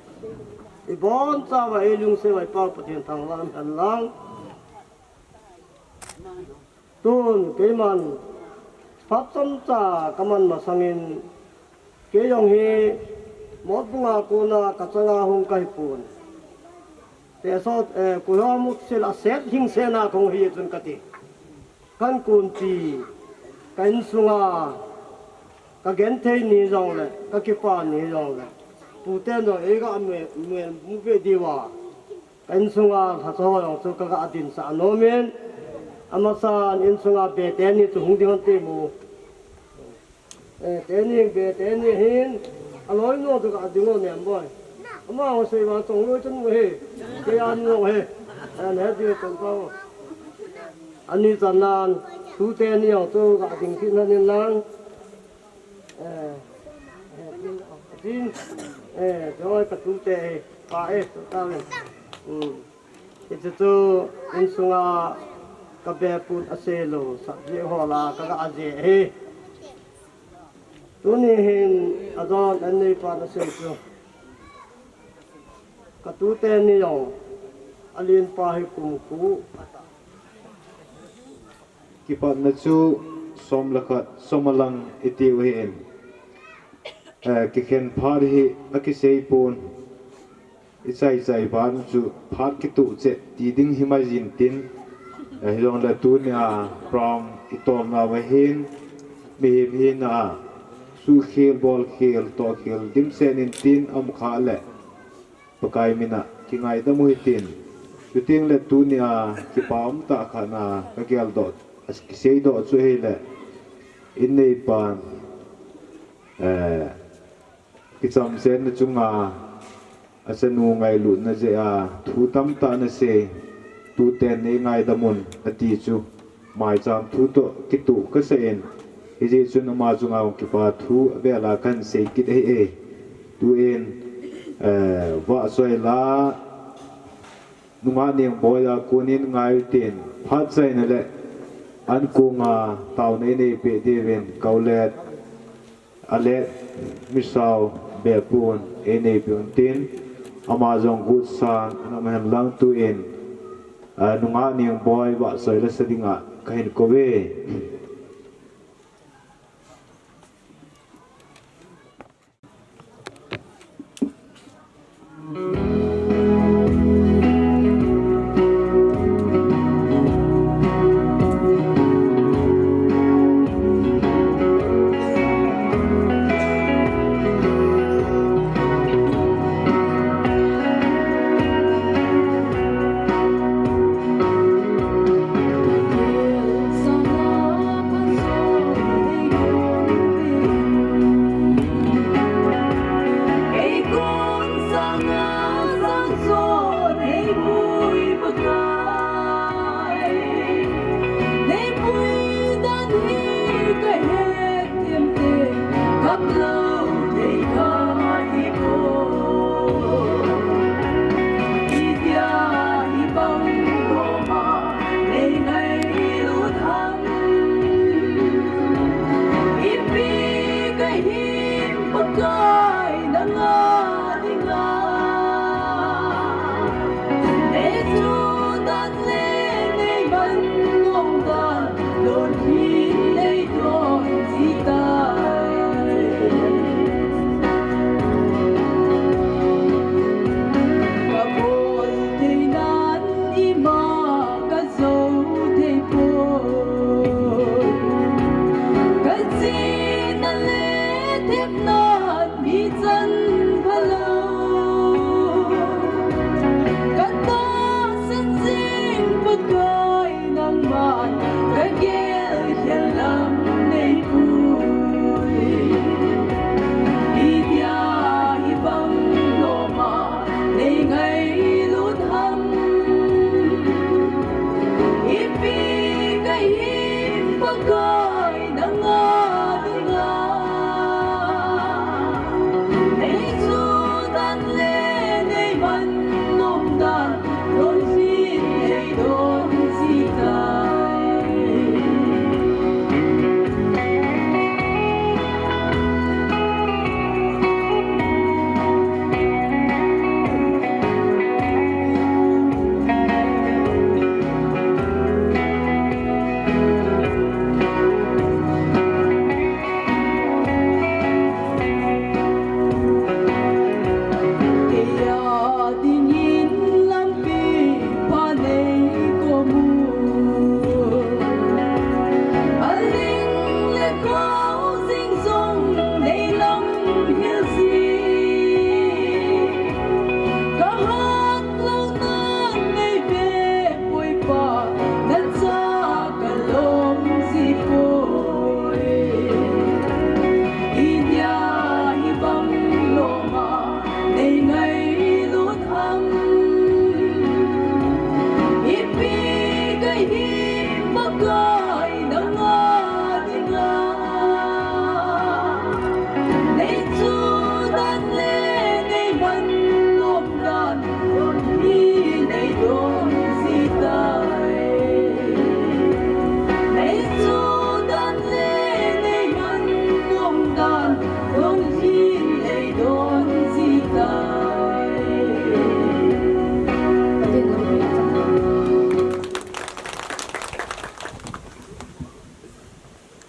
Ibonchauva eilungset uva ipa Pathen thangvah hen lang. Tun keiman phat chomcha kaman masangin, kei jong hi Motbung a kona kachanga hung kahipon. Teso, eh, Kuiho Muksil a set hingsetna kahung hi chun kati. Kahinkonpi, ka insunga kagenthei ni jongle, kakipa ni jongle, puten jong eiga me, me, mu ve diuva, ka insunga lhacha ho jong chu kaga dinsah nomin, amasan insunga be teni chu hung ding hon timu. Eh, teni, be teni hin, aloi no chu ga ding o nem boi. Ama ho sei vang chongloi chun he, kei an no he. Eh, he ding chun pa o. Ani channan, tu teni jong chu ga ding kit nan in lang. Eh, eh, tin, eh, joi ka tute, pa e, tu ta ve. Hmm. Hichu chu insunga ka beput asei lou, sah jeh ho la kaga jeh hi. Tuni hin ajon an neipan asei chu. Ka tute ni jong, alen pa hi kum khu. Kipatna chu som le khat, som alang itiu hin. Eh, kikhen phat hi akisei pon. Ichai chai phat chu phat kituh cheh ti ding himai jin tin. Eh, hijongle tunia program itolna uva hin, mihem hina a, suhkhel, bolkhel, tohkhel, dimset in tin aum khah le. Pakai mina kingaidam u hitin. Chuteng le tunia kipa um tah khat na kageldoh, a kiseidoh chu hile. In neipan, eh, kichamsetna chunga, achanu ngailutna jeh a, thu tamtah nasei, tuten nei ngaidam un ati chu maicham thu toh kituh kasah in, hijeh chun ama chunga hung kipa thu avel a kahin sei kit ahi e. Tun, eh, Vahchoila Nungah Nengboi a konin ngai utin, phat chaina le ankonga taona inei peh diuvin ka u le a le Misao Bepun einei peh un tin, ama jong gutsang ana um hen lang tun, a, Nungah Nengboi Vahchoila sa dinga kahin kou ve.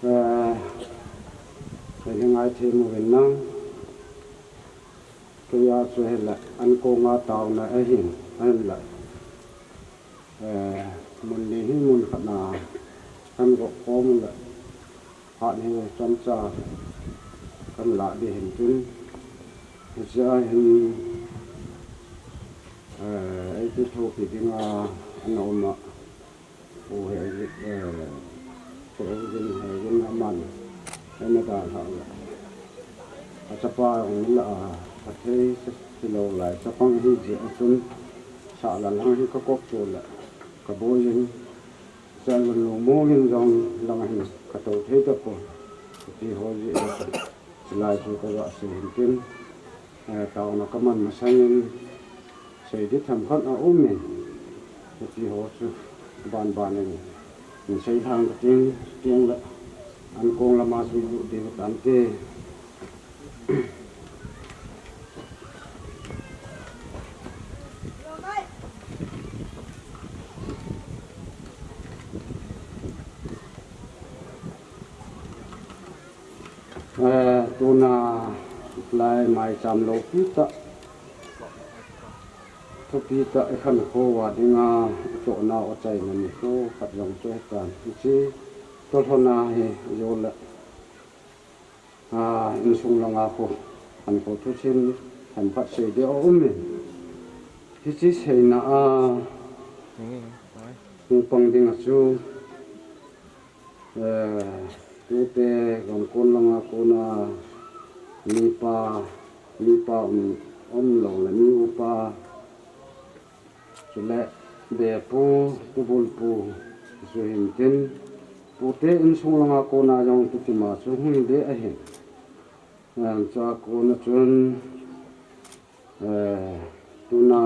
Eh, kei hi ngai thei mo vin lang. Kei a chu hile, ankonga taona ahin, ahinla. Eh, mun ni hi mun khat na kan go khom le. Phat hi chomcha kan la ding hin tin. Hiche a hin, eh, eiti thopi dinga ana um a. Pu Hegin, eh, Pu Hegin, Hegin aman, eina dalha le. Achapa jong la a, athei hilou lai, chapang hi jeh a chun, sahlang hi ka kop chu le. Ka boi in, chan gun lungmong in jong lang hin ka to thei tapon. Ti ho ji a, lai chu ka ga sei hin tin, eh, taona ka man masang in, sei di themkhat a um in, ti ho chu ban ban in, in sei thang ka ting, ting le, an kong lama chu lu di ka tan te. Eh, tuna lai maicham loupi tah, thupi tah i khankho uva dinga i tohna u achaina nikho khat jong chu hitan. Hiche tolhona hi jou le, a, insung langa khu khankho thusim themkhat sei ding a um in. Hiche seina a hung pang ding a chu, eh, tute gamkon langa kona mipa, mipa um, um lou le mi upa, chule bepu, tubulpu, chu hin tin, pute insung langa kona jong tutima chu hung hi ding ahin. Chua kona chun, eh, tuna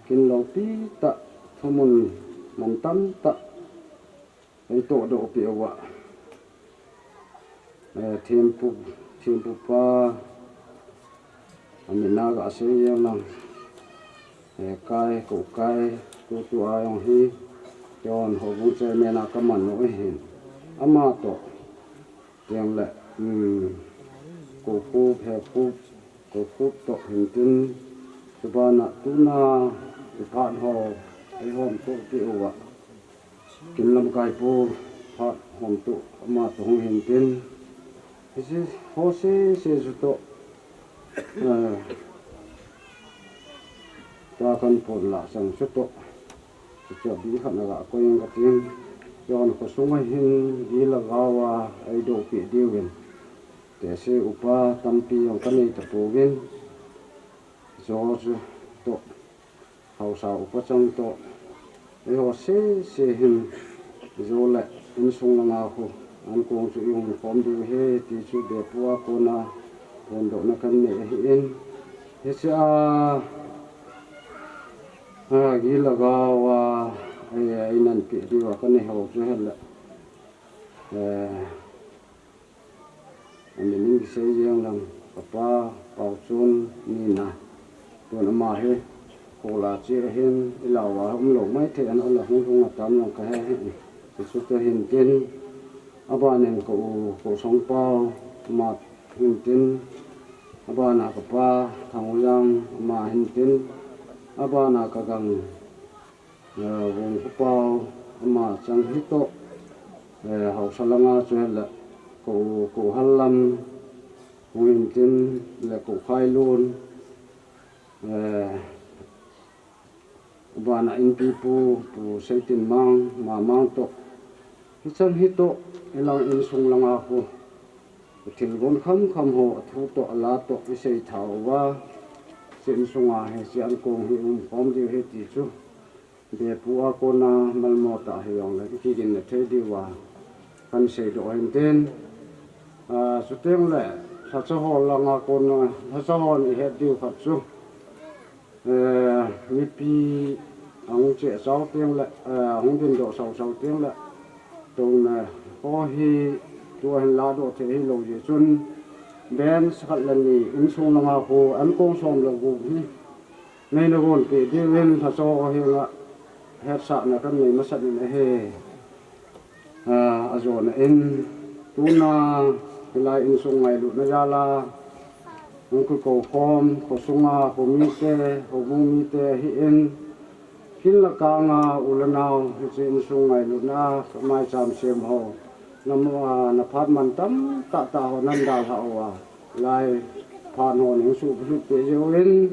kin loupi tah, thumun mantam tah, ei tohdoh peh uva, eh, thempu, thempu pa, amin a ga sei jeng lang, eh, Kai, Kou Kai, tutua jong hi, John Houbung Chairman a ka man u ahin. Ama toh, teng le, um, Kou Khup, He Khup, Kou Khup toh hin tin, chubana tuna i phat ho, ei hom toh ti uva. Kin lamkai pu phat hom toh ama toh hung hin tin. Hiche ho sese chu toh, eh, ta kan pon la sang chu toh. Chuche a bi khat na ga koi ing ka tin. John khosung a hin gil a gao a ei doh peh diu vin. Tese upa tampi jong ka nei tapouvin. Hiche ho chu toh. Haosa upa chang toh, eiho sese hin jou le insung langa khu ankong chu i hung khom diu ahi ti chu bepu a kona phondohna kan nei ahin. Hiche a, a, gil a gao a, ei, ei nan peh diu a ka nei ho chu hile, eh, Amin in kisei jeng lang, ka pa, Paochun, Nina. Tun ama hi, kol a che ahin, i lau a um lou maithei in, ala hung lhung a tam lang ka he hi. Hichu toh hin tin, aban in ka u, Kou Songpao, ama hin tin, aban a ka pa, Thangujang, ama hin tin, aban a ka gang, eh, Vung Khupao, ama chang hi toh, eh, haosa langa chu hile, Kou, Kou Hallam, Vung Intin, le Kou Khailun, eh, aban a Inpipu, Pu Seitinmang, Mamang toh. Hichang hi toh, i lang insung langa khu, thilgon kham kham ho, a thu toh, a la toh, i sei tha uva, hiche insung a hiche ankong hi um khom diu ahi ti chu. Bepu a kona malmo tah hijongle, i kiginna thei diu a, kan seidoh hin tin. A, chuteng le, lhacha ho langa kona, lhacha hon i het diu khat chu, eh, mipi ahung cheh chau teng le, eh, ahung dindoh sau sau teng le, tuna ho hi, tua hin ladoh thei hilou jeh chun, bench khat le ni, insung langa khu, ankong som le gup hi, neina gon peh diuvin lhacha ho henga hetsahna kan nei masat in ahi. A, ajona in tuna hilai insung ngailutna jal a hung kikou khom, khosunga, khomite, houbung mite ahin, kin le kanga u le nao, hiche insung ngailutna a, ka maicham sem ho, na mo, a, na phat man tam tah tah ho nan dalhah uva. Lai phat hon hung suhlut peh jeh uvin,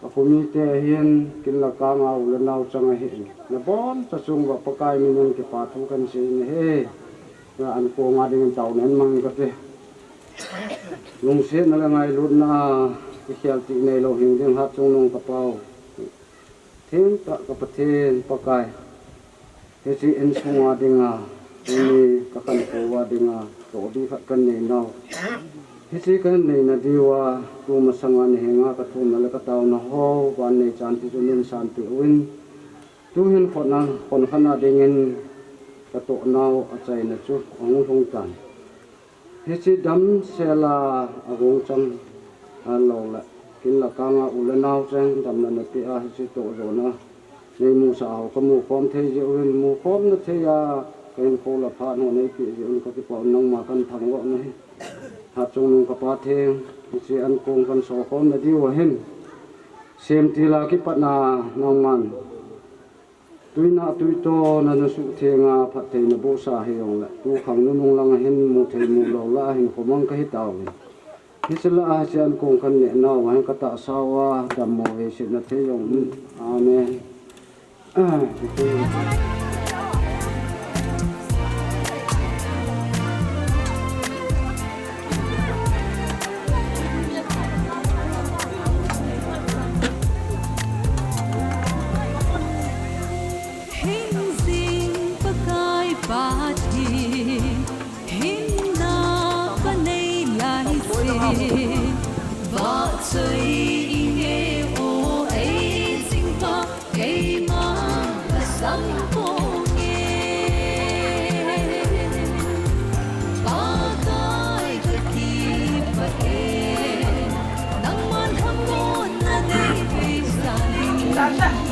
a khomite ahin, kin le kanga u le nao chang ahin, naboncha chung uva Pakai min in kipa thu kan sei in ahi. Na ankong a dingin taona hin mang kate. Lungsetna le ngailutna a, kikhel tih neilou hing ding Hatchungnung ka Pau. Thengtah ka Pathen Pakai. Hiche insunga dinga, tuni kakhantou a dinga, tohdi khat kanei nau. Hiche kahin neina diuva, tumasanga nahenga kathumna le kataona ho, vannei chanpi chu min sanpeh uvin. Tuhin khon a, khon khat a dingin katoh nau achaina chu ahung lhung tan. Hiche damsel a agong chang, ahilouleh kin le kang a u le nao cheng damna napeh a hiche tohjona neimusah ho kamu khom thei jeh uvin, mukhomna thei a kahinkho le phat ho neipeh jeh uvin kakipah un, nangma kahin thangvah nahi. Hatchungnung ka Pa Theng, hiche ankong kahin sokhomna diuva hin semtil a kipatna nangman tuina tuitona nasuhtheng a phatthei nabohsa hijongle, tukhang nunung langa hin muthei mulou lah a hinkho mang kahitauvin. Hiche lah a hiche ankong kahin neh nauva hin katahsa uva dammo veisetna thei jong um. Amen. Hingjing Pakai Pathen, hinna kanei laise, vahchoi inge o ei jingpa, keima kasamponge. Pakai kakipah e, nangman lhamonna neipeh jeh in.